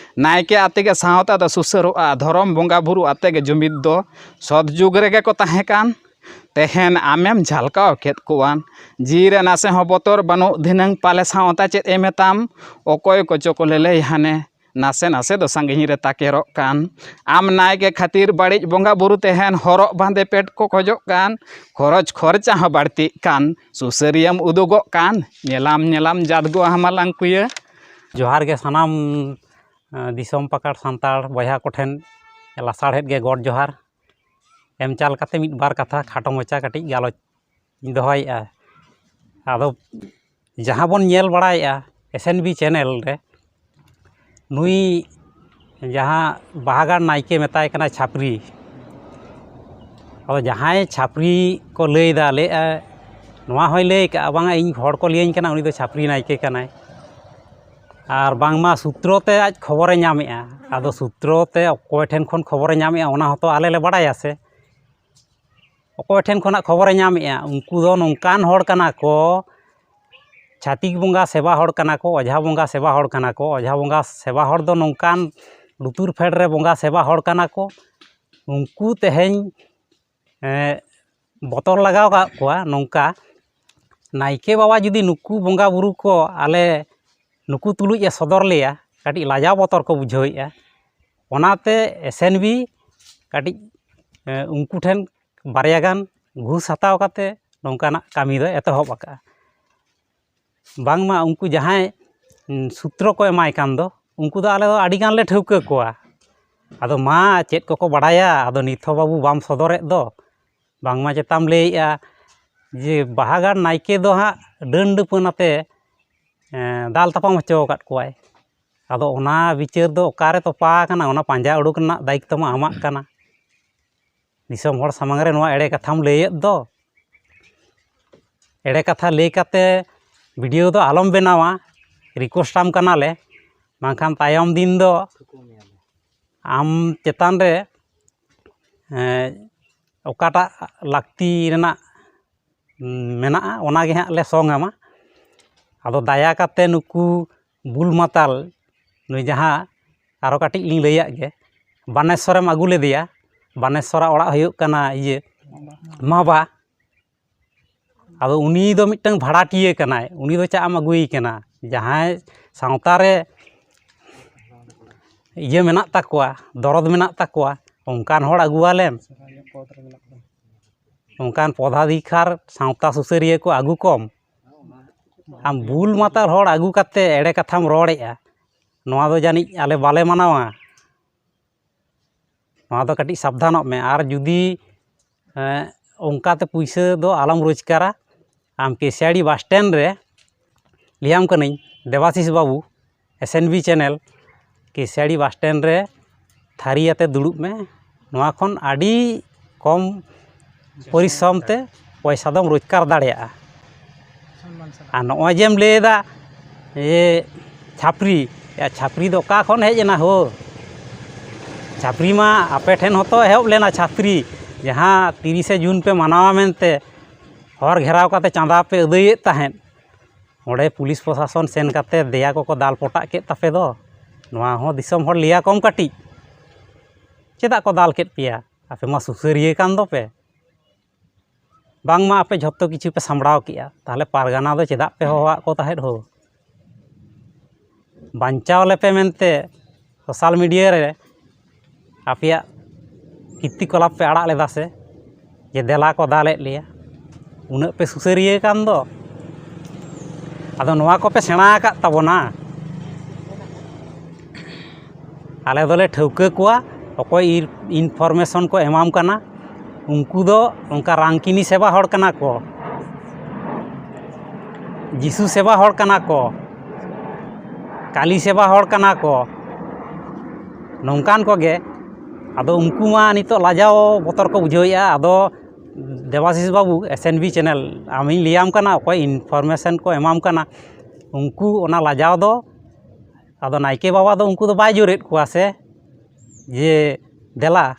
ᱱᱟᱭᱠᱮ ᱟᱛᱮ ᱜᱮ ᱥᱟᱶᱛᱟ ᱫᱚ ᱥᱩᱥᱟᱹᱨᱚᱜᱼᱟ᱾ ᱫᱷᱚᱨᱚᱢ ᱵᱚᱸᱜᱟ ᱵᱩᱨᱩ ᱟᱛᱮ ᱜᱮ ᱡᱩᱢᱤᱫ ᱫᱚ ᱥᱚᱛ ᱡᱩᱜᱽ ᱨᱮᱜᱮ ᱠᱚ ᱛᱟᱦᱮᱸ ᱠᱟᱱ᱾ ᱛᱮᱦᱮᱧ ᱟᱢᱮᱢ ᱡᱷᱟᱞᱠᱟᱣ ᱠᱮᱫ ᱠᱚᱣᱟ᱾ ᱡᱤᱣᱤ ᱨᱮ ᱱᱟᱥᱮ ᱦᱚᱸ ᱵᱚᱛᱚᱨ ᱵᱟᱹᱱᱩᱜ ᱫᱷᱤᱱᱟᱹᱝ ᱯᱟᱞᱮ ᱥᱟᱶᱛᱟ ᱪᱮᱫ ᱮ ᱢᱮᱛᱟᱢ? ᱚᱠᱚᱭ ᱠᱚᱪᱚ ᱠᱚ ᱞᱟᱹᱞᱟᱹᱭ ᱦᱟᱱᱮ ᱱᱟᱥᱮ ᱱᱟᱥᱮ ᱫᱚ ᱥᱟᱺᱜᱤᱧ ᱨᱮ ᱛᱟᱠᱮᱨᱚᱜ ᱠᱟᱱ᱾ ᱟᱢ ᱱᱟᱭᱠᱮ ᱠᱷᱟᱹᱛᱤᱨ ᱵᱟᱹᱲᱤᱡ ᱵᱚᱸᱜᱟ ᱵᱩᱨᱩ ᱛᱮᱦᱮᱱ ᱦᱚᱨᱚᱜ ᱵᱟᱸᱫᱮ ᱯᱮᱴ ᱠᱚ ᱠᱷᱚᱡᱚᱜ ᱠᱟᱱ᱾ ᱠᱷᱚᱨᱚᱪ ᱠᱷᱚᱨᱪᱟ ᱦᱚᱸ ᱵᱟᱹᱲᱛᱤᱜ ᱠᱟᱱ᱾ ᱥᱩᱥᱟᱹᱨᱤᱭᱟᱹᱢ ᱩᱫᱩᱜᱚᱜ ᱠᱟᱱ᱾ ᱧᱮᱞᱟᱢ ᱧᱮᱞᱟᱢ ᱡᱟᱫᱽᱜᱚ ᱦᱟᱢᱟᱞ ᱟᱝᱠᱩᱭᱟᱹ᱾ ᱡᱚᱦᱟᱨ ᱜᱮ ᱥᱟᱱᱟᱢ, ᱮᱸ, ᱫᱤᱥᱚᱢ ᱯᱟᱠᱟᱲ ᱥᱟᱱᱛᱟᱲ ᱵᱚᱭᱦᱟ ᱠᱚᱴᱷᱮᱱ ᱞᱟᱥᱟᱲᱦᱮᱫ ᱜᱮ ᱜᱚᱰ ᱡᱚᱦᱟᱨ᱾ ᱮᱢ ᱪᱟᱞ ᱠᱟᱛᱮ ᱢᱤᱫ ᱵᱟᱨ ᱠᱟᱛᱷᱟ ᱠᱷᱟᱴᱚ ᱢᱟᱪᱷᱟ ᱠᱟᱹᱴᱤᱡ ᱜᱟᱞᱚᱪ ᱤᱧ ᱫᱚᱦᱚᱭᱮᱫᱼᱟ᱾ ᱟᱫᱚ ᱡᱟᱦᱟᱸ ᱵᱚᱱ ᱧᱮᱞ ᱵᱟᱲᱟᱭᱮᱫᱼᱟ ᱮᱥ ᱮᱱ ᱵᱤ ᱪᱮᱱᱮᱞ ᱨᱮ, ᱱᱩᱭ ᱡᱟᱦᱟᱸ ᱵᱟᱦᱟᱜᱟᱲ ᱱᱟᱭᱠᱮ ᱢᱮᱛᱟᱭ ᱠᱟᱱᱟ ᱪᱷᱟᱯᱨᱤ, ᱟᱫᱚ ᱡᱟᱦᱟᱸᱭ ᱪᱷᱟᱯᱨᱤ ᱠᱚ ᱞᱟᱹᱭᱫᱟ, ᱞᱟᱹᱭᱮᱫᱼᱟ, ᱱᱚᱣᱟ ᱦᱚᱸᱭ ᱞᱟᱹᱭ ᱠᱟᱜᱼᱟ, ᱵᱟᱝᱟ, ᱤᱧ ᱦᱚᱲ ᱠᱚ ᱞᱟᱹᱭᱟᱹᱧ ᱠᱟᱱᱟ ᱩᱱᱤ ᱫᱚ ᱪᱷᱟᱯᱨᱤ ᱱᱟᱭᱠᱮ ᱠᱟᱱᱟᱭ, ᱟᱨ ᱵᱟᱝᱢᱟ ᱥᱩᱛᱨᱚ ᱛᱮ ᱟᱡ ᱠᱷᱚᱵᱚᱨᱮ ᱧᱟᱢᱮᱜᱼᱟ᱾ ᱟᱫᱚ ᱥᱩᱛᱨᱚ ᱛᱮ ᱚᱠᱚᱭ ᱴᱷᱮᱱ ᱠᱷᱚᱱ ᱠᱷᱚᱵᱚᱨᱮ ᱧᱟᱢᱮᱜᱼᱟ ᱚᱱᱟ ᱦᱚᱸᱛᱚ ᱟᱞᱮ ᱞᱮ ᱵᱟᱲᱟᱭᱟ ᱥᱮ? ᱚᱠᱚᱭ ᱴᱷᱮᱱ ᱠᱷᱚᱱᱟᱜ ᱠᱷᱚᱵᱚᱨᱮ ᱧᱟᱢᱮᱜᱼᱟ? ᱩᱱᱠᱩ ᱫᱚ ᱱᱚᱝᱠᱟᱱ ᱦᱚᱲ ᱠᱟᱱᱟ ᱠᱚ, ᱪᱷᱟᱹᱛᱤᱠ ᱵᱚᱸᱜᱟ ᱥᱮᱵᱟ ᱦᱚᱲ ᱠᱟᱱᱟ ᱠᱚ, ᱚᱡᱷᱟ ᱵᱚᱸᱜᱟ ᱥᱮᱵᱟ ᱦᱚᱲ ᱠᱟᱱᱟ ᱠᱚ᱾ ᱚᱡᱷᱟ ᱵᱚᱸᱜᱟ ᱥᱮᱵᱟ ᱦᱚᱲ ᱫᱚ ᱱᱚᱝᱠᱟᱱ ᱞᱩᱛᱩᱨ ᱯᱷᱮᱰ ᱨᱮ ᱵᱚᱸᱜᱟ ᱥᱮᱵᱟ ᱦᱚᱲ ᱠᱟᱱᱟ ᱠᱚ᱾ ᱩᱱᱠᱩ ᱛᱮᱦᱮᱧ, ᱮᱸ, ᱵᱚᱛᱚᱨ ᱞᱟᱜᱟᱣ ᱠᱟᱜ ᱠᱚᱣᱟ ᱱᱚᱝᱠᱟ, ᱱᱟᱭᱠᱮ ᱵᱟᱵᱟ ᱡᱩᱫᱤ ᱱᱩᱠᱩ ᱵᱚᱸᱜᱟ ᱵᱩᱨᱩ ᱠᱚ ᱟᱞᱮ ᱱᱩᱠᱩ ᱛᱩᱞᱩᱡ ᱮ ᱥᱚᱫᱚᱨ ᱞᱮᱭᱟ, ᱠᱟᱹᱴᱤᱡ ᱞᱟᱡᱟᱣ ᱵᱚᱛᱚᱨ ᱠᱚ ᱵᱩᱡᱷᱟᱹᱣᱮᱫᱼᱟ᱾ ᱚᱱᱟᱛᱮ ᱮᱥ ᱮᱱ ᱵᱤ ᱠᱟᱹᱴᱤᱡ, ᱮᱸ, ᱩᱱᱠᱩ ᱴᱷᱮᱱ ᱵᱟᱨᱭᱟ ᱜᱟᱱ ᱜᱷᱩᱥ ᱦᱟᱛᱟᱣ ᱠᱟᱛᱮ ᱱᱚᱝᱠᱟᱱᱟᱜ ᱠᱟᱹᱢᱤ ᱫᱚᱭ ᱮᱛᱚᱦᱚᱵ ᱟᱠᱟᱫᱼᱟ᱾ ᱵᱟᱝᱢᱟ ᱩᱱᱠᱩ ᱡᱟᱦᱟᱸᱭ, ᱩᱸ, ᱥᱩᱛᱨᱚ ᱠᱚ ᱮᱢᱟᱭ ᱠᱟᱱ ᱫᱚ, ᱩᱱᱠᱩ ᱫᱚ ᱟᱞᱮ ᱫᱚ ᱟᱹᱰᱤ ᱜᱟᱱ ᱞᱮ ᱴᱷᱟᱹᱣᱠᱟᱹ ᱠᱚᱣᱟ᱾ ᱟᱫᱚ ᱢᱟ ᱪᱮᱫ ᱠᱚᱠᱚ ᱵᱟᱲᱟᱭᱟ, ᱟᱫᱚ ᱱᱤᱛ ᱦᱚᱸ ᱵᱟᱹᱵᱩ ᱵᱟᱢ ᱥᱚᱫᱚᱨᱮᱫ ᱫᱚ᱾ ᱵᱟᱝᱢᱟ ᱪᱮᱛᱟᱢ ᱞᱟᱹᱭᱮᱜᱼᱟ ᱡᱮ ᱵᱟᱦᱟᱜᱟᱲ ᱱᱟᱭᱠᱮ ᱫᱚ ᱦᱟᱸᱜ ᱰᱟᱹᱱ ᱰᱟᱹᱯᱟᱹᱱ ᱟᱛᱮ, ᱮᱸ, ᱫᱟᱞ ᱛᱟᱯᱟᱢ ᱦᱚᱪᱚ ᱟᱠᱟᱫ ᱠᱚᱣᱟᱭ᱾ ᱟᱫᱚ ᱚᱱᱟ ᱵᱤᱪᱟᱹᱨ ᱫᱚ ᱚᱠᱟᱨᱮ ᱛᱚᱯᱟ ᱟᱠᱟᱱᱟ, ᱚᱱᱟ ᱯᱟᱸᱡᱟ ᱩᱰᱩᱠ ᱨᱮᱱᱟᱜ ᱫᱟᱭᱤᱛᱛᱚ ᱢᱟ ᱟᱢᱟᱜ ᱠᱟᱱᱟ᱾ ᱫᱤᱥᱚᱢ ᱦᱚᱲ ᱥᱟᱢᱟᱝ ᱨᱮ ᱱᱚᱣᱟ ᱮᱲᱮ ᱠᱟᱛᱷᱟᱢ ᱞᱟᱹᱭᱮᱫ ᱫᱚ᱾ ᱮᱲᱮ ᱠᱟᱛᱷᱟ ᱞᱟᱹᱭ ᱠᱟᱛᱮ ᱵᱷᱤᱰᱤᱭᱳ ᱫᱚ ᱟᱞᱚᱢ ᱵᱮᱱᱟᱣᱟ, ᱨᱤᱠᱩᱭᱮᱥᱴ ᱟᱢ ᱠᱟᱱᱟᱞᱮ, ᱵᱟᱝᱠᱷᱟᱱ ᱛᱟᱭᱚᱢ ᱫᱤᱱ ᱫᱚ ᱟᱢ ᱪᱮᱛᱟᱱ ᱨᱮ, ᱮᱸ, ᱚᱠᱟᱴᱟᱜ ᱞᱟᱹᱠᱛᱤ ᱨᱮᱱᱟᱜ ᱢᱮᱱᱟᱜᱼᱟ, ᱚᱱᱟ ᱜᱮ ᱦᱟᱸᱜ ᱞᱮ ᱥᱚᱝ ᱟᱢᱟ᱾ ᱟᱫᱚ ᱫᱟᱭᱟ ᱠᱟᱛᱮ ᱱᱩᱠᱩ ᱵᱩᱞ ᱢᱟᱛᱟᱞ, ᱱᱩᱭ ᱡᱟᱦᱟᱸ ᱟᱨᱚ ᱠᱟᱹᱴᱤᱡ ᱞᱤᱧ ᱞᱟᱹᱭᱟᱜ ᱜᱮ, ᱵᱟᱱᱮᱥᱚᱨᱮᱢ ᱟᱹᱜᱩ ᱞᱮᱫᱮᱭᱟ, ᱵᱟᱱᱮᱥᱚᱨᱟᱜ ᱚᱲᱟᱜ ᱦᱩᱭᱩᱜ ᱠᱟᱱᱟ ᱤᱭᱟᱹ ᱢᱟᱵᱟ᱾ ᱟᱫᱚ ᱩᱱᱤ ᱫᱚ ᱢᱤᱫᱴᱟᱝ ᱵᱷᱟᱲᱟᱴᱤᱭᱟᱹ ᱠᱟᱱᱟᱭ, ᱩᱱᱤ ᱫᱚ ᱪᱟᱜ ᱮᱢ ᱟᱹᱜᱩᱭᱮ ᱠᱟᱱᱟ? ᱡᱟᱦᱟᱸᱭ ᱥᱟᱶᱛᱟ ᱨᱮ ᱤᱭᱟᱹ ᱢᱮᱱᱟᱜ ᱛᱟᱠᱚᱣᱟ, ᱫᱚᱨᱚᱫ ᱢᱮᱱᱟᱜ ᱛᱟᱠᱚᱣᱟ, ᱚᱱᱠᱟᱱ ᱦᱚᱲ ᱟᱹᱜᱩᱣᱟᱞᱮᱢ᱾ ᱚᱱᱠᱟᱱ ᱯᱚᱫᱟᱫᱷᱤᱠᱟᱨ ᱥᱟᱶᱛᱟ ᱥᱩᱥᱟᱹᱨᱤᱭᱟᱹ ᱠᱚ ᱟᱹᱜᱩ ᱠᱚᱢ᱾ ᱟᱢ ᱵᱩᱞ ᱢᱟᱛᱟᱞ ᱦᱚᱲ ᱟᱹᱜᱩ ᱠᱟᱛᱮ ᱮᱲᱮ ᱠᱟᱛᱷᱟᱢ ᱨᱚᱲᱮᱜᱼᱟ, ᱱᱚᱣᱟ ᱫᱚ ᱡᱟᱹᱱᱤᱡ ᱟᱞᱮ ᱵᱟᱞᱮ ᱢᱟᱱᱟᱣᱟ᱾ ᱱᱚᱣᱟ ᱫᱚ ᱠᱟᱹᱴᱤᱡ ᱥᱟᱵᱫᱷᱟᱱᱚᱜ ᱢᱮ᱾ ᱟᱨ ᱡᱩᱫᱤ ᱮᱸ, ᱚᱱᱠᱟᱛᱮ ᱯᱩᱭᱥᱟᱹ ᱫᱚ ᱟᱞᱚᱢ ᱨᱳᱡᱽᱜᱟᱨᱟ᱾ ᱟᱢ ᱠᱮᱥᱤᱭᱟᱲᱤ ᱵᱟᱥ ᱥᱴᱮᱱᱰ ᱨᱮ, ᱞᱟᱹᱭᱟᱢ ᱠᱟᱹᱱᱟᱹᱧ, ᱫᱮᱵᱟᱥᱤᱥ ᱵᱟᱹᱵᱩ, S N B channel, Keshiary bus stand ᱨᱮ ᱛᱷᱟᱹᱨᱤ ᱟᱛᱮ ᱫᱩᱲᱩᱵ ᱢᱮ᱾ ᱱᱚᱣᱟ ᱠᱷᱚᱱ ᱟᱹᱰᱤ ᱠᱚᱢ ᱯᱚᱨᱤᱥᱨᱚᱢ ᱛᱮ ᱯᱚᱭᱥᱟ ᱫᱚᱢ ᱨᱳᱡᱽᱜᱟᱨ ᱫᱟᱲᱮᱭᱟᱜᱼᱟ᱾ ᱟᱨ ᱱᱚᱜᱼᱚᱭ ᱡᱮᱢ ᱞᱟᱹᱭᱮᱫᱟ ᱡᱮ ᱪᱷᱟᱹᱯᱨᱤ, ᱭᱟ, ᱪᱷᱟᱹᱯᱨᱤ ᱫᱚ ᱚᱠᱟ ᱠᱷᱚᱱ ᱦᱮᱡ ᱮᱱᱟ ᱦᱳ? ᱪᱷᱟᱹᱯᱨᱤ ᱢᱟ ᱟᱯᱮ ᱴᱷᱮᱱ ᱦᱚᱸᱛᱚ ᱮᱦᱚᱵ ᱞᱮᱱᱟ ᱪᱷᱟᱹᱯᱨᱤ, ᱡᱟᱦᱟᱸ ᱛᱤᱨᱤᱥᱮ ᱡᱩᱱ ᱯᱮ ᱢᱟᱱᱟᱣᱟ ᱢᱮᱱᱛᱮ ᱦᱚᱨ ᱜᱷᱮᱨᱟᱣ ᱠᱟᱛᱮ ᱪᱟᱸᱫᱟ ᱯᱮ ᱟᱹᱫᱟᱹᱭᱮᱫ ᱛᱟᱦᱮᱸᱫ, ᱚᱸᱰᱮ ᱯᱩᱞᱤᱥ ᱯᱨᱚᱥᱟᱥᱚᱱ ᱥᱮᱱ ᱠᱟᱛᱮ ᱫᱮᱭᱟ ᱠᱚᱠᱚ ᱫᱟᱞ ᱯᱚᱴᱟᱜ ᱠᱮᱫ ᱛᱟᱯᱮ ᱫᱚ᱾ ᱱᱚᱣᱟ ᱦᱚᱸ ᱫᱤᱥᱚᱢ ᱦᱚᱲ ᱞᱟᱹᱭᱟᱠᱚᱢ ᱠᱟᱹᱴᱤᱡ, ᱪᱮᱫᱟᱜ ᱠᱚ ᱫᱟᱞ ᱠᱮᱫ ᱯᱮᱭᱟ? ᱟᱯᱮ ᱢᱟ ᱥᱩᱥᱟᱹᱨᱤᱭᱟᱹ ᱠᱟᱱ ᱫᱚᱯᱮ᱾ ᱵᱟᱝᱢᱟ ᱟᱯᱮ ᱡᱷᱚᱛᱚ ᱠᱤᱪᱷᱩ ᱯᱮ ᱥᱟᱢᱵᱲᱟᱣ ᱠᱮᱜᱼᱟ, ᱛᱟᱦᱚᱞᱮ ᱯᱟᱨᱜᱟᱱᱟ ᱫᱚ ᱪᱮᱫᱟᱜ ᱯᱮ ᱦᱚᱦᱚᱣᱟᱫ ᱠᱚ ᱛᱟᱦᱮᱸᱫ ᱦᱳ? ᱵᱟᱧᱪᱟᱣ ᱞᱮᱯᱮ ᱢᱮᱱᱛᱮ ᱥᱳᱥᱟᱞ ᱢᱤᱰᱤᱭᱟ ᱨᱮ ᱟᱯᱮᱭᱟᱜ ᱠᱤᱨᱛᱤ ᱠᱚᱞᱟᱯ ᱯᱮ ᱟᱲᱟᱜ ᱞᱮᱫᱟ ᱥᱮ, ᱡᱮ ᱫᱮᱞᱟ ᱠᱚ ᱫᱟᱞᱮᱫ ᱞᱮᱭᱟ, ᱩᱱᱟᱹᱜ ᱯᱮ ᱥᱩᱥᱟᱹᱨᱤᱭᱟᱹ ᱠᱟᱱ ᱫᱚ᱾ ᱟᱫᱚ ᱱᱚᱣᱟ ᱠᱚᱯᱮ ᱥᱮᱬᱟ ᱟᱠᱟᱫ ᱛᱟᱵᱚᱱᱟ᱾ ᱟᱞᱮ ᱫᱚᱞᱮ ᱴᱷᱟᱹᱣᱠᱟᱹ ᱠᱚᱣᱟ, ᱚᱠᱚᱭ ᱤᱱ-, ᱤᱱᱯᱷᱚᱨᱢᱮᱥᱚᱱ ᱠᱚ ᱮᱢᱟᱢ ᱠᱟᱱᱟ, ᱩᱱᱠᱩ ᱫᱚ ᱚᱱᱠᱟ ᱨᱟᱝᱠᱤᱱᱤ ᱥᱮᱵᱟ ᱦᱚᱲ ᱠᱟᱱᱟ ᱠᱚ, ᱡᱤᱥᱩ ᱥᱮᱵᱟ ᱦᱚᱲ ᱠᱟᱱᱟ ᱠᱚ, ᱠᱟᱞᱤ ᱥᱮᱵᱟ ᱦᱚᱲ ᱠᱟᱱᱟ ᱠᱚ, ᱱᱚᱝᱠᱟᱱ ᱠᱚᱜᱮ᱾ ᱟᱫᱚ ᱩᱱᱠᱩ ᱢᱟ ᱱᱤᱛᱚᱜ ᱞᱟᱡᱟᱣ ᱵᱚᱛᱚᱨ ᱠᱚ ᱵᱩᱡᱷᱟᱹᱣᱮᱫᱼᱟ᱾ ᱟᱫᱚ ᱫᱮᱵᱟᱥᱤᱥ ᱵᱟᱹᱵᱩ, ᱮᱥ ᱮᱱ ᱵᱤ ᱪᱮᱱᱮᱞ, ᱟᱢᱤᱧ ᱞᱟᱹᱭᱟᱢ ᱠᱟᱱᱟ, ᱚᱠᱚᱭ ᱤᱱᱯᱷᱚᱨᱢᱮᱥᱚᱱ ᱠᱚ ᱮᱢᱟᱢ ᱠᱟᱱᱟ, ᱩᱱᱠᱩ ᱚᱱᱟ ᱞᱟᱡᱟᱣ ᱫᱚ, ᱟᱫᱚ ᱱᱟᱭᱠᱮ ᱵᱟᱵᱟ ᱫᱚ ᱩᱱᱠᱩ ᱫᱚ ᱵᱟᱭ ᱡᱳᱨᱮᱫ ᱠᱚᱣᱟ ᱥᱮ, ᱡᱮ ᱫᱮᱞᱟ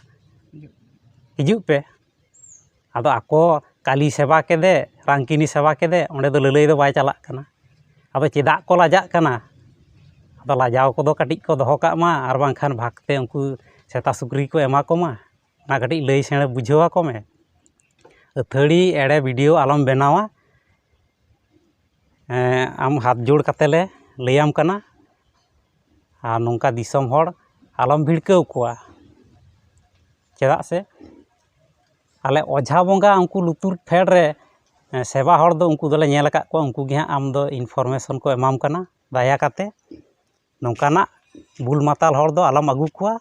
ᱦᱤᱡᱩᱜ ᱯᱮ᱾ ᱟᱫᱚ ᱟᱠᱚ ᱠᱟᱞᱤ ᱥᱮᱵᱟ ᱠᱮᱫᱮ, ᱨᱟᱝᱠᱤᱱᱤ ᱥᱮᱵᱟ ᱠᱮᱫᱮ, ᱚᱸᱰᱮ ᱫᱚ ᱞᱟᱹᱞᱟᱹᱭ ᱫᱚ ᱵᱟᱭ ᱪᱟᱞᱟᱜ ᱠᱟᱱᱟ᱾ ᱟᱫᱚ ᱪᱮᱫᱟᱜ ᱠᱚ ᱞᱟᱡᱟᱜ ᱠᱟᱱᱟ? ᱟᱫᱚ ᱞᱟᱡᱟᱣ ᱠᱚᱫᱚ ᱠᱟᱹᱴᱤᱡ ᱠᱚ ᱫᱚᱦᱚ ᱠᱟᱜ ᱢᱟ, ᱟᱨ ᱵᱟᱝᱠᱷᱟᱱ ᱵᱷᱟᱜᱽ ᱛᱮ ᱩᱱᱠᱩ ᱥᱮᱛᱟ ᱥᱩᱠᱨᱤ ᱠᱚ ᱮᱢᱟ ᱠᱚᱢᱟ᱾ ᱚᱱᱟ ᱠᱟᱹᱴᱤᱡ ᱞᱟᱹᱭ ᱥᱮᱬᱮ ᱵᱩᱡᱷᱟᱹᱣ ᱟᱠᱚ ᱢᱮ᱾ ᱟᱹᱛᱷᱟᱹᱲᱤ ᱮᱲᱮ ᱵᱷᱤᱰᱤᱭᱳ ᱟᱞᱚᱢ ᱵᱮᱱᱟᱣᱟ᱾ ᱮᱸ, ᱟᱢ ᱦᱟᱛ ᱡᱳᱲ ᱠᱟᱛᱮ ᱞᱮ ᱞᱟᱹᱭᱟᱢ ᱠᱟᱱᱟ᱾ ᱟᱨ ᱱᱚᱝᱠᱟ ᱫᱤᱥᱚᱢ ᱦᱚᱲ ᱟᱞᱚᱢ ᱵᱷᱤᱲᱠᱟᱹᱣ ᱠᱚᱣᱟ᱾ ᱪᱮᱫᱟᱜ ᱥᱮ ᱟᱞᱮ ᱚᱡᱷᱟ ᱵᱚᱸᱜᱟ ᱩᱱᱠᱩ ᱞᱩᱛᱩᱨ ᱯᱷᱮᱰ ᱨᱮ, ᱮᱸ, ᱥᱮᱵᱟ ᱦᱚᱲ ᱫᱚ ᱩᱱᱠᱩ ᱫᱚᱞᱮ ᱧᱮᱞ ᱟᱠᱟᱫ ᱠᱚᱣᱟ᱾ ᱩᱱᱠᱩ ᱜᱮ ᱦᱟᱸᱜ ᱟᱢ ᱫᱚ ᱤᱱᱯᱷᱚᱨᱢᱮᱥᱚᱱ ᱠᱚ ᱮᱢᱟᱢ ᱠᱟᱱᱟ᱾ ᱫᱟᱭᱟ ᱠᱟᱛᱮ ᱱᱚᱝᱠᱟᱱᱟᱜ ᱵᱩᱞ ᱢᱟᱛᱟᱞ ᱦᱚᱲ ᱫᱚ ᱟᱞᱚᱢ ᱟᱹᱜᱩ ᱠᱚᱣᱟ᱾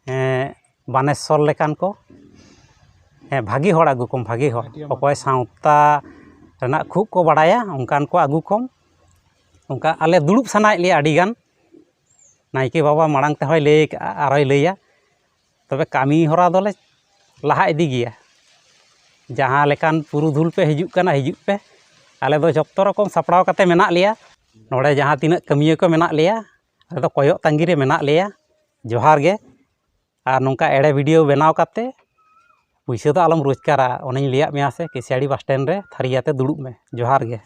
ᱮᱸ, ᱵᱟᱱᱮᱥᱥᱚᱨ ᱞᱮᱠᱟᱱ ᱠᱚ, ᱦᱮᱸ, ᱵᱷᱟᱹᱜᱤ ᱦᱚᱲ ᱟᱹᱜᱩ ᱠᱚᱢ, ᱵᱷᱟᱹᱜᱤ ᱦᱚᱲ᱾ ᱚᱠᱚᱭ ᱥᱟᱶᱛᱟ ᱨᱮᱱᱟᱜ ᱠᱷᱩᱵ ᱠᱚ ᱵᱟᱲᱟᱭᱟ, ᱚᱱᱠᱟᱱ ᱠᱚ ᱟᱹᱜᱩ ᱠᱚᱢ᱾ ᱚᱱᱠᱟ ᱟᱞᱮ ᱫᱩᱲᱩᱵ ᱥᱟᱱᱟᱭᱮᱫ ᱞᱮᱭᱟ ᱟᱹᱰᱤ ᱜᱟᱱ᱾ ᱱᱟᱭᱠᱮ ᱵᱟᱵᱟ ᱢᱟᱲᱟᱝ ᱛᱮᱦᱚᱸᱭ ᱞᱟᱹᱭ ᱠᱟᱜᱼᱟ, ᱟᱨᱦᱚᱸᱭ ᱞᱟᱹᱭᱟ᱾ ᱛᱚᱵᱮ ᱠᱟᱹᱢᱤ ᱦᱚᱨᱟ ᱫᱚᱞᱮ ᱞᱟᱦᱟ ᱤᱫᱤ ᱜᱮᱭᱟ᱾ ᱡᱟᱦᱟᱸ ᱞᱮᱠᱟᱱ ᱯᱩᱨᱩᱫᱷᱩᱞ ᱯᱮ ᱦᱤᱡᱩᱜ ᱠᱟᱱᱟ, ᱦᱤᱡᱩᱜ ᱯᱮ᱾ ᱟᱞᱮ ᱫᱚ ᱡᱚᱛᱚ ᱨᱚᱠᱚᱢ ᱥᱟᱯᱲᱟᱣ ᱠᱟᱛᱮ ᱢᱮᱱᱟᱜ ᱞᱮᱭᱟ᱾ ᱱᱚᱰᱮ ᱡᱟᱦᱟᱸ ᱛᱤᱱᱟᱹᱜ ᱠᱟᱹᱢᱤᱭᱟᱹ ᱠᱚ ᱢᱮᱱᱟᱜ ᱞᱮᱭᱟ, ᱟᱞᱮ ᱫᱚ ᱠᱚᱭᱚᱜ ᱛᱟᱺᱜᱤ ᱨᱮ ᱢᱮᱱᱟᱜ ᱞᱮᱭᱟ᱾ ᱡᱚᱦᱟᱨ ᱜᱮ᱾ ᱟᱨ ᱱᱚᱝᱠᱟ ᱮᱲᱮ ᱵᱷᱤᱰᱤᱭᱳ ᱵᱮᱱᱟᱣ ᱠᱟᱛᱮ ᱯᱩᱭᱥᱟᱹ ᱫᱚ ᱟᱞᱚᱢ ᱨᱳᱡᱽᱜᱟᱨᱟ᱾ ᱚᱱᱮᱧ ᱞᱟᱹᱭᱟᱫ ᱢᱮᱭᱟ ᱥᱮ, ᱠᱮᱥᱤᱭᱟᱲᱤ ᱵᱟᱥ ᱥᱴᱮᱱᱰ ᱨᱮ ᱛᱷᱟᱹᱨᱤ ᱟᱛᱮ ᱫᱩᱲᱩᱵ ᱢᱮ᱾ ᱡᱚᱦᱟᱨ ᱜᱮ᱾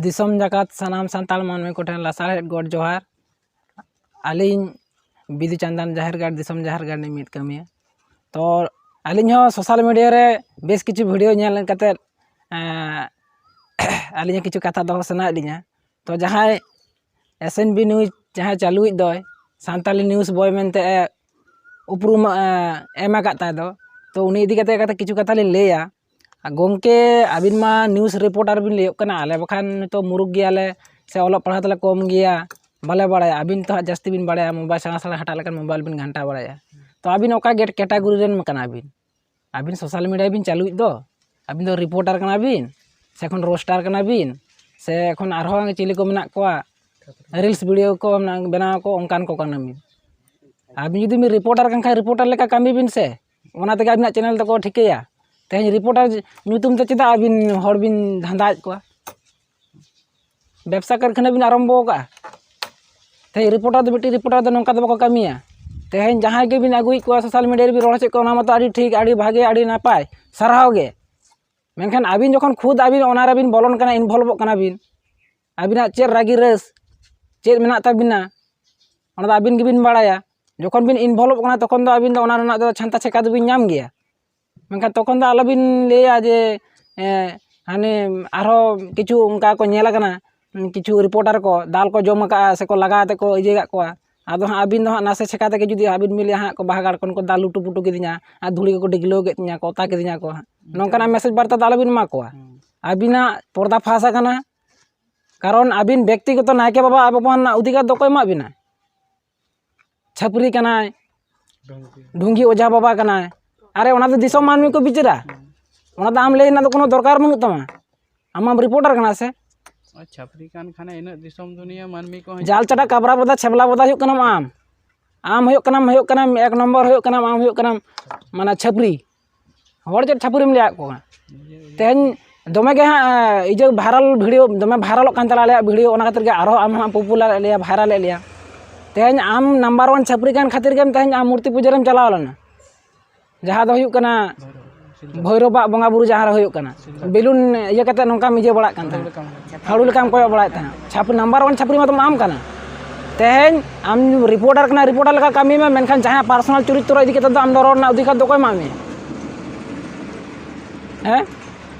ᱫᱤᱥᱚᱢ ᱡᱟᱠᱟᱛ ᱥᱟᱱᱟᱢ ᱥᱟᱱᱛᱟᱲ ᱢᱟᱹᱱᱢᱤ ᱠᱚᱴᱷᱮᱱ ᱞᱟᱥᱟᱲᱦᱮᱫ ᱜᱚᱰ ᱡᱚᱦᱟᱨ᱾ ᱟᱹᱞᱤᱧ ᱵᱤᱫᱩ ᱪᱟᱸᱫᱟᱱ ᱡᱟᱦᱮᱨ ᱜᱟᱲ, ᱫᱤᱥᱚᱢ ᱡᱟᱦᱮᱨ ᱜᱟᱲ ᱨᱤᱱᱤᱡ ᱢᱤᱫ ᱠᱟᱹᱢᱤᱭᱟᱹ᱾ ᱛᱚ ᱟᱹᱞᱤᱧ ᱦᱚᱸ ᱥᱳᱥᱟᱞ ᱢᱤᱰᱤᱭᱟ ᱨᱮ ᱵᱮᱥ ᱠᱤᱪᱷᱩ ᱵᱷᱤᱰᱤᱭᱳ ᱧᱮᱞ ᱠᱟᱛᱮᱫ, ᱮᱸ, ᱟᱹᱞᱤᱧ ᱦᱚᱸ ᱠᱤᱪᱷᱩ ᱠᱟᱛᱷᱟ ᱫᱚᱦᱚ ᱥᱟᱱᱟᱭᱮᱫ ᱞᱤᱧᱟ᱾ ᱛᱚ ᱡᱟᱦᱟᱸᱭ ᱮᱥ ᱮᱱ ᱵᱤ ᱱᱤᱭᱩᱡᱽ ᱡᱟᱦᱟᱸᱭ ᱪᱟᱹᱞᱩᱭᱮᱫ ᱫᱚᱭ, ᱥᱟᱱᱛᱟᱞᱤ ᱱᱤᱭᱩᱡᱽ ᱵᱚᱭ ᱢᱮᱱᱛᱮ ᱮ ᱩᱯᱨᱩᱢ, ᱮ, ᱮᱢ ᱟᱠᱟᱫ ᱛᱟᱭ ᱫᱚ, ᱛᱚ ᱩᱱᱤ ᱤᱫᱤ ᱠᱟᱛᱮ ᱠᱟᱛᱷᱟ, ᱠᱤᱪᱷᱩ ᱠᱟᱛᱷᱟ ᱞᱤᱧ ᱞᱟᱹᱭᱟ᱾ ᱟᱨ ᱜᱚᱢᱠᱮ, ᱟᱹᱵᱤᱱ ᱢᱟ ᱱᱤᱭᱩᱡᱽ ᱨᱤᱯᱳᱨᱴᱟᱨ ᱵᱤᱱ ᱞᱟᱹᱭᱚᱜ ᱠᱟᱱᱟ, ᱟᱞᱮ ᱵᱟᱠᱷᱟᱱ ᱱᱤᱛᱚᱜ ᱢᱩᱨᱩᱠ ᱜᱮᱭᱟᱞᱮ, ᱥᱮ ᱚᱞᱚᱜ ᱯᱟᱲᱦᱟᱣ ᱛᱟᱞᱮ ᱠᱚᱢ ᱜᱮᱭᱟ, ᱵᱟᱞᱮ ᱵᱟᱲᱟᱭᱟ᱾ ᱟᱹᱵᱤᱱ ᱛᱚ ᱦᱟᱸᱜ ᱡᱟᱹᱥᱛᱤ ᱵᱤᱱ ᱵᱟᱲᱟᱭᱟ, ᱢᱳᱵᱟᱭᱤᱞ ᱥᱮᱬᱟ ᱥᱮᱬᱟ ᱦᱟᱴᱟᱜ ᱞᱮᱠᱟᱱ ᱢᱳᱵᱟᱭᱤᱞ ᱵᱤᱱ ᱜᱷᱟᱱᱴᱟ ᱵᱟᱲᱟᱭᱟ᱾ ᱛᱚ ᱟᱹᱵᱤᱱ ᱚᱠᱟ ᱜᱮᱴ ᱠᱮᱴᱟᱜᱚᱨᱤ ᱨᱮᱱ ᱠᱟᱱᱟ ᱵᱤᱱ? ᱟᱹᱵᱤᱱ ᱥᱳᱥᱟᱞ ᱢᱤᱰᱤᱭᱟ ᱵᱤᱱ ᱪᱟᱹᱞᱩᱭᱮᱫ ᱫᱚ, ᱟᱹᱵᱤᱱ ᱫᱚ ᱨᱤᱯᱳᱨᱴᱟᱨ ᱠᱟᱱᱟ ᱵᱤᱱ, ᱥᱮ ᱮᱠᱷᱚᱱ ᱨᱳᱥᱴᱟᱨ ᱠᱟᱱᱟ ᱵᱤᱱ, ᱥᱮ ᱮᱠᱷᱚᱱ ᱟᱨᱦᱚᱸ ᱪᱤᱞᱤ ᱠᱚ ᱢᱮᱱᱟᱜ ᱠᱚᱣᱟ, ᱨᱤᱞᱥ ᱵᱷᱤᱰᱤᱭᱳ ᱠᱚ ᱵᱮᱱᱟᱣ ᱠᱚ, ᱚᱱᱠᱟᱱ ᱠᱚ ᱠᱟᱱᱟ ᱵᱤᱱ? ᱟᱹᱵᱤᱱ ᱡᱩᱫᱤ ᱵᱤᱱ ᱨᱤᱯᱳᱨᱴᱟᱨ ᱠᱟᱱ ᱠᱷᱟᱱ, ᱨᱤᱯᱳᱨᱴᱟᱨ ᱞᱮᱠᱟ ᱠᱟᱹᱢᱤ ᱵᱤᱱ ᱥᱮ, ᱚᱱᱟ ᱛᱮᱜᱮ ᱟᱹᱵᱤᱱᱟᱜ ᱪᱮᱱᱮᱞ ᱫᱚᱠᱚ ᱴᱷᱤᱠᱟᱹᱭᱟ᱾ ᱛᱮᱦᱮᱧ ᱨᱤᱯᱳᱨᱴᱟᱨ ᱧᱩᱛᱩᱢ ᱛᱮ ᱪᱮᱫᱟᱜ ᱟᱹᱵᱤᱱ ᱦᱚᱲ ᱵᱤᱱ ᱫᱷᱟᱸᱫᱟᱭᱮᱫ ᱠᱚᱣᱟ? ᱵᱮᱵᱽᱥᱟ ᱠᱟᱨᱠᱷᱟᱱᱟ ᱵᱤᱱ ᱟᱨᱟᱢᱵᱚ ᱟᱠᱟᱫᱼᱟ᱾ ᱛᱮᱦᱮᱧ ᱨᱤᱯᱳᱨᱴᱟᱨ ᱫᱚ, ᱢᱤᱫᱴᱤᱡ ᱨᱤᱯᱳᱨᱴᱟᱨ ᱫᱚ ᱱᱚᱝᱠᱟ ᱫᱚ ᱵᱟᱠᱚ ᱠᱟᱹᱢᱤᱭᱟ᱾ ᱛᱮᱦᱮᱧ ᱡᱟᱦᱟᱸᱭ ᱜᱮᱵᱤᱱ ᱟᱹᱜᱩᱭᱮᱫ ᱠᱚᱣᱟ, ᱥᱳᱥᱟᱞ ᱢᱤᱰᱤᱭᱟ ᱨᱮᱵᱤᱱ ᱨᱚᱲ ᱦᱚᱪᱚᱭᱮᱫ ᱠᱚᱣᱟ, ᱚᱱᱟ ᱢᱟᱛᱚ ᱟᱹᱰᱤ ᱴᱷᱤᱠ, ᱟᱹᱰᱤ ᱵᱷᱟᱜᱮ, ᱟᱹᱰᱤ ᱱᱟᱯᱟᱭ, ᱥᱟᱨᱦᱟᱣ ᱜᱮ᱾ ᱢᱮᱱᱠᱷᱟᱱ ᱟᱹᱵᱤᱱ ᱡᱚᱠᱷᱚᱱ ᱠᱷᱩᱫ ᱟᱹᱵᱤᱱ ᱚᱱᱟ ᱨᱮᱵᱤᱱ ᱵᱚᱞᱚᱱ ᱠᱟᱱᱟ, ᱤᱱᱵᱷᱚᱞᱵᱚᱜ ᱠᱟᱱᱟ ᱵᱤᱱ, ᱟᱹᱵᱤᱱᱟᱜ ᱪᱮᱫ ᱨᱟᱹᱜᱤ ᱨᱟᱹᱥ, ᱪᱮᱫ ᱢᱮᱱᱟᱜ ᱛᱟᱹᱵᱤᱱᱟ, ᱚᱱᱟ ᱫᱚ ᱟᱹᱵᱤᱱ ᱜᱮᱵᱤᱱ ᱵᱟᱲᱟᱭᱟ᱾ ᱡᱚᱠᱷᱚᱱ ᱵᱤᱱ ᱤᱱᱵᱷᱚᱞᱵᱷᱚᱜ ᱠᱟᱱᱟ, ᱛᱚᱠᱷᱚᱱ ᱫᱚ ᱟᱹᱵᱤᱱ ᱫᱚ ᱚᱱᱟ ᱨᱮᱱᱟᱜ ᱫᱚ ᱪᱷᱟᱱᱛᱟ ᱪᱷᱮᱠᱟ ᱫᱚᱵᱤᱱ ᱧᱟᱢ ᱜᱮᱭᱟ᱾ ᱢᱮᱱᱠᱷᱟᱱ ᱛᱚᱠᱷᱚᱱ ᱫᱚ ᱟᱞᱚᱵᱤᱱ ᱞᱟᱹᱭᱟ ᱡᱮ, ᱮᱸ, ᱦᱟᱱᱮ ᱟᱨᱦᱚᱸ ᱠᱤᱪᱷᱩ ᱚᱱᱠᱟ ᱠᱚ ᱧᱮᱞ ᱟᱠᱟᱱᱟ, ᱠᱤᱪᱷᱩ ᱨᱤᱯᱳᱨᱴᱟᱨ ᱠᱚ ᱫᱟᱞ ᱠᱚ ᱡᱚᱢ ᱟᱠᱟᱫᱼᱟ ᱥᱮᱠᱚ ᱞᱟᱜᱟ ᱠᱟᱛᱮ ᱠᱚ ᱤᱭᱟᱹ ᱠᱟᱜ ᱠᱚᱣᱟ᱾ ᱟᱫᱚ ᱦᱟᱸᱜ ᱟᱹᱵᱤᱱ ᱫᱚ ᱦᱟᱸᱜ ᱱᱟᱥᱮ ᱪᱷᱮᱠᱟ ᱛᱮᱜᱮ ᱡᱩᱫᱤ ᱟᱹᱵᱤᱱ ᱵᱤᱱ ᱞᱟᱹᱭᱟ, ᱦᱟᱸᱜ ᱠᱚ ᱵᱟᱦᱟ ᱜᱟᱲ ᱠᱷᱚᱱ ᱠᱚ ᱫᱟᱞ ᱞᱩᱴᱩ ᱯᱩᱴᱩ ᱠᱤᱫᱤᱧᱟ ᱟᱨ ᱫᱷᱩᱲᱤ ᱠᱚᱠᱚ ᱰᱤᱜᱽᱞᱟᱹᱣ ᱠᱮᱫ ᱛᱤᱧᱟ ᱠᱚ, ᱚᱛᱟ ᱠᱤᱫᱤᱧᱟ ᱠᱚ ᱦᱟᱸᱜ, ᱱᱚᱝᱠᱟᱱᱟᱜ ᱢᱮᱥᱮᱡᱽ ᱵᱟᱨᱛᱟ ᱫᱚ ᱟᱞᱚᱵᱤᱱ ᱮᱢᱟ ᱠᱚᱣᱟ᱾ ᱦᱩᱸ᱾ ᱟᱹᱵᱤᱱᱟᱜ ᱯᱚᱨᱫᱟ ᱯᱷᱟᱸᱥ ᱟᱠᱟᱱᱟ, ᱠᱟᱨᱚᱱ ᱟᱹᱵᱤᱱ ᱵᱮᱠᱛᱤᱜᱚᱛᱚ ᱱᱟᱭᱠᱮ ᱵᱟᱵᱟ ᱟᱵᱚ ᱵᱚᱱ ᱚᱫᱷᱤᱠᱟᱨ ᱫᱚ ᱚᱠᱚᱭ ᱮᱢᱟᱜ ᱵᱤᱱᱟ? ᱪᱷᱟᱹᱯᱨᱤ ᱠᱟᱱᱟᱭ, ᱰᱷᱩᱝᱜᱤ ᱚᱡᱷᱟ ᱵᱟᱵᱟ ᱠᱟᱱᱟᱭ᱾ ᱟᱨᱮ, ᱚᱱᱟ ᱫᱚ ᱫᱤᱥᱚᱢ ᱢᱟᱹᱱᱢᱤ ᱠᱚ ᱵᱤᱪᱟᱹᱨᱟ᱾ ᱚᱱᱟ ᱫᱚ ᱟᱢ ᱞᱟᱹᱭ ᱨᱮᱱᱟᱜ ᱫᱚ ᱠᱳᱱᱳ ᱫᱚᱨᱠᱟᱨ ᱵᱟᱹᱱᱩᱜ ᱛᱟᱢᱟ᱾ ᱟᱢ ᱢᱟᱢ ᱨᱤᱯᱳᱨᱴᱟᱨ ᱠᱟᱱᱟ ᱥᱮ? ᱟᱨ ᱪᱷᱟᱹᱯᱨᱤ ᱠᱟᱱ ᱠᱷᱟᱱᱮ ᱤᱱᱟᱹᱜ ᱫᱤᱥᱚᱢ ᱫᱩᱱᱤᱭᱟᱹ ᱢᱟᱹᱱᱢᱤ ᱠᱚ ᱦᱤᱡᱩᱜ ᱡᱟᱞ ᱪᱟᱴᱟ ᱠᱟᱱᱟ᱾ ᱠᱟᱵᱽᱨᱟ ᱵᱚᱫᱟ ᱪᱷᱮᱵᱽᱞᱟ ᱵᱚᱫᱟ ᱦᱩᱭᱩᱜ ᱠᱟᱱᱟᱢ ᱟᱢ᱾ ᱟᱢ ᱦᱩᱭᱩᱜ ᱠᱟᱱᱟᱢ, ᱦᱩᱭᱩᱜ ᱠᱟᱱᱟᱢ, ᱮᱠ ᱱᱚᱢᱵᱚᱨ ᱦᱩᱭᱩᱜ ᱠᱟᱱᱟᱢ, ᱟᱢ ᱦᱩᱭᱩᱜ ᱠᱟᱱᱟᱢ, ᱢᱟᱱᱮ, ᱪᱷᱟᱹᱯᱨᱤ᱾ ᱦᱚᱲ ᱪᱮᱫ ᱪᱷᱟᱹᱯᱨᱤᱢ ᱞᱟᱹᱭᱟᱫ ᱠᱚᱣᱟ? ᱛᱮᱦᱮᱧ ᱫᱚᱢᱮ ᱜᱮ ᱦᱟᱸᱜ, ᱤᱭᱟᱹ, viral video ᱫᱚᱢᱮ viralᱚᱜ ᱠᱟᱱ ᱛᱟᱞᱮᱭᱟ ᱟᱞᱮᱭᱟᱜ video, ᱚᱱᱟ ᱠᱷᱟᱹᱛᱤᱨ ᱜᱮ ᱟᱨᱦᱚᱸ ᱟᱢ ᱦᱟᱸᱜ popular ᱮᱫ ᱞᱮᱭᱟ, viral ᱮᱫ ᱞᱮᱭᱟ᱾ ᱛᱮᱦᱮᱧ ᱟᱢ number one ᱪᱷᱟᱹᱯᱨᱤ ᱠᱟᱱ ᱠᱷᱟᱹᱛᱤᱨ ᱜᱮᱢ ᱛᱮᱦᱮᱧ ᱟᱢ ᱢᱩᱨᱛᱤ ᱯᱩᱡᱟᱹ ᱨᱮᱢ ᱪᱟᱞᱟᱣ ᱞᱮᱱᱟ, ᱡᱟᱦᱟᱸ ᱫᱚ ᱦᱩᱭᱩᱜ ᱠᱟᱱᱟ ᱵᱷᱳᱭᱨᱳᱵᱟᱜ ᱵᱚᱸᱜᱟ ᱵᱩᱨᱩ ᱡᱟᱦᱟᱸ ᱨᱮ ᱦᱩᱭᱩᱜ ᱠᱟᱱᱟ, ᱵᱮᱞᱩᱱ ᱤᱭᱟᱹ ᱠᱟᱛᱮ ᱱᱚᱝᱠᱟᱢ ᱤᱭᱟᱹ ᱵᱟᱲᱟᱜ ᱠᱟᱱ ᱛᱟᱦᱮᱸᱫ, ᱦᱟᱹᱲᱩ ᱞᱮᱠᱟᱢ ᱠᱚᱭᱚᱜ ᱵᱟᱲᱟᱭᱮᱫ ᱛᱟᱦᱮᱸᱫ᱾ ᱪᱷᱟᱯ-, number one ᱪᱷᱟᱹᱯᱨᱤ ᱢᱟᱛᱚᱢ ᱟᱢ ᱠᱟᱱᱟ᱾ ᱛᱮᱦᱮᱧ ᱟᱢ reporter ᱠᱟᱱᱟ, reporter ᱞᱮᱠᱟ ᱠᱟᱹᱢᱤ ᱢᱮ, ᱢᱮᱱᱠᱷᱟᱱ ᱡᱟᱦᱟᱸᱭᱟᱜ personal ᱪᱚᱨᱤᱛᱨᱚ ᱤᱫᱤ ᱠᱟᱛᱮ ᱫᱚ ᱟᱢ ᱫᱚ ᱨᱚᱲ ᱨᱮᱱᱟᱜ ᱚᱫᱷᱤᱠᱟᱨ ᱫᱚ ᱚᱠᱚᱭ ᱮᱢᱟᱜ ᱢᱮᱭᱟ? ᱦᱮᱸ?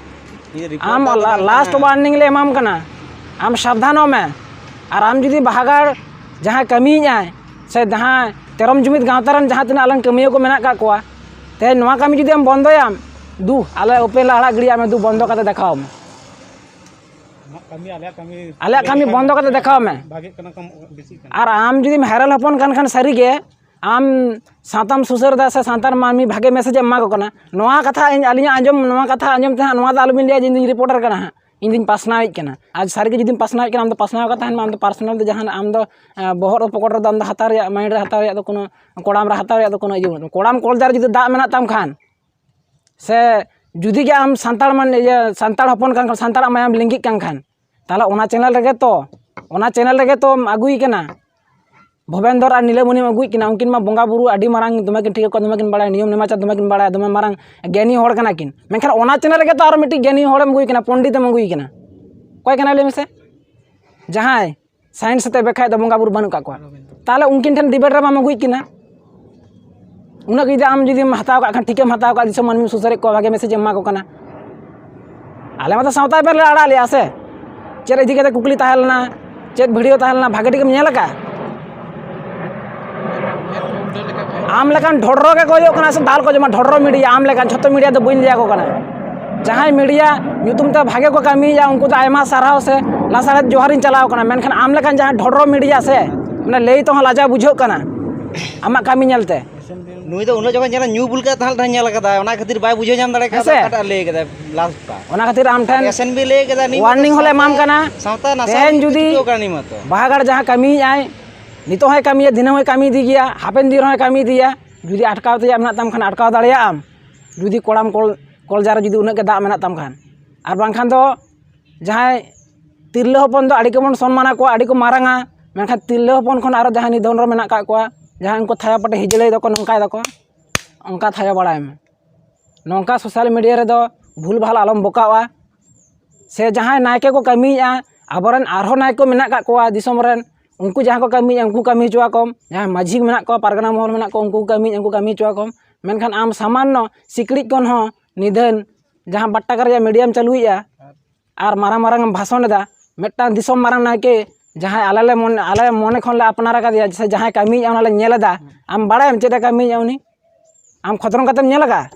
ᱤᱧ ᱟᱢ reporter ᱫᱚ ᱵᱟᱝ ᱞᱟᱥᱴ ᱠᱟᱱᱟ᱾ Warning ᱞᱮ ᱮᱢᱟᱢ ᱠᱟᱱᱟ, ᱟᱢ ᱥᱟᱵᱫᱷᱟᱱᱚᱜ ᱢᱮ᱾ ᱟᱨ ᱟᱢ ᱡᱩᱫᱤ ᱵᱟᱦᱟᱜᱟᱲ ᱡᱟᱦᱟᱸᱭ ᱠᱟᱹᱢᱤᱭᱮᱫ ᱟᱭ, ᱥᱮ ᱡᱟᱦᱟᱸᱭ ᱛᱮᱨᱚᱢ ᱡᱩᱢᱤᱫ ᱜᱟᱶᱛᱟ ᱨᱮᱱ ᱡᱟᱦᱟᱸ ᱛᱤᱱᱟᱹᱜ ᱟᱞᱟᱝ ᱠᱟᱹᱢᱭᱟᱹ ᱠᱚ ᱢᱮᱱᱟᱜ ᱟᱠᱟᱫ ᱠᱚᱣᱟ, ᱛᱮᱦᱮᱧ ᱱᱚᱣᱟ ᱠᱟᱹᱢᱤ ᱡᱩᱫᱤ ᱟᱢ ᱵᱚᱱᱫᱚᱭᱟᱢ, ᱫᱩ, ᱟᱞᱮ open ᱞᱮ ᱟᱲᱟᱜ ᱜᱤᱰᱤᱭᱟᱜ ᱢᱮ, ᱫᱩ, ᱵᱚᱱᱫᱚ ᱠᱟᱛᱮ ᱫᱮᱠᱷᱟᱣ ᱢᱮ᱾ ᱟᱢᱟᱜ ᱠᱟᱹᱢᱤ, ᱟᱞᱮᱭᱟᱜ ᱠᱟᱹᱢᱤ ᱟᱞᱮᱭᱟᱜ ᱠᱟᱹᱢᱤ ᱵᱚᱱᱫᱚ ᱠᱟᱛᱮ ᱫᱮᱠᱷᱟᱣ ᱢᱮ᱾ ᱵᱷᱟᱜᱮᱜ ᱠᱟᱱᱟ ᱠᱚ, ᱵᱮᱥᱤᱜ ᱠᱟᱱᱟ᱾ ᱟᱨ ᱟᱢ ᱡᱩᱫᱤᱢ viral ᱦᱚᱯᱚᱱ ᱠᱟᱱ ᱠᱷᱟᱱ, ᱥᱟᱹᱨᱤᱜᱮ ᱟᱢ ᱥᱟᱶᱛᱟᱢ ᱥᱩᱥᱟᱹᱨ ᱮᱫᱟ ᱥᱮ ᱥᱟᱱᱛᱟᱲ ᱢᱟᱹᱱᱢᱤ ᱵᱷᱟᱜᱮ message ᱮᱢ ᱮᱢᱟ ᱠᱚ ᱠᱟᱱᱟ, ᱱᱚᱣᱟ ᱠᱟᱛᱷᱟ ᱤᱧ, ᱟᱹᱞᱤᱧᱟᱜ ᱟᱸᱡᱚᱢ, ᱱᱚᱣᱟ ᱠᱟᱛᱷᱟ ᱟᱸᱡᱚᱢ ᱛᱮ ᱦᱟᱸᱜ ᱱᱚᱣᱟ ᱫᱚ ᱟᱞᱚᱵᱤᱱ ᱞᱟᱹᱭᱟ ᱡᱮ ᱤᱧ ᱫᱚᱧ reporter ᱠᱟᱱᱟ ᱦᱟᱸᱜ, ᱤᱧ ᱫᱚᱧ ᱯᱟᱥᱱᱟᱣᱤᱡ ᱠᱟᱱᱟ᱾ ᱟᱨ ᱥᱟᱹᱨᱤᱜᱮ ᱡᱩᱫᱤᱢ ᱯᱟᱥᱱᱟᱣᱤᱡ ᱠᱟᱱᱟ, ᱟᱢ ᱫᱚ ᱯᱟᱥᱱᱟᱣ ᱠᱟᱛᱷᱟ ᱦᱮᱱ ᱢᱟ, ᱟᱢ ᱫᱚ personal ᱫᱚ ᱡᱟᱦᱟᱱᱟᱜ ᱟᱢ ᱫᱚ, ᱮᱸ, ᱵᱚᱦᱚᱜ ᱨᱮ ᱯᱚᱠᱚᱴ ᱨᱮᱫᱚ ᱟᱢ ᱫᱚ ᱦᱟᱛᱟᱣ ᱨᱮᱭᱟᱜ, mind ᱨᱮ ᱦᱟᱛᱟᱣ ᱨᱮᱭᱟᱜ ᱫᱚ ᱠᱳᱱᱳ, ᱠᱚᱲᱟᱢ ᱨᱮ ᱦᱟᱛᱟᱣ ᱨᱮᱭᱟᱜ ᱫᱚ ᱠᱳᱱᱳ ᱤᱭᱟᱹ ᱵᱟᱹᱱᱩᱜ᱾ ᱠᱚᱲᱟᱢ ᱠᱚᱞ ᱡᱟᱨ ᱡᱩᱫᱤ ᱫᱟᱜ ᱢᱮᱱᱟᱜ ᱛᱟᱢ ᱠᱷᱟᱱ, ᱥᱮ ᱡᱩᱫᱤ ᱜᱮ ᱟᱢ ᱥᱟᱱᱛᱟᱲ ᱢᱟᱱᱮ ᱤᱭᱟᱹ ᱥᱟᱱᱛᱟᱲ ᱦᱚᱯᱚᱱ ᱠᱟᱱ ᱠᱷᱟᱱ, ᱥᱟᱱᱛᱟᱲᱟᱜ ᱢᱟᱭᱟᱢ ᱞᱤᱸᱜᱤᱜ ᱠᱟᱱ ᱠᱷᱟᱱ, ᱛᱟᱦᱚᱞᱮ ᱚᱱᱟ channel ᱨᱮᱜᱮ ᱛᱚ, ᱚᱱᱟ channel ᱨᱮᱜᱮ ᱛᱚᱢ ᱟᱹᱜᱩᱭ ᱠᱟᱱᱟ᱾ ᱵᱷᱚᱵᱮᱱᱫᱚᱨ ᱟᱨ ᱱᱤᱞᱟᱹᱢᱚᱱᱤᱢ ᱟᱹᱜᱩᱭ ᱠᱟᱱᱟ, ᱩᱱᱠᱤᱱ ᱢᱟ ᱵᱚᱸᱜᱟ ᱵᱩᱨᱩ ᱟᱹᱰᱤ ᱢᱟᱨᱟᱝ ᱫᱚᱢᱮ ᱠᱤᱱ ᱴᱷᱤᱠᱟᱹ ᱠᱚᱣᱟ, ᱫᱚᱢᱮ ᱠᱤᱱ ᱵᱟᱲᱟᱭᱟ, ᱱᱤᱭᱚᱢ ᱱᱮᱢᱟᱪᱟᱨ ᱫᱚᱢᱮ ᱠᱤᱱ ᱵᱟᱲᱟᱭᱟ, ᱫᱚᱢᱮ ᱢᱟᱨᱟᱝ ᱜᱮᱭᱟᱱᱤ ᱦᱚᱲ ᱠᱟᱱᱟ ᱠᱤᱱ᱾ ᱢᱮᱱᱠᱷᱟᱱ ᱚᱱᱟ channel ᱨᱮᱜᱮ ᱛᱚ ᱟᱨᱚ ᱢᱤᱫᱴᱤᱡ ᱜᱮᱭᱟᱱᱤ ᱦᱚᱲᱮᱢ ᱟᱹᱜᱩᱭ ᱠᱟᱱᱟ, ᱯᱚᱱᱰᱤᱛᱮᱢ ᱟᱹᱜᱩᱭ ᱠᱟᱱᱟ᱾ ᱚᱠᱚᱭ ᱠᱟᱱᱟᱭ ᱞᱟᱹᱭ ᱢᱮᱥᱮ? ᱡᱟᱦᱟᱸᱭ ᱥᱟᱭᱮᱱᱥ ᱟᱛᱮ ᱵᱮᱠᱷᱟᱡ ᱫᱚ ᱵᱚᱸᱜᱟ ᱵᱩᱨᱩ ᱵᱟᱹᱱᱩᱜ ᱠᱟᱜ ᱠᱚᱣᱟ᱾ ᱛᱟᱦᱚᱞᱮ ᱩᱱᱠᱤᱱ ᱴᱷᱮᱱ ᱰᱤᱵᱮᱴ ᱨᱮ ᱵᱟᱢ ᱟᱹᱜᱩᱭᱮᱫ ᱠᱤᱱᱟ᱾ ᱩᱱᱟᱹᱜ ᱡᱩᱫᱤ ᱟᱢ ᱡᱩᱫᱤᱢ ᱦᱟᱛᱟᱣ ᱠᱟᱜ ᱠᱷᱟᱱ, ᱴᱷᱤᱠᱮᱢ ᱦᱟᱛᱟᱣ ᱠᱟᱜ, ᱫᱤᱥᱚᱢ ᱢᱟᱹᱱᱢᱤᱢ ᱥᱩᱥᱟᱹᱨᱮᱫ ᱠᱚᱣᱟ, ᱵᱷᱟᱜᱮ ᱢᱮᱥᱮᱡᱽ ᱮᱢ ᱮᱢᱟ ᱠᱚ ᱠᱟᱱᱟ᱾ ᱟᱞᱮ ᱢᱟᱛᱚ ᱥᱟᱶᱛᱟ ᱵᱮᱨ ᱞᱮ ᱟᱲᱟᱜ ᱞᱮᱜᱼᱟ ᱥᱮ᱾ ᱪᱮᱫ ᱤᱫᱤ ᱠᱟᱛᱮ ᱠᱩᱠᱞᱤ ᱛᱟᱦᱮᱸ ᱞᱮᱱᱟ, ᱪᱮᱫ ᱵᱷᱤᱰᱤᱭᱳ ᱛᱟᱦᱮᱸ ᱞᱮᱱᱟ, ᱵᱷᱟᱜᱮ ᱴᱷᱤᱠᱮᱢ ᱧᱮᱞ ᱟᱠᱟᱫᱼᱟ? ᱟᱢ ᱞᱮᱠᱟᱱ ᱰᱷᱚᱰᱨᱚ ᱜᱮ ᱠᱚ ᱦᱩᱭᱩᱜ ᱠᱟᱱᱟ ᱥᱮ ᱫᱟᱞ ᱠᱚ ᱡᱚᱢᱟ, ᱰᱷᱚᱰᱨᱚ ᱢᱤᱰᱤᱭᱟ, ᱟᱢ ᱞᱮᱠᱟᱱ ᱡᱷᱚᱛᱚ ᱢᱤᱰᱤᱭᱟ ᱫᱚ ᱵᱟᱹᱧ ᱞᱟᱹᱭ ᱟᱠᱚ ᱠᱟᱱᱟ᱾ ᱡᱟᱦᱟᱸᱭ ᱢᱤᱰᱤᱭᱟ ᱧᱩᱛᱩᱢ ᱛᱮ ᱵᱷᱟᱜᱮ ᱠᱚ ᱠᱟᱹᱢᱤᱭᱮᱫᱼᱟ, ᱩᱱᱠᱩ ᱫᱚ ᱟᱭᱢᱟ ᱥᱟᱨᱦᱟᱣ ᱥᱮ ᱞᱟᱥᱟᱲᱦᱮᱫ ᱡᱚᱦᱟᱨᱤᱧ ᱪᱟᱞᱟᱣ ᱠᱟᱱᱟ, ᱢᱮᱱᱠᱷᱟᱱ ᱟᱢ ᱞᱮᱠᱟᱱ ᱡᱟᱦᱟᱸᱭ ᱰᱷᱚᱰᱨᱚ ᱢᱤᱰᱤᱭᱟ ᱥᱮ, ᱢᱟᱱᱮ ᱞᱟᱹᱭ ᱛᱮᱦᱚᱸ ᱞᱟᱡᱟᱣ ᱵᱩᱡᱷᱟᱹᱜ ᱠᱟᱱᱟ ᱟᱢᱟᱜ ᱠᱟᱹᱢᱤ ᱧᱮᱞᱛᱮ᱾ ᱱᱩᱭ ᱫᱚ ᱩᱱᱟᱹᱜ ᱡᱚᱠᱷᱚᱱ ᱧᱮᱞᱟ ᱧᱩ ᱵᱩᱞ ᱠᱟᱛᱮ ᱛᱟᱦᱮᱸ ᱞᱮᱱ ᱧᱮᱞ ᱠᱟᱫᱟ, ᱚᱱᱟ ᱠᱷᱟᱹᱛᱤᱨ ᱵᱟᱭ ᱵᱩᱡᱷᱟᱹᱣ ᱧᱟᱢ ᱫᱟᱲᱮ ᱠᱟᱣᱫᱟ ᱦᱮᱸᱥᱮ? ᱚᱠᱟᱴᱟᱜ ᱞᱟᱹᱭ ᱠᱟᱫᱟᱭ ᱞᱟᱥᱴ ᱴᱟ᱾ ᱚᱱᱟ ᱠᱷᱟᱹᱛᱤᱨ ᱟᱢ ᱴᱷᱮᱱ ᱮᱥ ᱮᱱ ᱵᱤ ᱞᱟᱹᱭ ᱠᱟᱫᱟ, ᱱᱤᱭᱟᱹ warning ᱦᱚᱸᱞᱮ ᱮᱢᱟᱢ ᱠᱟᱱᱟ᱾ ᱥᱟᱶᱛᱟ ᱱᱟᱥᱟᱣ ᱛᱮᱦᱮᱧ ᱡᱩᱫᱤ ᱪᱷᱩᱴᱟᱹᱣ ᱠᱟᱱᱟ ᱱᱤᱭᱟᱹ ᱢᱟᱛᱚ᱾ ᱵᱟᱦᱟᱜᱟᱲ ᱡᱟᱦᱟᱸ ᱠᱟᱹᱢᱤᱭᱮᱫ ᱟᱭ, ᱱᱤᱛᱚᱜ ᱦᱚᱸᱭ ᱠᱟᱹᱢᱤᱭᱟ, ᱫᱷᱤᱱᱟᱹᱝ ᱦᱚᱸᱭ ᱠᱟᱹᱢᱤ ᱤᱫᱤ ᱜᱮᱭᱟ, ᱦᱟᱯᱮᱱ ᱫᱤᱱ ᱨᱮᱦᱚᱸᱭ ᱠᱟᱹᱢᱤ ᱤᱫᱤᱭᱟ᱾ ᱡᱩᱫᱤ ᱟᱴᱠᱟᱣ ᱛᱮᱭᱟᱜ ᱢᱮᱱᱟᱜ ᱛᱟᱢ ᱠᱷᱟᱱ ᱟᱴᱠᱟᱣ ᱫᱟᱲᱮᱭᱟᱜ ᱟᱢ, ᱡᱩᱫᱤ ᱠᱚᱲᱟᱢ ᱠᱚᱞ, ᱠᱚᱞ ᱡᱟᱨ ᱨᱮ ᱡᱩᱫᱤ ᱩᱱᱟᱹᱜ ᱜᱮ ᱫᱟᱜ ᱢᱮᱱᱟᱜ ᱛᱟᱢ ᱠᱷᱟᱱ᱾ ᱟᱨ ᱵᱟᱝᱠᱷᱟᱱ ᱫᱚ ᱡᱟᱦᱟᱸᱭ ᱛᱤᱨᱞᱟᱹ ᱦᱚᱯᱚᱱ ᱫᱚ ᱟᱹᱰᱤ ᱜᱮᱵᱚᱱ ᱥᱚᱱᱢᱟᱱ ᱟᱠᱚᱣᱟ, ᱟᱹᱰᱤ ᱠᱚ ᱢᱟᱨᱟᱝᱟ, ᱢᱮᱱᱠᱷᱟᱱ ᱛᱤᱨᱞᱟᱹ ᱦᱚᱯᱚᱱ ᱠᱷᱚᱱ ᱟᱨᱚ ᱡᱟᱦᱟᱸᱭ ᱱᱤᱫᱷᱚᱱ ᱨᱮ ᱢᱮᱱᱟᱜ ᱟᱠᱟᱫ ᱠᱚᱣᱟ, ᱡᱟᱦᱟᱸᱭ ᱩᱱᱠᱩ ᱛᱷᱟᱭᱚ ᱯᱟᱴᱮ ᱦᱤᱡᱲᱟᱹᱭ ᱫᱟᱠᱚ, ᱱᱚᱝᱠᱟᱭ ᱫᱟᱠᱚ, ᱚᱱᱠᱟ ᱛᱷᱟᱭᱚ ᱵᱟᱲᱟᱭ ᱢᱮ᱾ ᱱᱚᱝᱠᱟ ᱥᱳᱥᱟᱞ ᱢᱤᱰᱤᱭᱟ ᱨᱮᱫᱚ ᱵᱷᱩᱞ ᱵᱷᱟᱞ ᱟᱞᱚᱢ ᱵᱚᱠᱟᱣᱟ᱾ ᱥᱮ ᱡᱟᱦᱟᱸᱭ ᱱᱟᱭᱠᱮ ᱠᱚ ᱠᱟᱹᱢᱤᱭᱮᱫᱼᱟ, ᱟᱵᱚᱨᱮᱱ ᱟᱨᱦᱚᱸ ᱱᱟᱭᱠᱮ ᱠᱚ ᱢᱮᱱᱟᱜ ᱟᱠᱟᱫ ᱠᱚᱣᱟ ᱫᱤᱥᱚᱢ ᱨᱮᱱ, ᱩᱱᱠᱩ ᱡᱟᱦᱟᱸ ᱠᱚ ᱠᱟᱹᱢᱤᱭᱮᱫᱼᱟ, ᱩᱱᱠᱩ ᱠᱟᱹᱢᱤ ᱦᱚᱪᱚ ᱟᱠᱚᱢ᱾ ᱡᱟᱦᱟᱸᱭ ᱢᱟᱹᱡᱷᱤ ᱢᱮᱱᱟᱜ ᱠᱚᱣᱟ, ᱯᱟᱨᱜᱟᱱᱟ ᱢᱚᱦᱚᱞ ᱢᱮᱱᱟᱜ ᱠᱚᱣᱟ, ᱩᱱᱠᱩ ᱠᱚ ᱠᱟᱹᱢᱤᱭᱮᱫᱼᱟ, ᱩᱱᱠᱩ ᱠᱟᱹᱢᱤ ᱦᱚᱪᱚ ᱟᱠᱚᱢ᱾ ᱢᱮᱱᱠᱷᱟᱱ ᱟᱢ ᱥᱟᱢᱟᱱᱱᱚ ᱥᱤᱠᱲᱤᱡ ᱠᱷᱚᱱ ᱦᱚᱸ ᱱᱤᱫᱷᱟᱹᱱ ᱡᱟᱦᱟᱸ ᱵᱟᱴ ᱴᱟᱠᱟ ᱨᱮᱭᱟᱜ ᱢᱤᱰᱤᱭᱟᱢ ᱪᱟᱹᱞᱩᱭᱮᱫᱼᱟ, ᱟᱨ ᱢᱟᱨᱟᱝ ᱢᱟᱨᱟᱝ ᱮᱢ ᱵᱷᱟᱥᱚᱱ ᱮᱫᱟ, ᱢᱤᱫᱴᱟᱝ ᱫᱤᱥᱚᱢ ᱢᱟᱨᱟᱝ ᱱᱟᱭᱠᱮ ᱡᱟᱦᱟᱸᱭ ᱟᱞᱮ ᱞᱮ ᱢᱚᱱᱮ, ᱟᱞᱮ ᱢᱚᱱᱮ ᱠᱷᱚᱱ ᱞᱮ ᱟᱯᱱᱟᱨ ᱟᱠᱟᱫᱮᱭᱟ, ᱥᱮ ᱡᱟᱦᱟᱸᱭ ᱠᱟᱹᱢᱤᱭᱮᱫᱼᱟ ᱚᱱᱟ ᱞᱮ ᱧᱮᱞ ᱮᱫᱟ, ᱟᱢ ᱵᱟᱲᱟᱭᱟᱢ ᱪᱮᱫ ᱮ ᱠᱟᱹᱢᱤᱭᱮᱫᱼᱟ ᱩᱱᱤ? ᱟᱢ ᱠᱷᱚᱸᱫᱽᱨᱚᱝ ᱠᱟᱛᱮᱢ ᱧᱮᱞ ᱟᱠᱟᱫᱼᱟ?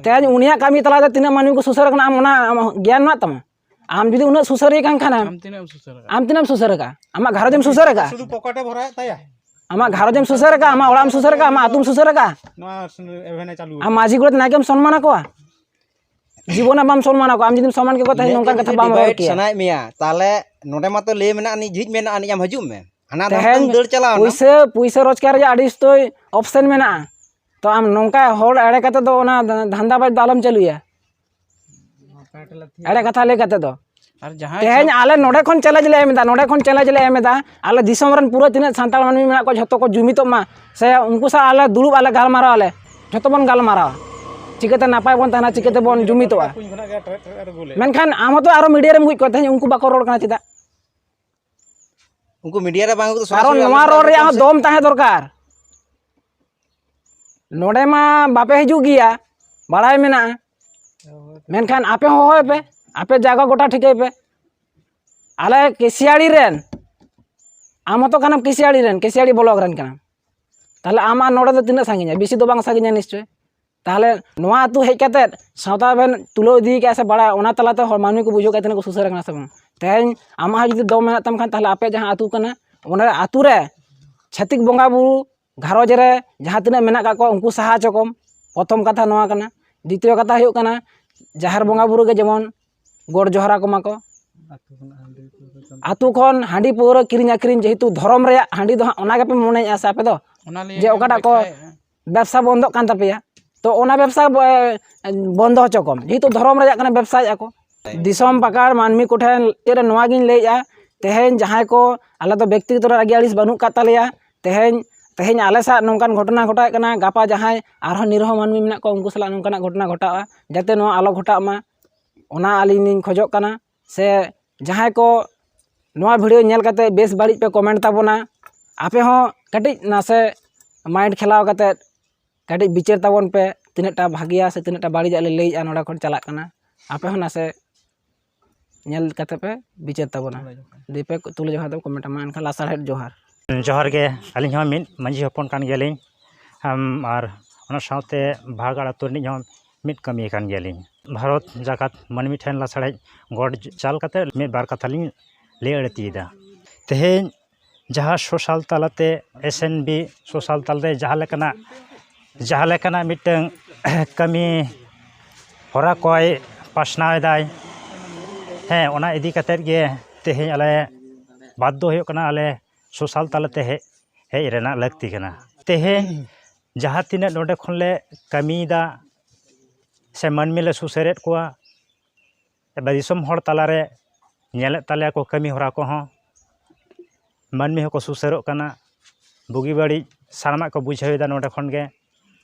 ᱛᱮᱦᱮᱧ ᱩᱱᱤᱭᱟᱜ ᱠᱟᱹᱢᱤ ᱛᱟᱞᱟᱛᱮ ᱛᱤᱱᱟᱹᱜ ᱢᱟᱹᱱᱢᱤ ᱠᱚ ᱥᱩᱥᱟᱹᱨ ᱟᱠᱟᱱᱟ, ᱟᱢ ᱚᱱᱟ ᱟᱢ ᱜᱮᱭᱟᱱ ᱢᱮᱱᱟᱜ ᱛᱟᱢᱟ? ᱟᱢ ᱡᱩᱫᱤ ᱩᱱᱟᱹᱜ ᱥᱩᱥᱟᱹᱨᱤᱭᱟᱹ ᱠᱟᱱ ᱠᱷᱟᱱᱮᱢ, ᱟᱢ ᱛᱤᱱᱟᱹᱜ ᱮᱢ ᱥᱩᱥᱟᱹᱨ ᱟᱠᱟᱫᱼᱟ? ᱟᱢ ᱛᱤᱱᱟᱹᱜ ᱮᱢ ᱥᱩᱥᱟᱹᱨ ᱟᱠᱟᱫᱼᱟ? ᱟᱢᱟᱜ ᱜᱷᱟᱨᱚᱸᱡᱽ ᱮᱢ ᱥᱩᱥᱟᱹᱨ ᱟᱠᱟᱫᱼᱟ? ᱥᱩᱫᱷᱩ ᱯᱚᱠᱮᱴᱮ ᱵᱷᱚᱨᱟᱣᱮᱫ ᱛᱟᱭᱟ᱾ ᱟᱢᱟᱜ ᱜᱷᱟᱨᱚᱸᱡᱽ ᱮᱢ ᱥᱩᱥᱟᱹᱨ ᱟᱠᱟᱫᱼᱟ, ᱟᱢᱟᱜ ᱚᱲᱟᱜ ᱮᱢ ᱥᱩᱥᱟᱹᱨ ᱟᱠᱟᱫᱼᱟ, ᱟᱢᱟᱜ ᱟᱹᱛᱩᱢ ᱥᱩᱥᱟᱹᱨ ᱟᱠᱟᱫᱼᱟ? ᱱᱚᱣᱟ ᱮᱵᱷᱮᱱᱮ ᱪᱟᱹᱞᱩ ᱟᱢ ᱟᱠᱟᱫᱟ᱾ ᱢᱟᱹᱡᱷᱤ ᱜᱚᱰᱮᱛ ᱱᱟᱭᱠᱮᱢ ᱥᱚᱱᱢᱟᱱ ᱟᱠᱚᱣᱟ? ᱡᱤᱵᱚᱱ ᱨᱮ ᱵᱟᱢ ᱥᱚᱱᱢᱟᱱ ᱟᱠᱚᱣᱟ᱾ ᱟᱢ ᱡᱩᱫᱤᱢ ᱥᱚᱱᱢᱟᱱ ᱠᱮᱠᱚ ᱛᱟᱦᱮᱸᱫ ᱤᱱᱟᱹᱜ ᱱᱚᱝᱠᱟᱱ ᱠᱟᱛᱷᱟ ᱡᱩᱫᱤ ᱵᱟᱢ ᱨᱚᱲ ᱰᱤᱵᱮᱴ ᱠᱮᱭᱟ᱾ ᱥᱟᱱᱟᱭᱮᱫ ᱢᱮᱭᱟ, ᱛᱟᱦᱚᱞᱮ ᱱᱚᱰᱮ ᱢᱟᱛᱚ ᱞᱟᱹᱭ ᱢᱮᱱᱟᱜ ᱟᱹᱱᱤᱡ, ᱡᱷᱤᱡ ᱢᱮᱱᱟᱜ ᱟᱹᱱᱤᱡ, ᱟᱢ ᱦᱤᱡᱩᱜ ᱢᱮ᱾ ᱦᱟᱱᱟ ᱫᱷᱟᱢ ᱛᱮᱦᱮᱧ ᱫᱟᱹᱲ ᱪᱟᱞᱟᱣ ᱮᱱᱟ᱾ ᱯᱩᱭᱥᱟᱹ, ᱯᱩᱭᱥᱟᱹ ᱨᱳᱡᱽᱜᱟᱨ ᱨᱮᱭᱟᱜ ᱟᱹᱰᱤ ᱩᱥᱛᱟᱹᱭ option ᱢᱮᱱᱟᱜᱼᱟ᱾ ᱛᱚ ᱟᱢ ᱱᱚᱝᱠᱟ ᱦᱚᱲ ᱮᱲᱮ ᱠᱟᱛᱮ ᱫᱚ ᱚᱱᱟ ᱫᱷᱟᱱᱫᱟ ᱵᱟᱡᱽ ᱫᱚ ᱟᱞᱚᱢ ᱪᱟᱹᱞᱩᱭᱟ᱾ ᱮᱲᱮ ᱠᱟᱛᱷᱟ ᱞᱟᱹᱭ ᱠᱟᱛᱮ ᱫᱚ᱾ ᱟᱨ ᱡᱟᱦᱟᱸᱭ ᱛᱮᱦᱮᱧ ᱥᱟᱶ- ᱟᱞᱮ ᱱᱚᱰᱮ ᱠᱷᱚᱱ challenge ᱞᱮ ᱮᱢ ᱮᱫᱟ, ᱱᱚᱰᱮ ᱠᱷᱚᱱ challenge ᱞᱮ ᱮᱢ ᱮᱫᱟ, ᱟᱞᱮ ᱫᱤᱥᱚᱢ ᱨᱮᱱ ᱯᱩᱨᱟᱹ ᱛᱤᱱᱟᱹᱜ ᱥᱟᱱᱛᱟᱲ ᱢᱟᱹᱱᱢᱤ ᱢᱮᱱᱟᱜ ᱠᱚᱣᱟ, ᱡᱷᱚᱛᱚ ᱠᱚ ᱡᱩᱢᱤᱫᱚᱜ ᱢᱟ, ᱥᱮ ᱩᱱᱠᱩ ᱥᱟᱶ ᱟᱞᱮ ᱫᱩᱲᱩᱵ ᱟᱞᱮ, ᱜᱟᱞᱢᱟᱨᱟᱣ ᱟᱞᱮ, ᱡᱷᱚᱛᱚ ᱵᱚᱱ ᱜᱟᱞᱢᱟᱨᱟᱣᱟ᱾ ᱪᱤᱠᱟᱹᱛᱮ ᱱᱟᱯᱟᱭ ᱵᱚᱱ ᱛᱟᱦᱮᱱᱟ, ᱪᱤᱠᱟᱹ ᱛᱮᱵᱚᱱ ᱡᱩᱢᱤᱫᱚᱜᱼᱟ? ᱢᱮᱱᱠᱷᱟᱱ ᱟᱢ ᱦᱚᱸᱛᱚ ᱟᱨᱚ ᱢᱤᱰᱤᱭᱟ ᱨᱮᱢ ᱩᱫᱩᱜ ᱠᱚᱣᱟ, ᱛᱮᱦᱮᱧ ᱩᱱᱠᱩ ᱵᱟᱠᱚ ᱨᱚᱲ ᱠᱟᱱᱟ ᱪᱮᱫᱟᱜ? ᱩᱱᱠᱩ ᱢᱤᱰᱤᱭᱟ ᱨᱮ ᱵᱟᱝ ᱩᱫᱩᱜ, ᱠᱟᱨᱚᱱ ᱥᱚᱨᱟᱥᱚᱨᱤ ᱱᱚᱣᱟ ᱟᱞᱟᱝ ᱨᱚᱲ ᱵᱟᱝ ᱨᱮᱭᱟᱜ ᱦᱚᱸ ᱥᱮ? ᱫᱚᱢ ᱛᱟᱦᱮᱸ ᱫᱚᱨᱠᱟᱨ᱾ ᱱᱚᱰᱮ ᱢᱟ ᱵᱟᱯᱮ ᱦᱤᱡᱩᱜ ᱜᱮᱭᱟ, ᱵᱟᱲᱟᱭ ᱢᱮᱱᱟᱜᱼᱟ, ᱢᱮᱱᱠᱷᱟᱱ ᱟᱯᱮ ᱦᱚᱸ ᱦᱚᱦᱚᱭ ᱯᱮ, ᱟᱯᱮ ᱡᱟᱭᱜᱟ ᱜᱚᱴᱟ ᱴᱷᱤᱠᱟᱹᱭ ᱯᱮ᱾ ᱟᱞᱮ ᱠᱮᱥᱤᱭᱟᱲᱤ ᱨᱮᱱ, ᱟᱢ ᱦᱚᱸᱛᱚ ᱠᱟᱱᱟᱢ ᱠᱮᱥᱤᱭᱟᱲᱤ ᱨᱮᱱ, ᱠᱮᱥᱤᱭᱟᱲᱤ ᱵᱞᱚᱠ ᱨᱮᱱ ᱠᱟᱱᱟᱢ, ᱛᱟᱦᱞᱮ ᱟᱢ ᱟᱨ ᱱᱚᱰᱮ ᱫᱚ ᱛᱤᱱᱟᱹᱜ ᱥᱟᱺᱜᱤᱧᱟ? ᱵᱮᱥᱤ ᱫᱚ ᱵᱟᱝ ᱥᱟᱺᱜᱤᱧᱟ ᱱᱤᱥᱪᱚᱭ᱾ ᱛᱟᱦᱞᱮ ᱱᱚᱣᱟ ᱟᱹᱛᱩ ᱦᱮᱡ ᱠᱟᱛᱮᱫ ᱥᱟᱶᱛᱟ ᱵᱮᱱ ᱛᱩᱞᱟᱹᱣ ᱤᱫᱤ ᱠᱟᱜᱼᱟ ᱥᱮ ᱵᱟᱲᱟᱭᱟ, ᱚᱱᱟ ᱛᱟᱞᱟᱛᱮ ᱦᱚᱲ ᱢᱟᱹᱱᱢᱤ ᱠᱚ ᱵᱩᱡᱷᱟᱹᱣ ᱠᱟᱜᱼᱟ ᱛᱤᱱᱟᱹᱜ ᱠᱚ ᱥᱩᱥᱟᱹᱨ ᱟᱠᱟᱱᱟ ᱥᱮ ᱵᱟᱝ᱾ ᱛᱮᱦᱮᱧ ᱟᱢᱟᱜ ᱦᱚᱸ ᱡᱩᱫᱤ ᱫᱚᱢ ᱢᱮᱱᱟᱜ ᱛᱟᱢ ᱠᱷᱟᱱ, ᱛᱟᱦᱞᱮ ᱟᱯᱮ ᱡᱟᱦᱟᱸ ᱟᱹᱛᱩ ᱠᱟᱱᱟ, ᱚᱱᱟ ᱟᱹᱛᱩ ᱨᱮ ᱪᱷᱟᱹᱛᱤᱠ ᱵᱚᱸᱜᱟ ᱵᱩᱨᱩ ᱜᱷᱟᱨᱚᱸᱡᱽ ᱨᱮ ᱡᱟᱦᱟᱸ ᱛᱤᱱᱟᱹᱜ ᱢᱮᱱᱟᱜ ᱠᱟᱜ ᱠᱚᱣᱟ, ᱩᱱᱠᱩ ᱥᱟᱦᱟ ᱦᱚᱪᱚ ᱠᱚᱢ᱾ ᱯᱨᱚᱛᱷᱚᱢ ᱠᱟᱛᱷᱟ ᱱᱚᱣᱟ ᱠᱟᱱᱟ᱾ ᱫᱤᱛᱤᱭᱚ ᱠᱟᱛᱷᱟ ᱦᱩᱭᱩᱜ ᱠᱟᱱᱟ, ᱡᱟᱦᱮᱨ ᱵᱚᱸᱜᱟ ᱵᱩᱨᱩ ᱜᱮ ᱡᱮᱢᱚᱱ ᱜᱚᱰ ᱡᱚᱦᱟᱨ ᱟᱠᱚ ᱢᱟᱠᱚ, ᱟᱹᱛᱩ ᱠᱷᱚᱱ ᱦᱟᱺᱰᱤ ᱯᱟᱹᱣᱨᱟᱹ ᱠᱤᱨᱤᱧ ᱟᱹᱠᱷᱨᱤᱧ, ᱡᱮᱦᱮᱛᱩ ᱫᱷᱚᱨᱚᱢ ᱨᱮᱭᱟᱜ ᱦᱟᱺᱰᱤ ᱫᱚ ᱦᱟᱸᱜ ᱚᱱᱟ ᱜᱮᱯᱮ ᱢᱚᱱᱮᱭᱮᱫᱼᱟ ᱥᱮ ᱟᱯᱮ ᱫᱚ, ᱚᱱᱟ ᱞᱤᱭᱮ ᱡᱮ ᱜᱮ ᱚᱠᱟᱴᱟᱜ ᱠᱚ ᱵᱮᱵᱽᱥᱟᱭᱮᱫᱼᱟ᱾ ᱵᱮᱵᱽᱥᱟ ᱵᱚᱱᱫᱚᱜ ᱠᱟᱱ ᱛᱟᱯᱮᱭᱟ? ᱛᱚ ᱚᱱᱟ ᱵᱮᱵᱽᱥᱟ ᱵᱚ- ᱵᱚᱱᱫᱚ ᱦᱚᱪᱚ ᱠᱚᱢ, ᱡᱮᱦᱮᱛᱩ ᱫᱷᱚᱨᱚᱢ ᱨᱮᱭᱟᱜ ᱠᱟᱱᱟ, ᱵᱮᱵᱽᱥᱟᱭᱮᱫᱼᱟ ᱠᱚ᱾ ᱫᱤᱥᱚᱢ ᱯᱟᱠᱟᱲ ᱢᱟᱹᱱᱢᱤ ᱠᱚᱴᱷᱮᱱ ᱪᱮᱫ ᱨᱮ ᱱᱚᱣᱟ ᱜᱤᱧ ᱞᱟᱹᱭᱮᱫᱼᱟ, ᱛᱮᱦᱮᱧ ᱡᱟᱦᱟᱸᱭ ᱠᱚ, ᱟᱞᱮ ᱫᱚ ᱵᱮᱠᱛᱤᱜᱚᱛᱚ ᱨᱟᱹᱜᱤ ᱟᱹᱲᱤᱥ ᱵᱟᱹᱱᱩᱜ ᱠᱟᱫ ᱛᱟᱞᱮᱭᱟ, ᱛᱮᱦᱮᱧ ᱛᱮᱦᱮᱧ ᱟᱞᱮ ᱥᱟᱶ ᱱᱚᱝᱠᱟᱱ ᱜᱷᱚᱴᱚᱱᱟ ᱜᱷᱚᱴᱟᱜ ᱠᱟᱱᱟ, ᱜᱟᱯᱟ ᱡᱟᱦᱟᱸᱭ ᱟᱨᱦᱚᱸ ᱱᱤᱨᱦᱚ ᱢᱟᱹᱱᱢᱤ ᱢᱮᱱᱟᱜ ᱠᱚᱣᱟ, ᱩᱱᱠᱩ ᱥᱟᱞᱟᱜ ᱱᱚᱝᱠᱟᱱᱟᱜ ᱜᱷᱚᱴᱚᱱᱟ ᱜᱷᱚᱴᱟᱜᱼᱟ, ᱡᱟᱛᱮ ᱱᱚᱣᱟ ᱟᱞᱚ ᱜᱷᱚᱴᱟᱜ ᱢᱟ, ᱚᱱᱟ ᱟᱹᱞᱤᱧ ᱞᱤᱧ ᱠᱷᱚᱡᱚᱜ ᱠᱟᱱᱟ᱾ ᱥᱮ ᱡᱟᱦᱟᱸᱭ ᱠᱚ ᱱᱚᱣᱟ ᱵᱷᱤᱰᱤᱭᱳ ᱧᱮᱞ ᱠᱟᱛᱮ ᱵᱮᱥ ᱵᱟᱹᱲᱤᱡ ᱯᱮ ᱠᱚᱢᱮᱱᱴ ᱛᱟᱵᱚᱱᱟ, ᱟᱯᱮ ᱦᱚᱸ ᱠᱟᱹᱴᱤᱡ ᱱᱟᱥᱮ ᱢᱟᱭᱤᱱᱰ ᱠᱷᱮᱞᱟᱣ ᱠᱟᱛᱮ ᱠᱟᱹᱴᱤᱡ ᱵᱤᱪᱟᱹᱨ ᱛᱟᱵᱚᱱ ᱯᱮ, ᱛᱤᱱᱟᱹᱜ ᱴᱟ ᱵᱷᱟᱜᱮᱭᱟ ᱥᱮ ᱛᱤᱱᱟᱹᱜ ᱴᱟ ᱵᱟᱹᱲᱤᱡᱟᱜ ᱞᱮ ᱞᱟᱹᱭᱮᱜᱼᱟ ᱱᱚᱰᱮ ᱠᱷᱚᱱ ᱪᱟᱞᱟᱜ ᱠᱟᱱᱟ, ᱟᱯᱮ ᱦᱚᱸ ᱱᱟᱥᱮ ᱧᱮᱞ ᱠᱟᱛᱮ ᱯᱮ ᱵᱤᱪᱟᱹᱨ ᱛᱟᱵᱚᱱᱟ᱾ ᱫᱤᱭᱮ ᱯᱮ ᱛᱩᱞᱟᱹ ᱡᱚᱠᱷᱟ ᱫᱚ ᱠᱚᱢᱮᱱᱴ ᱢᱟ, ᱮᱱᱠᱷᱟᱱ ᱞᱟᱥᱟᱲᱦᱮᱫ ᱡᱚᱦᱟᱨ᱾ ᱡᱚᱦᱟᱨ ᱜᱮ, ᱟᱹᱞᱤᱧ ᱦᱚᱸ ᱢᱤᱫ ᱢᱟᱹᱡᱷᱤ ᱦᱚᱯᱚᱱ ᱠᱟᱱ ᱜᱮᱭᱟᱞᱤᱧ᱾ ᱟᱢ, ᱟᱨ ᱚᱱᱟ ᱥᱟᱶᱛᱮ ᱵᱷᱟᱜᱟᱲ ᱟᱹᱛᱩ ᱨᱤᱱᱤᱡ ᱦᱚᱸ ᱢᱤᱫ ᱠᱟᱹᱢᱤᱭᱟᱹ ᱠᱟᱱ ᱜᱮᱭᱟᱞᱤᱧ᱾ ᱵᱷᱟᱨᱚᱛ ᱡᱟᱠᱟᱛ ᱢᱟᱹᱱᱢᱤ ᱴᱷᱮᱱ ᱞᱟᱥᱟᱲᱦᱮᱫ ᱜᱚᱰ ᱪᱟᱞ ᱠᱟᱛᱮ ᱢᱤᱫ ᱵᱟᱨ ᱠᱟᱛᱷᱟ ᱞᱤᱧ ᱞᱟᱹᱭ ᱟᱹᱲᱛᱤᱭᱮᱫᱟ᱾ ᱛᱮᱦᱮᱧ ᱡᱟᱦᱟᱸ ᱥᱳᱥᱟᱞ ᱛᱟᱞᱟᱛᱮ, ᱮᱥ ᱮᱱ ᱵᱤ ᱥᱳᱥᱟᱞ ᱛᱟᱞᱟᱛᱮ ᱡᱟᱦᱟᱸ ᱞᱮᱠᱟᱱᱟᱜ, ᱡᱟᱦᱟᱸ ᱞᱮᱠᱟᱱᱟᱜ ᱢᱤᱫᱴᱟᱹᱝ ᱠᱟᱹᱢᱤ ᱦᱚᱨᱟ ᱠᱚᱭ ᱯᱟᱥᱱᱟᱣ ᱮᱫᱟᱭ, ᱦᱮᱸ, ᱚᱱᱟ ᱤᱫᱤ ᱠᱟᱛᱮᱫ ᱜᱮ ᱛᱮᱦᱮᱧ ᱟᱞᱮ ᱵᱟᱫᱽᱫᱷᱚ ᱦᱩᱭᱩᱜ ᱠᱟᱱᱟ, ᱟᱞᱮ ᱥᱳᱥᱟᱞ ᱛᱟᱞᱟᱛᱮ ᱦᱮᱡ, ᱦᱮᱡ ᱨᱮᱱᱟᱜ ᱞᱟᱹᱠᱛᱤ ᱠᱟᱱᱟ᱾ ᱛᱮᱦᱮᱧ ᱡᱟᱦᱟᱸ ᱛᱤᱱᱟᱹᱜ ᱱᱚᱰᱮ ᱠᱷᱚᱱᱞᱮ ᱠᱟᱹᱢᱤᱭᱮᱫᱟ ᱥᱮ ᱢᱟᱹᱱᱢᱤ ᱞᱮ ᱥᱩᱥᱟᱹᱨᱮᱫ ᱠᱚᱣᱟ, ᱮᱵᱟᱨ ᱫᱤᱥᱚᱢ ᱦᱚᱲ ᱛᱟᱞᱟᱨᱮ ᱧᱮᱞᱮᱫ ᱛᱟᱞᱮᱭᱟ ᱠᱚ ᱠᱟᱹᱢᱤ ᱦᱚᱨᱟ ᱠᱚᱦᱚᱸ, ᱢᱟᱹᱱᱢᱤ ᱦᱚᱸᱠᱚ ᱥᱩᱥᱟᱹᱨᱚᱜ ᱠᱟᱱᱟ, ᱵᱩᱜᱤ ᱵᱟᱹᱲᱤᱡ ᱥᱟᱱᱟᱢᱟᱜ ᱠᱚ ᱵᱩᱡᱷᱟᱹᱣ ᱮᱫᱟ ᱱᱚᱰᱮ ᱠᱷᱚᱱ ᱜᱮ᱾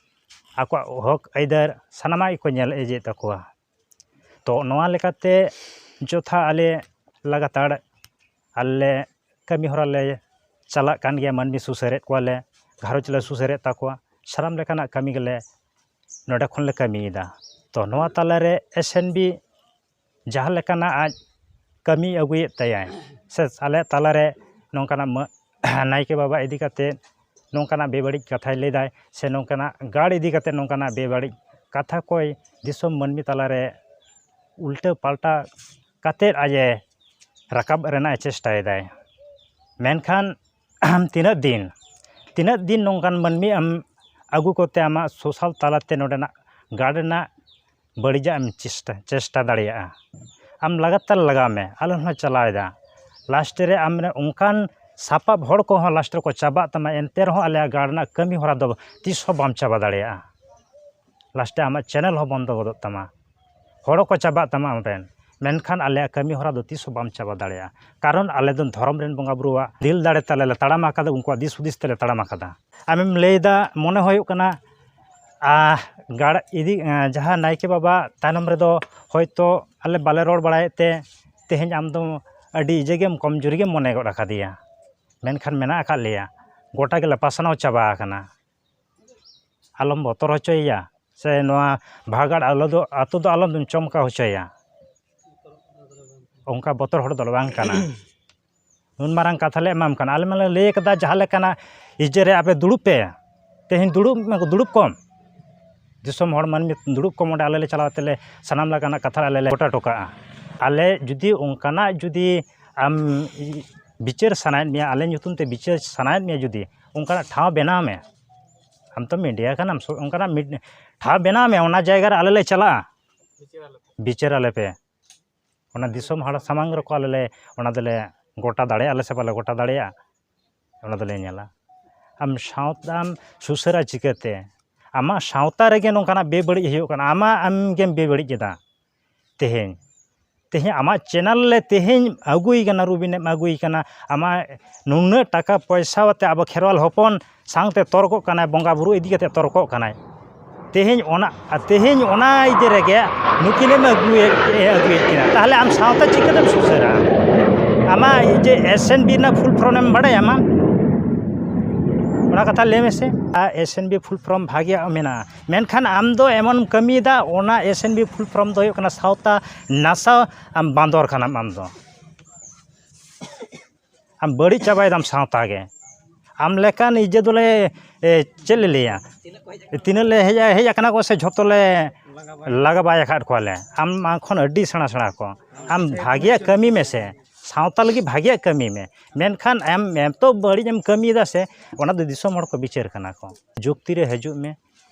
ᱟᱠᱚᱣᱟᱜ ᱦᱚᱠ ᱟᱹᱭᱫᱟᱹᱨ ᱥᱟᱱᱟᱢᱟᱜ ᱜᱮᱠᱚ ᱧᱮᱞ ᱤᱫᱤᱭᱮᱫ ᱛᱟᱠᱚᱣᱟ᱾ ᱛᱚ ᱱᱚᱣᱟ ᱞᱮᱠᱟᱛᱮ ᱡᱚᱛᱷᱟ ᱟᱞᱮ ᱞᱟᱜᱟᱛᱟᱲ ᱟᱞᱮ ᱠᱟᱹᱢᱤ ᱦᱚᱨᱟ ᱞᱮ ᱪᱟᱞᱟᱜ ᱠᱟᱱ ᱜᱮᱭᱟ, ᱢᱟᱹᱱᱢᱤ ᱥᱩᱥᱟᱹᱨᱮᱫ ᱠᱚᱣᱟᱞᱮ, ᱜᱷᱟᱨᱚᱸᱡᱽ ᱞᱮ ᱥᱩᱥᱟᱹᱨᱮᱫ ᱛᱟᱠᱚᱣᱟ, ᱥᱟᱱᱟᱢ ᱞᱮᱠᱟᱱᱟᱜ ᱠᱟᱹᱢᱤ ᱜᱮᱞᱮ ᱱᱚᱰᱮ ᱠᱷᱚᱱᱞᱮ ᱠᱟᱹᱢᱤᱭᱮᱫᱟ᱾ ᱛᱚ ᱱᱚᱣᱟ ᱛᱟᱞᱟᱨᱮ ᱮᱥ ᱮᱱ ᱵᱤ ᱡᱟᱦᱟᱸ ᱞᱮᱠᱟᱱᱟᱜ ᱟᱡ ᱠᱟᱹᱢᱤ ᱟᱹᱜᱩᱭᱮᱫ ᱛᱟᱭᱟᱭ, ᱥᱮ ᱟᱞᱮ ᱛᱟᱞᱟᱨᱮ ᱱᱚᱝᱠᱟᱱᱟᱜ ᱢᱟᱹ-, ᱱᱟᱭᱠᱮ ᱵᱟᱵᱟ ᱤᱫᱤ ᱠᱟᱛᱮ ᱱᱚᱝᱠᱟᱱᱟᱜ ᱵᱮᱵᱟᱹᱲᱤᱡ ᱠᱟᱛᱷᱟᱭ ᱞᱟᱹᱭᱫᱟᱭ, ᱥᱮ ᱱᱚᱝᱠᱟᱱᱟᱜ ᱜᱟᱲ ᱤᱫᱤ ᱠᱟᱛᱮ ᱱᱚᱝᱠᱟᱱᱟᱜ ᱵᱮᱵᱟᱹᱲᱤᱡ ᱠᱟᱛᱷᱟ ᱠᱚᱭ ᱫᱤᱥᱚᱢ ᱢᱟᱹᱱᱢᱤ ᱛᱟᱞᱟᱨᱮ ᱩᱞᱴᱟᱹ ᱯᱟᱞᱴᱟ ᱠᱟᱛᱮ ᱟᱡ ᱮ ᱨᱟᱠᱟᱵ ᱨᱮᱱᱟᱜ ᱮ ᱪᱮᱥᱴᱟᱭᱮᱫᱟᱭ᱾ ᱢᱮᱱᱠᱷᱟᱱ ᱛᱤᱱᱟᱹᱜ ᱫᱤᱱ, ᱛᱤᱱᱟᱹᱜ ᱫᱤᱱ ᱱᱚᱝᱠᱟᱱ ᱢᱟᱹᱱᱢᱤ ᱟᱢ ᱟᱹᱜᱩ ᱠᱚᱛᱮ ᱟᱢᱟᱜ ᱥᱳᱥᱟᱞ ᱛᱟᱞᱟᱛᱮ ᱱᱚᱰᱮᱱᱟᱜ ᱜᱟᱲ ᱨᱮᱱᱟᱜ ᱵᱟᱹᱲᱤᱡᱟᱜ ᱮᱢ ᱪᱮᱥᱴᱟ, ᱪᱮᱥᱴᱟ ᱫᱟᱲᱮᱭᱟᱜᱼᱟ? ᱟᱢ ᱞᱟᱜᱟᱛᱟᱨ ᱞᱟᱜᱟᱣ ᱢᱮ, ᱟᱞᱮ ᱦᱚᱸᱞᱮ ᱪᱟᱞᱟᱣᱮᱫᱟ᱾ ᱞᱟᱥᱴ ᱨᱮ ᱟᱢ ᱨᱮᱱ ᱚᱱᱠᱟᱱ ᱥᱟᱯᱟᱵ ᱦᱚᱲ ᱠᱚᱦᱚᱸ ᱞᱟᱥᱴ ᱨᱮᱠᱚ ᱪᱟᱵᱟᱜ ᱛᱟᱢᱟ, ᱮᱱᱛᱮ ᱨᱮᱦᱚᱸ ᱟᱞᱮᱭᱟᱜ ᱜᱟᱲ ᱨᱮᱱᱟᱜ ᱠᱟᱹᱢᱤ ᱦᱚᱨᱟ ᱫᱚ ᱛᱤᱥ ᱦᱚᱸ ᱵᱟᱢ ᱪᱟᱵᱟ ᱫᱟᱲᱮᱭᱟᱜᱼᱟ᱾ ᱞᱟᱥᱴ ᱨᱮ ᱟᱢᱟᱜ ᱪᱮᱱᱮᱞ ᱦᱚᱸ ᱵᱚᱱᱫᱚ ᱜᱚᱫᱚᱜ ᱛᱟᱢᱟ, ᱦᱚᱲ ᱦᱚᱸᱠᱚ ᱪᱟᱵᱟᱜ ᱛᱟᱢᱟ ᱟᱢ ᱨᱮᱱ, ᱢᱮᱱᱠᱷᱟᱱ ᱟᱞᱮᱭᱟᱜ ᱠᱟᱹᱢᱤ ᱦᱚᱨᱟ ᱫᱚ ᱛᱤᱥ ᱦᱚᱸ ᱵᱟᱢ ᱪᱟᱵᱟ ᱫᱟᱲᱮᱭᱟᱜᱼᱟ᱾ ᱠᱟᱨᱚᱱ ᱟᱞᱮ ᱫᱚ ᱫᱷᱚᱨᱚᱢ ᱨᱮᱱ ᱵᱚᱸᱜᱟ ᱵᱩᱨᱩᱣᱟᱜ ᱫᱤᱞ ᱫᱟᱲᱮ ᱛᱟᱞᱮ ᱞᱮ ᱛᱟᱲᱟᱢ ᱟᱠᱟᱫᱟ, ᱩᱱᱠᱩᱣᱟᱜ ᱫᱤᱥ ᱦᱩᱫᱤᱥ ᱛᱮᱞᱮ ᱛᱟᱲᱟᱢ ᱟᱠᱟᱫᱟ᱾ ᱟᱢᱮᱢ ᱞᱟᱹᱭᱫᱟ ᱢᱚᱱᱮ ᱦᱩᱭᱩᱜ ᱠᱟᱱᱟ, ᱟᱦ, ᱜᱟᱲ ᱤᱫᱤ, ᱟᱸ, ᱡᱟᱦᱟᱸ ᱱᱟᱭᱠᱮ ᱵᱟᱵᱟ ᱛᱟᱭᱱᱚᱢ ᱨᱮᱫᱚ ᱦᱚᱭᱛᱳ ᱟᱞᱮ ᱵᱟᱞᱮ ᱨᱚᱲ ᱵᱟᱲᱟᱭᱮᱫ ᱛᱮ ᱛᱮᱦᱮᱧ ᱟᱢ ᱫᱚ ᱟᱹᱰᱤ ᱤᱭᱟᱹ ᱜᱮᱢ ᱠᱚᱢᱡᱩᱨᱤ ᱜᱮᱢ ᱢᱚᱱᱮ ᱜᱚᱫ ᱟᱠᱟᱫᱮᱭᱟ, ᱢᱮᱱᱠᱷᱟᱱ ᱢᱮᱱᱟᱜ ᱟᱠᱟᱫ ᱞᱮᱭᱟ, ᱜᱚᱴᱟ ᱜᱮᱞᱮ ᱯᱟᱥᱱᱟᱣ ᱪᱟᱵᱟ ᱟᱠᱟᱱᱟ᱾ ᱟᱞᱚᱢ ᱵᱚᱛᱚᱨ ᱦᱚᱪᱚᱭᱮᱭᱟ, ᱥᱮ ᱱᱚᱣᱟ ᱵᱷᱟᱜᱟᱲ ᱟᱞᱚ ᱫᱚ, ᱟᱛᱳ ᱫᱚ ᱟᱞᱚᱢ ᱪᱚᱢᱠᱟᱣ ᱦᱚᱪᱚᱭᱟ᱾ ᱚᱱᱠᱟ ᱵᱚᱛᱚᱨ ᱦᱚᱲ ᱫᱚ ᱵᱟᱝ ᱠᱟᱱᱟ᱾ ᱱᱩᱱ ᱢᱟᱨᱟᱝ ᱠᱟᱛᱷᱟ ᱞᱮ ᱮᱢᱟᱢ ᱠᱟᱱᱟ, ᱟᱞᱮ ᱢᱟᱞᱮ ᱞᱟᱹᱭ ᱠᱟᱫᱟ ᱡᱟᱦᱟᱸ ᱞᱮᱠᱟᱱᱟᱜ ᱤᱭᱟᱹ ᱨᱮ ᱟᱯᱮ ᱫᱩᱲᱩᱵ ᱯᱮ, ᱛᱮᱦᱮᱧ ᱫᱩᱲᱩᱵ, ᱫᱩᱲᱩᱵ ᱠᱚᱢ, ᱫᱤᱥᱚᱢ ᱦᱚᱲ ᱢᱟᱹᱱᱢᱤ ᱫᱩᱲᱩᱵ ᱠᱚᱢ, ᱚᱸᱰᱮ ᱟᱞᱮ ᱞᱮ ᱪᱟᱞᱟᱣ ᱛᱮᱞᱮ ᱥᱟᱱᱟᱢ ᱞᱮᱠᱟᱱᱟᱜ ᱠᱟᱛᱷᱟ ᱟᱞᱮ ᱞᱮ ᱜᱚᱴᱟ ᱦᱚᱴᱚ ᱠᱟᱜᱼᱟ᱾ ᱟᱞᱮ ᱡᱩᱫᱤ ᱚᱱᱠᱟᱱᱟᱜ ᱡᱩᱫᱤ ᱟᱢ ᱵᱤᱪᱟᱹᱨ ᱥᱟᱱᱟᱭᱮᱫ ᱢᱮᱭᱟ, ᱟᱞᱮ ᱧᱩᱛᱩᱢ ᱛᱮ ᱵᱤᱪᱟᱹᱨ ᱥᱟᱱᱟᱭᱮᱫ ᱢᱮᱭᱟ, ᱡᱩᱫᱤ ᱚᱱᱠᱟᱱᱟᱜ ᱴᱷᱟᱶ ᱵᱮᱱᱟᱣ ᱢᱮ, ᱟᱢ ᱛᱚ ᱢᱤᱰᱤᱭᱟ ᱠᱟᱱᱟᱢ, ᱥᱚ-, ᱚᱱᱠᱟᱱᱟᱜ ᱢᱤᱰ-, ᱴᱷᱟᱶ ᱵᱮᱱᱟᱣ ᱢᱮ, ᱚᱱᱟ ᱡᱟᱭᱜᱟ ᱨᱮ ᱟᱞᱮ ᱞᱮ ᱪᱟᱞᱟᱜᱼᱟ, ᱵᱤᱪᱟᱹᱨ ᱟᱞᱮ ᱯᱮ᱾ ᱚᱱᱟ ᱫᱤᱥᱚᱢ ᱦᱚᱲ ᱥᱟᱢᱟᱝ ᱨᱮᱠᱚ ᱟᱞᱮ ᱞᱮ, ᱚᱱᱟ ᱫᱚᱞᱮ ᱜᱚᱴᱟ ᱫᱟᱲᱮᱭᱟᱜᱼᱟ ᱞᱮ ᱥᱮ ᱵᱟᱞᱮ ᱜᱚᱴᱟ ᱫᱟᱲᱮᱭᱟᱜᱼᱟ, ᱚᱱᱟ ᱫᱚᱞᱮ ᱧᱮᱞᱟ᱾ ᱟᱢ ᱥᱟᱶᱛᱟᱢ ᱥᱩᱥᱟᱹᱨᱟ ᱪᱤᱠᱟᱹᱛᱮ? ᱟᱢᱟᱜ ᱥᱟᱶᱛᱟ ᱨᱮᱜᱮ ᱱᱚᱝᱠᱟᱱᱟᱜ ᱵᱮᱵᱟᱹᱲᱤᱡ ᱦᱩᱭᱩᱜ ᱠᱟᱱᱟ, ᱟᱢᱟᱜ, ᱟᱢ ᱜᱮᱢ ᱵᱮᱵᱟᱹᱲᱤᱡ ᱠᱮᱫᱟ᱾ ᱛᱮᱦᱮᱧ, ᱛᱮᱦᱮᱧ ᱟᱢᱟᱜ ᱪᱮᱱᱮᱞ ᱞᱮ ᱛᱮᱦᱮᱧ ᱟᱹᱜᱩᱭ ᱠᱟᱱᱟ, ᱨᱩᱵᱤᱱᱮᱢ ᱟᱹᱜᱩᱭ ᱠᱟᱱᱟ, ᱟᱢᱟᱜ ᱱᱩᱱᱟᱹᱜ ᱴᱟᱠᱟ ᱯᱚᱭᱥᱟ ᱟᱛᱮ ᱟᱵᱚ ᱠᱷᱮᱨᱣᱟᱞ ᱦᱚᱯᱚᱱ ᱥᱟᱶᱛᱮ ᱛᱚᱨᱠᱚᱜ ᱠᱟᱱᱟᱭ, ᱵᱚᱸᱜᱟ ᱵᱩᱨᱩ ᱤᱫᱤ ᱠᱟᱛᱮ ᱛᱚᱨᱠᱚᱜ ᱠᱟᱱᱟᱭ᱾ ᱛᱮᱦᱮᱧ ᱚᱱᱟ ᱛᱮᱦᱮᱧ ᱚᱱᱟ ᱤᱭᱟᱹ ᱨᱮᱜᱮ ᱱᱩᱠᱤᱱᱮᱢ ᱟᱹᱜᱩᱭᱮᱫ ᱟᱹᱜᱩᱭᱮᱫ ᱠᱤᱱᱟ, ᱛᱟᱦᱚᱞᱮ ᱟᱢ ᱥᱟᱶᱛᱟ ᱪᱤᱠᱟᱹᱛᱮᱢ ᱥᱩᱥᱟᱹᱨᱟ? ᱟᱢᱟᱜ ᱡᱮ ᱮᱥ ᱮᱱ ᱵᱤ ᱨᱮᱱᱟᱜ ᱯᱷᱩᱞ ᱯᱷᱨᱚᱢ ᱮᱢ ᱵᱟᱲᱟᱭᱟ ᱟᱢ? ᱚᱱᱟ ᱠᱟᱛᱷᱟ ᱞᱟᱹᱭ ᱢᱮᱥᱮ᱾ ᱟᱨ ᱮᱥ ᱮᱱ ᱵᱤ ᱯᱷᱩᱞ ᱯᱷᱨᱚᱢ ᱵᱷᱟᱜᱮᱭᱟᱜ ᱢᱮᱱᱟᱜᱼᱟ, ᱢᱮᱱᱠᱷᱟᱱ ᱟᱢ ᱫᱚ ᱮᱢᱚᱱ ᱠᱟᱹᱢᱤᱭᱮᱫᱟ, ᱚᱱᱟ ᱮᱥ ᱮᱱ ᱵᱤ ᱯᱷᱩᱞ ᱯᱷᱨᱚᱢ ᱫᱚ ᱦᱩᱭᱩᱜ ᱠᱟᱱᱟ ᱥᱟᱶᱛᱟ ᱱᱟᱥᱟᱣ ᱟᱢ ᱵᱟᱸᱫᱚᱨ ᱠᱟᱱᱟᱢ ᱟᱢ ᱫᱚ᱾ ᱟᱢ ᱵᱟᱹᱲᱤᱡ ᱪᱟᱵᱟᱭᱮᱫᱟᱢ ᱥᱟᱶᱛᱟ ᱜᱮ᱾ ᱟᱢ ᱞᱮᱠᱟᱱ ᱤᱡᱟᱹ ᱫᱚᱞᱮ, ᱮ, ᱪᱮᱫ ᱞᱮ ᱞᱟᱹᱭᱟ? ᱛᱤᱱᱟᱹᱜ ᱞᱮ ᱦᱮᱡ ᱦᱮᱡ ᱟᱠᱟᱱᱟ ᱠᱚ ᱥᱮ ᱡᱷᱚᱛᱚ ᱞᱮ ᱞᱟᱜᱟ ᱵᱟᱭ ᱟᱠᱟᱫ ᱠᱚᱣᱟᱞᱮ᱾ ᱟᱢ ᱟᱢ ᱠᱷᱚᱱ ᱟᱹᱰᱤ ᱥᱮᱬᱟ ᱥᱮᱬᱟ ᱠᱚ᱾ ᱟᱢ ᱵᱷᱟᱜᱮᱭᱟᱜ ᱠᱟᱹᱢᱤ ᱢᱮ ᱥᱮ, ᱥᱟᱶᱛᱟ ᱞᱟᱹᱜᱤᱫ ᱵᱷᱟᱜᱮᱭᱟᱜ ᱠᱟᱹᱢᱤ ᱢᱮ᱾ ᱢᱮᱱᱠᱷᱟᱱ ᱟᱢ ᱮᱢ ᱛᱚ ᱵᱟᱹᱲᱤᱡ ᱮᱢ ᱠᱟᱹᱢᱤᱭᱮᱫᱟ ᱥᱮ, ᱚᱱᱟ ᱫᱚ ᱫᱤᱥᱚᱢ ᱦᱚᱲ ᱠᱚ ᱵᱤᱪᱟᱹᱨ ᱠᱟᱱᱟ ᱠᱚ᱾ ᱡᱩᱠᱛᱤ ᱨᱮ ᱦᱤᱡᱩᱜ ᱢᱮ᱾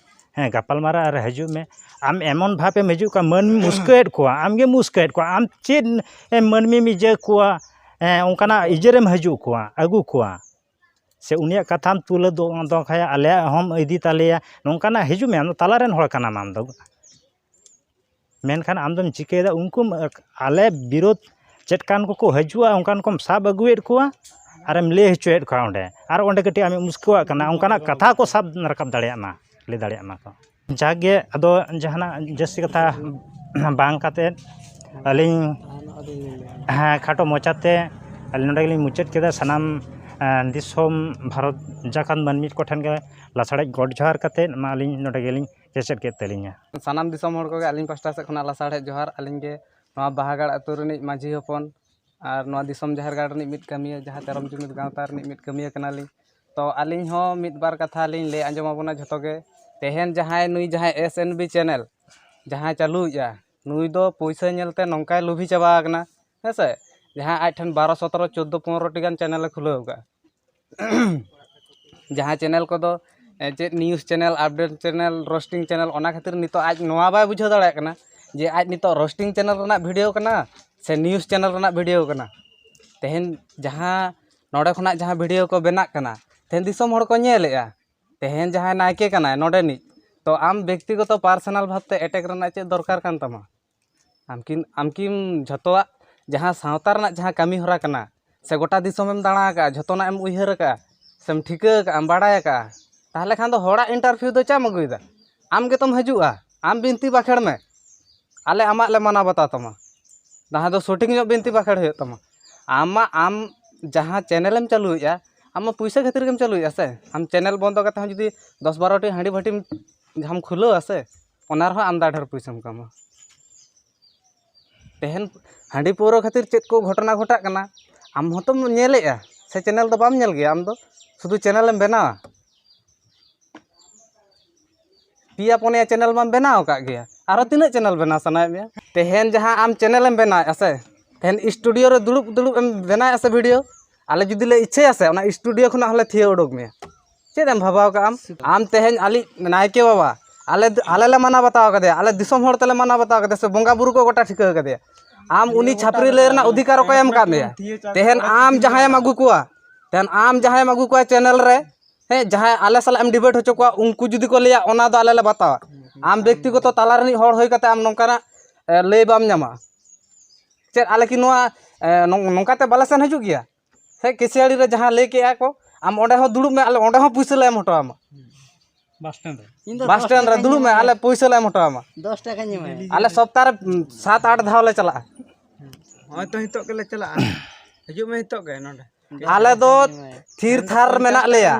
ᱦᱮᱸ, ᱜᱟᱯᱟᱞᱢᱟᱨᱟᱣ ᱟᱨ ᱦᱤᱡᱩᱜ ᱢᱮ᱾ ᱟᱢ ᱮᱢᱚᱱ ᱵᱷᱟᱵᱮᱢ ᱦᱤᱡᱩᱜ ᱠᱟᱱᱟ, ᱢᱟᱹᱱᱢᱤᱢ ᱩᱥᱠᱟᱹᱣᱮᱫ ᱠᱚᱣᱟ, ᱟᱢᱜᱮᱢ ᱩᱥᱠᱟᱹᱣᱮᱫ ᱠᱚᱣᱟ᱾ ᱟᱢ ᱪᱮᱫ ᱮᱢ ᱢᱟᱹᱱᱢᱤᱢ ᱤᱡᱟᱹ ᱠᱚᱣᱟ? ᱦᱮᱸ, ᱚᱱᱠᱟᱱᱟᱜ ᱤᱡᱟᱹᱨᱮᱢ ᱦᱤᱡᱩᱜ ᱠᱚᱣᱟ, ᱟᱹᱜᱩ ᱠᱚᱣᱟ᱾ ᱥᱮ ᱩᱱᱤᱭᱟᱜ ᱠᱟᱛᱷᱟᱢ ᱛᱩᱞᱟᱹ ᱫᱚ ᱫᱚᱦᱚᱭᱟ, ᱟᱞᱮᱭᱟᱜ ᱦᱚᱸᱢ ᱤᱫᱤ ᱛᱟᱞᱮᱭᱟ, ᱱᱚᱝᱠᱟᱱᱟᱜ ᱦᱤᱡᱩᱜ ᱢᱮ᱾ ᱟᱢ ᱫᱚ ᱛᱟᱞᱟᱨᱮᱱ ᱦᱚᱲ ᱠᱟᱱᱟᱢ ᱟᱢ ᱫᱚ᱾ ᱢᱮᱱᱠᱷᱟᱱ ᱟᱢ ᱫᱚᱢ ᱪᱤᱠᱟᱹᱭᱮᱫᱟ? ᱩᱱᱠᱩ ᱟᱞᱮ ᱵᱤᱨᱳᱫᱷ ᱪᱮᱫ ᱠᱟᱱ ᱠᱚᱠᱚ ᱦᱤᱡᱩᱜᱼᱟ, ᱚᱱᱠᱟᱱ ᱠᱚᱢ ᱥᱟᱵ ᱟᱹᱜᱩᱭᱮᱫ ᱠᱚᱣᱟ ᱟᱨᱮᱢ ᱞᱟᱹᱭ ᱦᱚᱪᱚᱭᱮᱫ ᱠᱚᱣᱟ ᱚᱸᱰᱮ, ᱟᱨ ᱚᱸᱰᱮ ᱠᱟᱹᱴᱤᱡ ᱟᱢᱮᱢ ᱩᱥᱠᱟᱹᱣᱟᱜ ᱠᱟᱱᱟ, ᱚᱱᱠᱟᱱᱟᱜ ᱠᱟᱛᱷᱟ ᱠᱚ ᱥᱟᱵ ᱨᱟᱠᱟᱵ ᱫᱟᱲᱮᱭᱟᱜ ᱢᱟ, ᱞᱟᱹᱭ ᱫᱟᱲᱮᱭᱟᱜ ᱢᱟ ᱠᱚ᱾ ᱡᱟᱜᱮ ᱟᱫᱚ ᱡᱟᱦᱟᱱᱟᱜ ᱡᱟᱹᱥᱛᱤ ᱠᱟᱛᱷᱟ ᱵᱟᱝ ᱠᱟᱛᱮᱫ ᱟᱹᱞᱤᱧ, ᱦᱮᱸ, ᱠᱷᱟᱴᱚ ᱢᱚᱪᱟᱛᱮ ᱟᱹᱞᱤᱧ ᱱᱚᱰᱮ ᱜᱮᱞᱤᱧ ᱢᱩᱪᱟᱹᱫ ᱠᱮᱫᱟ᱾ ᱥᱟᱱᱟᱢ, ᱮᱸ, ᱫᱤᱥᱚᱢ ᱵᱷᱟᱨᱚᱛ ᱡᱟᱠᱟᱛ ᱢᱟᱹᱱᱢᱤ ᱠᱚᱴᱷᱮᱱ ᱜᱮ ᱞᱟᱥᱟᱲᱦᱮᱫ ᱜᱚᱰ ᱡᱚᱦᱟᱨ ᱠᱟᱛᱮᱫ ᱢᱟ ᱟᱹᱞᱤᱧ ᱱᱚᱰᱮ ᱜᱮᱞᱤᱧ ᱠᱮᱪᱮᱫ ᱠᱮᱫ ᱛᱟᱹᱞᱤᱧᱟ᱾ ᱥᱟᱱᱟᱢ ᱫᱤᱥᱚᱢ ᱦᱚᱲ ᱠᱚᱜᱮ ᱟᱹᱞᱤᱧ ᱯᱟᱥᱴᱟ ᱥᱮᱫ ᱠᱷᱚᱱᱟᱜ ᱞᱟᱥᱟᱲᱦᱮᱫ ᱡᱚᱦᱟᱨ᱾ ᱟᱹᱞᱤᱧ ᱜᱮ ᱱᱚᱣᱟ ᱵᱟᱦᱟᱜᱟᱲ ᱟᱹᱛᱩ ᱨᱤᱱᱤᱡ ᱢᱟᱹᱡᱷᱤ ᱦᱚᱯᱚᱱ ᱟᱨ ᱱᱚᱣᱟ ᱫᱤᱥᱚᱢ ᱡᱟᱦᱮᱨ ᱜᱟᱲ ᱨᱤᱱᱤᱡ ᱢᱤᱫ ᱠᱟᱹᱢᱤᱭᱟᱹ, ᱡᱟᱦᱟᱸ ᱛᱮᱨᱚᱢ ᱡᱩᱢᱤᱫ ᱜᱟᱶᱛᱟ ᱨᱤᱱᱤᱡ ᱢᱤᱫ ᱠᱟᱹᱢᱤᱭᱟᱹ ᱠᱟᱱᱟᱞᱤᱧ᱾ ᱛᱚ ᱟᱹᱞᱤᱧ ᱦᱚᱸ ᱢᱤᱫ ᱵᱟᱨ ᱠᱟᱛᱷᱟ ᱞᱤᱧ ᱞᱟᱹᱭ ᱟᱸᱡᱚᱢ ᱟᱵᱚᱱᱟ ᱡᱷᱚᱛᱚ ᱜᱮ᱾ ᱛᱮᱦᱮᱧ ᱡᱟᱦᱟᱸᱭ ᱱᱩᱭ ᱡᱟᱦᱟᱸᱭ ᱮᱥ ᱮᱱ ᱵᱤ ᱪᱮᱱᱮᱞ ᱡᱟᱦᱟᱸᱭ ᱪᱟᱹᱞᱩᱭᱮᱫᱼᱟ, ᱱᱩᱭ ᱫᱚ ᱯᱩᱭᱥᱟᱹ ᱧᱮᱞᱛᱮ ᱱᱚᱝᱠᱟᱭ ᱞᱩᱵᱷᱤ ᱪᱟᱵᱟ ᱟᱠᱟᱱᱟ, ᱦᱮᱸ ᱥᱮ? ᱡᱟᱦᱟᱸ ᱟᱡ ᱴᱷᱮᱱ ᱵᱟᱨᱚ, ᱥᱚᱛᱨᱚ, ᱪᱳᱫᱽᱫᱳ, ᱯᱚᱱᱨᱚ ᱴᱤ ᱜᱟᱱ ᱪᱮᱱᱮᱞᱮ ᱠᱷᱩᱞᱟᱹᱣ ᱟᱠᱟᱫᱼᱟ᱾ ᱡᱟᱦᱟᱸ ᱪᱮᱱᱮᱞ ᱠᱚᱫᱚ, ᱮ, ᱪᱮᱫ news channel, update channel, roasting channel, ᱚᱱᱟ ᱠᱷᱟᱹᱛᱤᱨ ᱱᱤᱛᱚᱜ ᱟᱡ ᱱᱚᱣᱟ ᱵᱟᱭ ᱵᱩᱡᱷᱟᱹᱣ ᱫᱟᱲᱮᱭᱟᱜ ᱠᱟᱱᱟ ᱡᱮ ᱟᱡ ᱱᱤᱛᱚᱜ roasting channel ᱨᱮᱱᱟᱜ video ᱠᱟᱱᱟ ᱥᱮ news channel ᱨᱮᱱᱟᱜ video ᱠᱟᱱᱟ᱾ ᱛᱮᱦᱮᱧ ᱡᱟᱦᱟᱸ ᱱᱚᱰᱮ ᱠᱷᱚᱱᱟᱜ ᱡᱟᱦᱟᱸ video ᱠᱚ ᱵᱮᱱᱟᱜ ᱠᱟᱱᱟ, ᱛᱮᱦᱮᱧ ᱫᱤᱥᱚᱢ ᱦᱚᱲ ᱠᱚ ᱧᱮᱞᱮᱜᱼᱟ, ᱛᱮᱦᱮᱧ ᱡᱟᱦᱟᱸᱭ ᱱᱟᱭᱠᱮ ᱠᱟᱱᱟᱭ ᱱᱚᱰᱮᱱᱤᱡ, ᱛᱚ ᱟᱢ ᱵᱮᱠᱛᱤᱜᱚᱛᱚ personal ᱵᱷᱟᱵᱽᱛᱮ attack ᱨᱮᱱᱟᱜ ᱪᱮᱫ ᱫᱚᱨᱠᱟᱨ ᱠᱟᱱ ᱛᱟᱢᱟ? ᱟᱢᱠᱤᱢ, ᱟᱢᱠᱤᱢ ᱡᱷᱚᱛᱚᱣᱟᱜ ᱡᱟᱦᱟᱸ ᱥᱟᱶᱛᱟ ᱨᱮᱱᱟᱜ ᱡᱟᱦᱟᱸ ᱠᱟᱹᱢᱤ ᱦᱚᱨᱟ ᱠᱟᱱᱟ, ᱥᱮ ᱜᱚᱴᱟ ᱫᱤᱥᱚᱢᱮᱢ ᱫᱟᱬᱟ ᱟᱠᱟᱫᱼᱟ, ᱡᱷᱚᱛᱚᱱᱟᱜ ᱮᱢ ᱩᱭᱦᱟᱹᱨ ᱟᱠᱟᱫᱼᱟ, ᱥᱮᱢ ᱴᱷᱤᱠᱟᱹ ᱟᱠᱟᱫᱼᱟ, ᱮᱢ ᱵᱟᱲᱟᱭ ᱟᱠᱟᱫᱼᱟ, ᱛᱟᱦᱚᱞᱮ ᱠᱷᱟᱱ ᱫᱚ ᱦᱚᱲᱟᱜ interview ᱫᱚ ᱪᱟᱢ ᱟᱹᱜᱩᱭᱮᱫᱟ? ᱟᱢ ᱜᱮᱛᱚᱢ ᱦᱤᱡᱩᱜᱼᱟ, ᱟᱢ ᱵᱤᱱᱛᱤ ᱵᱟᱠᱷᱮᱲ ᱢᱮ, ᱟᱞᱮ ᱟᱢᱟᱜ ᱞᱮ ᱢᱟᱱᱟᱣ ᱵᱟᱛᱟᱣ ᱛᱟᱢᱟ᱾ ᱡᱟᱦᱟᱸ ᱫᱚ ᱥᱚᱴᱷᱤᱠ ᱧᱚᱜ ᱵᱤᱱᱛᱤ ᱵᱟᱠᱷᱮᱲ ᱦᱩᱭᱩᱜ ᱛᱟᱢᱟ᱾ ᱟᱢᱟᱜ, ᱟᱢ ᱡᱟᱦᱟᱸ ᱪᱮᱱᱮᱞᱮᱢ ᱪᱟᱹᱞᱩᱭᱮᱫᱼᱟ, ᱟᱢ ᱢᱟ ᱯᱩᱭᱥᱟᱹ ᱠᱷᱟᱹᱛᱤᱨ ᱜᱮᱢ ᱪᱟᱹᱞᱩᱭᱮᱫᱼᱟ ᱥᱮ᱾ ᱟᱢ ᱪᱮᱱᱮᱞ ᱵᱚᱱᱫᱚ ᱠᱟᱛᱮ ᱦᱚᱸ ᱡᱩᱫᱤ ᱫᱚᱥ ᱵᱟᱨᱚ ᱴᱤ ᱦᱟᱺᱰᱤ ᱵᱷᱟᱹᱴᱤᱢ ᱡᱟᱦᱟᱸᱢ ᱠᱷᱩᱞᱟᱹᱣᱟ ᱥᱮ, ᱚᱱᱟ ᱨᱮᱦᱚᱸ ᱟᱢᱫᱟ ᱰᱷᱮᱨ ᱯᱩᱭᱥᱟᱹᱢ ᱠᱟᱢᱟᱣᱟ᱾ ᱛᱮᱦᱮᱧ ᱦᱟᱺᱰᱤ ᱯᱟᱹᱣᱨᱟᱹ ᱠᱷᱟᱹᱛᱤᱨ ᱪᱮᱫ ᱠᱚ ᱜᱷᱚᱴᱚᱱᱟ ᱜᱷᱚᱴᱟᱜ ᱠᱟᱱᱟ, ᱟᱢ ᱦᱚᱸᱛᱚᱢ ᱧᱮᱞᱮᱫᱼᱟ ᱥᱮ? ᱪᱮᱱᱮᱞ ᱫᱚ ᱵᱟᱢ ᱧᱮᱞ ᱜᱮᱭᱟ ᱟᱢ ᱫᱚ, ᱥᱩᱫᱷᱩ ᱪᱮᱱᱮᱞᱮᱢ ᱵᱮᱱᱟᱣᱟ᱾ ᱯᱮᱭᱟ ᱯᱩᱱᱭᱟ ᱪᱮᱱᱮᱞ ᱢᱟᱢ ᱵᱮᱱᱟᱣ ᱟᱠᱟᱫ ᱜᱮᱭᱟ, ᱟᱨᱚ ᱛᱤᱱᱟᱹᱜ ᱪᱮᱱᱮᱞ ᱵᱮᱱᱟᱣ ᱥᱟᱱᱟᱭᱮᱫ ᱢᱮᱭᱟ? ᱛᱮᱦᱮᱧ ᱡᱟᱦᱟᱸ ᱟᱢ ᱪᱮᱱᱮᱞᱮᱢ ᱵᱮᱱᱟᱣᱮᱫᱼᱟ ᱥᱮ, ᱛᱮᱦᱮᱧ ᱥᱴᱩᱰᱤᱭᱳ ᱨᱮ ᱫᱩᱲᱩᱵ ᱫᱩᱲᱩᱵ ᱮᱢ ᱵᱮᱱᱟᱣᱮᱫᱼᱟ ᱥᱮ ᱵᱷᱤᱰᱤᱭᱳ, ᱟᱞᱮ ᱡᱩᱫᱤ ᱞᱮ ᱤᱪᱪᱷᱟᱹᱭᱟ ᱥᱮ, ᱚᱱᱟ ᱥᱴᱩᱰᱤᱭᱳ ᱠᱷᱚᱱᱟᱜ ᱦᱚᱸᱞᱮ ᱛᱷᱤᱭᱟᱹ ᱩᱰᱩᱠ ᱢᱮᱭᱟ᱾ ᱪᱮᱫ ᱮᱢ ᱵᱷᱟᱵᱟᱣ ᱠᱟᱜ ᱟᱢ? ᱟᱢ ᱛᱮᱦᱮᱧ ᱟᱞᱮ ᱱᱟᱭᱠᱮ ᱵᱟᱵᱟ, ᱟᱞᱮ, ᱟᱞᱮ ᱞᱮ ᱢᱟᱱᱟᱣ ᱵᱟᱛᱟᱣ ᱠᱟᱫᱮᱭᱟ, ᱟᱞᱮ ᱫᱤᱥᱚᱢ ᱦᱚᱲ ᱛᱮᱞᱮ ᱢᱟᱱᱟᱣ ᱵᱟᱛᱟᱣ ᱠᱟᱫᱮᱭᱟ ᱥᱮ, ᱵᱚᱸᱜᱟ ᱵᱩᱨᱩ ᱠᱚ ᱜᱚᱴᱟ ᱴᱷᱤᱠᱟᱹ ᱠᱟᱫᱮᱭᱟ᱾ ᱟᱢ ᱩᱱᱤ ᱪᱷᱟᱹᱯᱨᱤ ᱞᱟᱹᱭ ᱨᱮᱱᱟᱜ ᱚᱫᱷᱤᱠᱟᱨ ᱚᱠᱚᱭ ᱮᱢ ᱠᱟᱫ ᱢᱮᱭᱟ? ᱛᱮᱦᱮᱧ ᱟᱢ ᱡᱟᱦᱟᱸᱭᱮᱢ ᱟᱹᱜᱩ ᱠᱚᱣᱟ, ᱛᱮᱦᱮᱧ ᱟᱢ ᱡᱟᱦᱟᱸᱭᱮᱢ ᱟᱹᱜᱩ ᱠᱚᱣᱟ ᱪᱮᱱᱮᱞ ᱨᱮ, ᱦᱮᱸ, ᱡᱟᱦᱟᱸᱭ ᱟᱞᱮ ᱥᱟᱞᱟᱜ ᱮᱢ ᱰᱤᱵᱮᱴ ᱦᱚᱪᱚ ᱠᱚᱣᱟ, ᱩᱱᱠᱩ ᱡᱩᱫᱤ ᱠᱚ ᱞᱟᱹᱭᱟ ᱚᱱᱟ ᱫᱚ ᱟᱞᱮ ᱞᱮ ᱵᱟᱛᱟᱣᱟ᱾ ᱟᱢ ᱵᱮᱠᱛᱤᱜᱚᱛᱚ ᱛᱟᱞᱟ ᱨᱤᱱᱤᱡ ᱦᱚᱲ ᱦᱩᱭ ᱠᱟᱛᱮ ᱟᱢ ᱱᱚᱝᱠᱟᱱᱟᱜ, ᱮ, ᱞᱟᱹᱭ ᱵᱟᱢ ᱧᱟᱢᱟ᱾ ᱪᱮᱫ ᱟᱞᱮ ᱠᱤ ᱱᱚᱣᱟ, ᱮ, ᱱᱚᱝ-, ᱱᱚᱝᱠᱟᱛᱮ ᱵᱟᱞᱮ ᱥᱮᱱ ᱦᱤᱡᱩᱜ ᱜᱮᱭᱟ? ᱥᱮ ᱠᱮᱥᱤᱭᱟᱲᱤ ᱨᱮ ᱡᱟᱦᱟᱸ ᱞᱟᱹᱭ ᱠᱮᱜᱼᱟ ᱠᱚ, ᱟᱢ ᱚᱸᱰᱮ ᱦᱚᱸ ᱫᱩᱲᱩᱵ ᱢᱮ, ᱟᱞᱮ ᱚᱸᱰᱮ ᱦᱚᱸ ᱯᱩᱭᱥᱟᱹ ᱞᱮ ᱮᱢ ᱦᱚᱴᱚ ᱟᱢᱟ᱾ ᱵᱟᱥ ᱥᱴᱮᱱᱰ ᱨᱮ᱾ ᱤᱧ ᱫᱚ ᱵᱟᱥ ᱫᱚᱥ ᱥᱴᱮᱱᱰ ᱨᱮ ᱴᱟᱠᱟᱧ ᱫᱩᱲᱩᱵ ᱢᱮ, ᱮᱢᱟᱭᱟ᱾ ᱟᱞᱮ ᱯᱩᱭᱥᱟᱹ ᱞᱮ ᱮᱢ ᱦᱚᱴᱚ ᱟᱢᱟ᱾ ᱫᱚᱥ ᱴᱟᱠᱟᱧ ᱮᱢᱟᱭᱟ᱾ ᱟᱞᱮ ᱥᱚᱯᱛᱟ ᱨᱮ, ᱩᱸ, ᱥᱟᱛ ᱟᱴ ᱫᱷᱟᱣ ᱞᱮ ᱪᱟᱞᱟᱜᱼᱟ᱾ ᱦᱚᱸᱜᱼᱚᱭ ᱛᱚ ᱱᱤᱛᱚᱜ ᱜᱮᱞᱮ ᱪᱟᱞᱟᱜᱼᱟ᱾ ᱦᱤᱡᱩᱜ ᱢᱮ ᱱᱤᱛᱚᱜ ᱜᱮ ᱱᱚᱸᱰᱮ᱾ ᱟᱞᱮ ᱫᱚ ᱛᱷᱤᱨ ᱛᱷᱟᱨ ᱢᱮᱱᱟᱜ ᱞᱮᱭᱟ᱾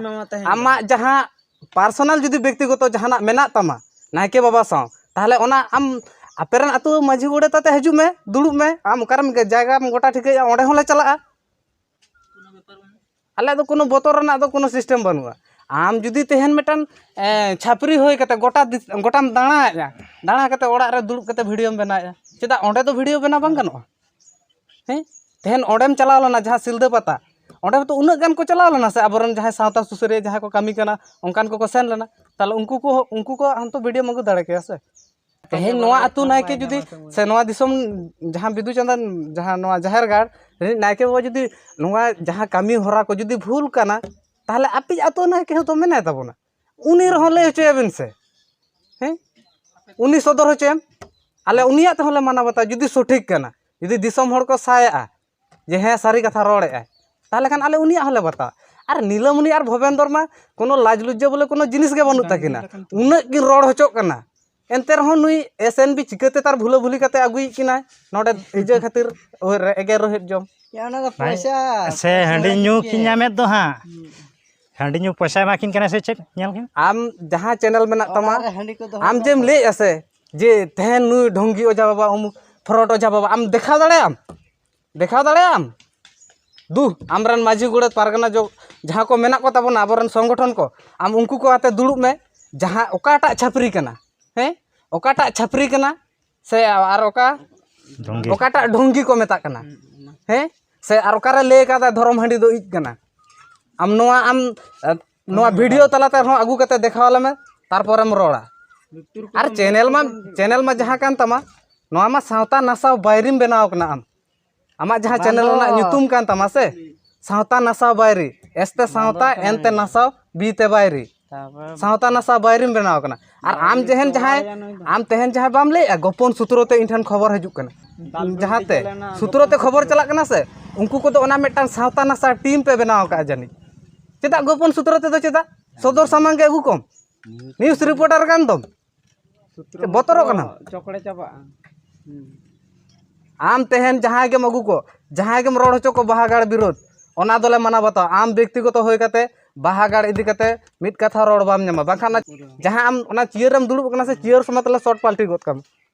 ᱟᱢᱟᱜ ᱡᱟᱦᱟᱸ ᱯᱟᱨᱥᱚᱱᱟᱞ ᱡᱩᱫᱤ ᱵᱮᱠᱛᱤᱜᱚᱛᱚ ᱡᱟᱦᱟᱱᱟᱜ ᱢᱮᱱᱟᱜ ᱛᱟᱢᱟ ᱱᱟᱭᱠᱮ ᱵᱟᱵᱟ ᱥᱟᱶ, ᱛᱟᱦᱚᱞᱮ ᱚᱱᱟ ᱟᱢ ᱟᱯᱮ ᱨᱮᱱ ᱟᱹᱛᱩ ᱢᱟᱹᱡᱷᱤ ᱜᱚᱰᱮᱛ ᱟᱛᱮ ᱦᱤᱡᱩᱜ ᱢᱮ, ᱫᱩᱲᱩᱵ ᱢᱮ, ᱟᱢ ᱚᱠᱟᱨᱮᱢ ᱡᱟᱭᱜᱟᱢ ᱜᱚᱴᱟ ᱴᱷᱤᱠᱟᱹᱭᱟ, ᱚᱸᱰᱮ ᱦᱚᱸᱞᱮ ᱪᱟᱞᱟᱜᱼᱟ᱾ ᱟᱞᱮᱭᱟᱜ ᱫᱚ ᱠᱳᱱᱳ ᱵᱚᱛᱚᱨ ᱨᱮᱱᱟᱜ ᱫᱚ ᱠᱳᱱᱳ ᱥᱤᱥᱴᱮᱢ ᱵᱟᱹᱱᱩᱜᱼᱟ᱾ ᱟᱢ ᱡᱩᱫᱤ ᱛᱮᱦᱮᱧ ᱢᱤᱫᱴᱟᱝ, ᱮ, ᱪᱷᱟᱹᱯᱨᱤ ᱦᱩᱭ ᱠᱟᱛᱮ ᱜᱚᱴᱟ ᱫᱤᱥ-, ᱜᱚᱴᱟᱢ ᱫᱟᱬᱟᱭᱮᱫᱼᱟ, ᱫᱟᱬᱟ ᱠᱟᱛᱮ ᱚᱲᱟᱜ ᱨᱮ ᱫᱩᱲᱩᱵ ᱠᱟᱛᱮ ᱵᱷᱤᱰᱤᱭᱳᱢ ᱵᱮᱱᱟᱣᱮᱫᱼᱟ, ᱪᱮᱫᱟᱜ ᱚᱸᱰᱮ ᱫᱚ ᱵᱷᱤᱰᱤᱭᱳ ᱵᱮᱱᱟᱣ ᱵᱟᱝ ᱜᱟᱱᱚᱜᱼᱟ? ᱦᱮᱸ, ᱛᱮᱦᱮᱧ ᱚᱸᱰᱮᱢ ᱪᱟᱞᱟᱣ ᱞᱮᱱᱟ ᱡᱟᱦᱟᱸ ᱥᱤᱞᱫᱟᱹ ᱯᱟᱛᱟ, ᱚᱸᱰᱮ ᱦᱚᱸᱛᱚ ᱩᱱᱟᱹᱜ ᱜᱟᱱ ᱠᱚ ᱪᱟᱞᱟᱣ ᱞᱮᱱᱟ ᱥᱮ, ᱟᱵᱚᱨᱮᱱ ᱡᱟᱦᱟᱸᱭ ᱥᱟᱶᱛᱟ ᱥᱩᱥᱟᱹᱨᱤᱭᱟᱹ ᱡᱟᱦᱟᱸᱭ ᱠᱚ ᱠᱟᱹᱢᱤ ᱠᱟᱱᱟ, ᱚᱱᱠᱟᱱ ᱠᱚᱠᱚ ᱥᱮᱱ ᱞᱮᱱᱟ᱾ ᱛᱟᱦᱚᱞᱮ ᱩᱱᱠᱩ ᱠᱚ, ᱩᱱᱠᱩ ᱠᱚᱣᱟᱜ ᱦᱚᱸᱛᱚ ᱵᱷᱤᱰᱤᱭᱳᱢ ᱟᱹᱜᱩ ᱫᱟᱲᱮ ᱠᱮᱭᱟ ᱥᱮ᱾ ᱛᱮᱦᱮᱧ ᱱᱚᱣᱟ ᱟᱹᱛᱩ ᱱᱟᱭᱠᱮ ᱡᱩᱫᱤ, ᱥᱮ ᱱᱚᱣᱟ ᱫᱤᱥᱚᱢ ᱡᱟᱦᱟᱸ ᱵᱤᱫᱩ ᱪᱟᱸᱫᱟᱱ, ᱡᱟᱦᱟᱸ ᱱᱚᱣᱟ ᱡᱟᱦᱮᱨ ᱜᱟᱲ ᱨᱤᱱᱤᱡ ᱱᱟᱭᱠᱮ ᱵᱟᱵᱟ ᱡᱩᱫᱤ ᱱᱚᱣᱟ ᱡᱟᱦᱟᱸ ᱠᱟᱹᱢᱤ ᱦᱚᱨᱟ ᱠᱚ ᱡᱩᱫᱤ ᱵᱷᱩᱞ ᱠᱟᱱᱟ, ᱛᱟᱦᱚᱞᱮ ᱟᱯᱮᱭᱤᱡ ᱟᱹᱛᱩ ᱱᱟᱭᱠᱮ ᱦᱚᱸᱛᱚ ᱢᱮᱱᱟᱭ ᱛᱟᱵᱚᱱᱟ, ᱩᱱᱤ ᱨᱮᱦᱚᱸ ᱞᱟᱹᱭ ᱦᱚᱪᱚᱭᱟᱵᱤᱱ ᱥᱮ, ᱦᱮᱸ, ᱩᱱᱤ ᱥᱚᱫᱚᱨ ᱦᱚᱪᱚᱭᱮᱢ᱾ ᱟᱞᱮ ᱩᱱᱤᱭᱟᱜ ᱛᱮᱦᱚᱸ ᱞᱮ ᱢᱟᱱᱟᱣ ᱵᱟᱛᱟᱣᱟ, ᱡᱩᱫᱤ ᱥᱚᱴᱷᱤᱠ ᱠᱟᱱᱟ, ᱡᱩᱫᱤ ᱫᱤᱥᱚᱢ ᱦᱚᱲ ᱠᱚ ᱥᱟᱭᱟᱜᱼᱟ ᱡᱮ ᱦᱮᱸ ᱥᱟᱹᱨᱤ ᱠᱟᱛᱷᱟ ᱨᱚᱲᱮᱫᱼᱟᱭ, ᱛᱟᱦᱚᱞᱮ ᱠᱷᱟᱱ ᱟᱞᱮ ᱩᱱᱤᱭᱟᱜ ᱦᱚᱸᱞᱮ ᱵᱟᱛᱟᱣᱟ᱾ ᱟᱨ ᱱᱤᱞᱟᱢᱩᱱᱤ ᱟᱨ ᱵᱷᱚᱵᱮᱱᱫᱚᱨ ᱢᱟ ᱠᱳᱱᱳ ᱞᱟᱡᱽ ᱞᱩᱡᱽᱡᱟ ᱵᱚᱞᱮ ᱠᱳᱱᱳ ᱡᱤᱱᱤᱥ ᱜᱮ ᱵᱟᱹᱱᱩᱜ ᱛᱟᱹᱠᱤᱱᱟ᱾ ᱩᱱᱟᱹᱜ ᱠᱤᱱ ᱨᱚᱲ ᱦᱚᱪᱚᱜ ᱠᱟᱱᱟ᱾ ᱮᱱᱛᱮ ᱨᱮᱦᱚᱸ ᱱᱩᱭ ᱮᱥ ᱮᱱ ᱵᱤ ᱪᱤᱠᱟᱹᱛᱮ ᱛᱟᱨ ᱵᱷᱩᱞᱟᱹ ᱵᱷᱩᱞᱤ ᱠᱟᱛᱮ ᱟᱹᱜᱩᱭᱮᱫ ᱠᱤᱱᱟᱭ ᱱᱚᱰᱮ ᱤᱡᱟᱹ ᱠᱷᱟᱹᱛᱤᱨ? ᱳᱭ ᱨᱮ-, ᱮᱜᱮᱨ ᱨᱳᱦᱮᱫ ᱡᱚᱢ᱾ ᱭᱟ, ᱚᱱᱟ ᱫᱚ ᱵᱟᱭ-, ᱯᱚᱭᱥᱟ, ᱥᱮ ᱯᱚᱭᱥᱟ ᱦᱟᱺᱰᱤ ᱞᱟᱹᱜᱤᱫ ᱧᱩ ᱜᱮ᱾ ᱠᱤᱱ ᱧᱟᱢᱮᱫ ᱫᱚ ᱦᱟᱸᱜ᱾ ᱦᱩᱸ᱾ ᱦᱟᱺᱰᱤ ᱧᱩ ᱯᱚᱭᱥᱟ ᱮᱢᱟ ᱠᱤᱱ ᱠᱟᱱᱟ ᱥᱮ ᱪᱮᱫ? ᱧᱮᱞ ᱠᱤᱱ᱾ ᱟᱢ ᱡᱟᱦᱟᱸ ᱪᱮᱱᱮᱞ ᱢᱮᱱᱟᱜ ᱛᱟᱢᱟ, ᱚᱲᱟᱜ ᱨᱮ ᱦᱟᱺᱰᱤ ᱠᱚ ᱫᱚᱦᱚ ᱟᱢ ᱠᱟᱜ ᱡᱮᱢ ᱠᱚᱣᱟ᱾ ᱞᱟᱹᱭᱮᱫᱼᱟ ᱥᱮ ᱡᱮ ᱛᱮᱦᱮᱧ ᱱᱩᱭ ᱰᱷᱚᱝᱜᱤ ᱚᱡᱷᱟ ᱵᱟᱵᱟ, ᱩᱢᱩᱠ ᱯᱷᱨᱚᱰ ᱚᱡᱷᱟ ᱵᱟᱵᱟ, ᱟᱢ ᱫᱮᱠᱷᱟᱣ ᱫᱟᱲᱮᱭᱟᱜ ᱟᱢ? ᱫᱮᱠᱷᱟᱣ ᱫᱟᱲᱮᱭᱟᱜ ᱟᱢ? ᱫᱩ, ᱟᱢᱨᱮᱱ ᱢᱟᱹᱡᱷᱤ ᱜᱚᱰᱮᱛ ᱯᱟᱨᱜᱟᱱᱟ ᱡᱚ-, ᱡᱟᱦᱟᱸ ᱠᱚ ᱢᱮᱱᱟᱜ ᱠᱚ ᱛᱟᱵᱚᱱᱟ ᱟᱵᱚᱨᱮᱱ ᱥᱚᱝᱜᱚᱴᱷᱚᱱ ᱠᱚ, ᱟᱢ ᱩᱱᱠᱩ ᱠᱚ ᱟᱛᱮ ᱫᱩᱲᱩᱵ ᱢᱮ᱾ ᱡᱟᱦᱟᱸ ᱚᱠᱟᱴᱟᱜ ᱪᱷᱟᱹᱯᱨᱤ ᱠᱟᱱᱟ, ᱦᱮᱸ, ᱚᱠᱟᱴᱟᱜ ᱪᱷᱟᱹᱯᱨᱤ ᱠᱟᱱᱟ ᱥᱮ ᱟᱨ ᱚᱠᱟ ᱰᱷᱚᱝᱜᱤ᱾ ᱚᱠᱟᱴᱟᱜ ᱰᱷᱚᱝᱜᱤ ᱠᱚ ᱢᱮᱛᱟᱜ ᱠᱟᱱᱟ, ᱦᱮᱸ, ᱥᱮ ᱟᱨ ᱚᱠᱟᱨᱮ ᱞᱟᱹᱭ ᱠᱟᱫᱟ ᱫᱷᱚᱨᱚᱢ ᱦᱟᱺᱰᱤ ᱫᱚ ᱤᱡ ᱠᱟᱱᱟ? ᱟᱢ ᱱᱚᱣᱟ, ᱟᱢ, ᱱᱚᱣᱟ ᱵᱷᱤᱰᱤᱭᱳ ᱛᱟᱞᱟᱛᱮ ᱟᱨᱦᱚᱸ ᱟᱹᱜᱩ ᱠᱟᱛᱮ ᱫᱮᱠᱷᱟᱣ ᱟᱞᱮ ᱢᱮ, ᱛᱟᱨᱯᱚᱨᱮᱢ ᱨᱚᱲᱟ᱾ ᱟᱨ ᱪᱮᱱᱮᱞ ᱢᱟ, ᱪᱮᱱᱮᱞ ᱢᱟ ᱡᱟᱦᱟᱸ ᱠᱟᱱ ᱛᱟᱢᱟ, ᱱᱚᱣᱟ ᱢᱟ ᱥᱟᱶᱛᱟ ᱱᱟᱥᱟᱣ ᱵᱟᱭᱨᱤᱢ ᱵᱮᱱᱟᱣ ᱠᱟᱱᱟ ᱟᱢ᱾ ᱟᱢᱟᱜ ᱡᱟᱦᱟᱸ ᱵᱟᱝ ᱪᱮᱱᱮᱞ ᱫᱚ᱾ ᱨᱮᱱᱟᱜ ᱧᱩᱛᱩᱢ ᱠᱟᱱ ᱛᱟᱢᱟ ᱥᱮ, ᱥᱟᱶᱛᱟ ᱱᱟᱥᱟᱣ ᱵᱟᱭᱨᱤ, ᱮᱥ ᱛᱮ ᱵᱟᱝ ᱫᱚ ᱥᱟᱶᱛᱟ, ᱠᱟᱱᱟ᱾ ᱮᱱ ᱛᱮ ᱱᱟᱥᱟᱣ, ᱵᱤ ᱛᱮ ᱵᱟᱭᱨᱤ᱾ ᱛᱟᱨᱯᱚᱨᱮ ᱥᱟᱶᱛᱟ ᱱᱟᱥᱟᱣ ᱵᱟᱭᱨᱤᱢ ᱵᱮᱱᱟᱣ ᱠᱟᱱᱟ᱾ ᱟᱨ ᱵᱟᱝ ᱟᱢ ᱫᱚ ᱡᱮᱦᱮᱱ ᱡᱟᱦᱟᱸᱭ, ᱵᱟᱲᱟᱭᱟ ᱱᱩᱭ ᱫᱚ᱾ ᱟᱢ ᱛᱮᱦᱮᱧ ᱡᱟᱦᱟᱸᱭ ᱵᱟᱢ ᱞᱟᱹᱭᱮᱜᱼᱟ, ᱜᱳᱯᱚᱱ ᱥᱩᱛᱨᱚ ᱛᱮ ᱤᱧ ᱴᱷᱮᱱ ᱠᱷᱚᱵᱚᱨ ᱦᱤᱡᱩᱜ ᱠᱟᱱᱟ᱾ ᱫᱟᱞ ᱡᱟᱦᱟᱸᱛᱮ ᱛᱟᱞᱮ ᱚᱱᱟ ᱥᱩᱛᱨᱚ ᱛᱮ ᱜᱳᱯᱚᱱ ᱠᱷᱚᱵᱚᱨ ᱥᱩᱛᱨᱚ᱾ ᱪᱟᱞᱟᱜ ᱠᱟᱱᱟ ᱥᱮ, ᱩᱱᱠᱩ ᱠᱚᱫᱚ ᱚᱱᱟ ᱢᱤᱫᱴᱟᱝ ᱥᱟᱶᱛᱟ ᱱᱟᱥᱟᱣ ᱴᱤᱢ ᱯᱮ ᱵᱮᱱᱟᱣ ᱟᱠᱟᱫᱼᱟ ᱡᱟᱹᱱᱤᱡ᱾ ᱪᱮᱫᱟᱜ ᱜᱳᱯᱚᱱ ᱥᱩᱛᱨᱚ ᱛᱮᱫᱚ ᱪᱮᱫᱟᱜ? ᱥᱚᱫᱚᱨ ᱥᱟᱢᱟᱝ ᱜᱮ ᱟᱹᱜᱩ ᱠᱚᱢ᱾ ᱱᱤᱭᱩᱡᱽ ᱨᱤᱯᱳᱨᱴᱟᱨ ᱠᱟᱱ ᱫᱚᱢ᱾ ᱥᱩᱛᱨᱚ ᱵᱚᱛᱚᱨᱚᱜ ᱢᱚᱛᱨᱚ ᱠᱟᱱᱟᱢ? ᱪᱚᱠᱲᱮ ᱪᱟᱵᱟᱜᱼᱟ᱾ ᱦᱩᱸ᱾ ᱟᱢ ᱛᱮᱦᱮᱧ ᱡᱟᱦᱟᱸᱭ ᱜᱮᱢ ᱟᱹᱜᱩ ᱠᱚ, ᱡᱟᱦᱟᱸᱭ ᱜᱮᱢ ᱨᱚᱲ ᱦᱚᱪᱚ ᱠᱚ ᱵᱟᱦᱟ ᱜᱟᱲ ᱵᱤᱨᱳᱫᱷ, ᱚᱱᱟ ᱫᱚᱞᱮ ᱢᱟᱱᱟᱣ ᱵᱟᱛᱟᱣᱟ᱾ ᱟᱢ ᱵᱮᱠᱛᱤᱜᱚᱛᱚ ᱦᱩᱭ ᱠᱟᱛᱮ ᱵᱟᱦᱟ ᱜᱟᱲ ᱤᱫᱤ ᱠᱟᱛᱮ ᱢᱤᱫ ᱠᱟᱛᱷᱟ ᱨᱚᱲ ᱵᱟᱢ ᱧᱟᱢᱟ, ᱵᱟᱝᱠᱷᱟᱱ ᱚᱱᱟ ᱯᱩᱨᱟᱹ᱾ ᱡᱟᱦᱟᱸ ᱟᱢ ᱚᱱᱟ ᱪᱤᱭᱟᱹᱨ ᱨᱮᱢ ᱫᱩᱲᱩᱵ ᱠᱟᱱᱟ ᱥᱮ, ᱪᱤᱭᱟᱹᱨ ᱥᱚᱢᱮᱛ ᱞᱮ ᱥᱚᱨᱴ ᱯᱟᱞᱴᱤ ᱜᱚᱫ ᱠᱟᱢᱟ᱾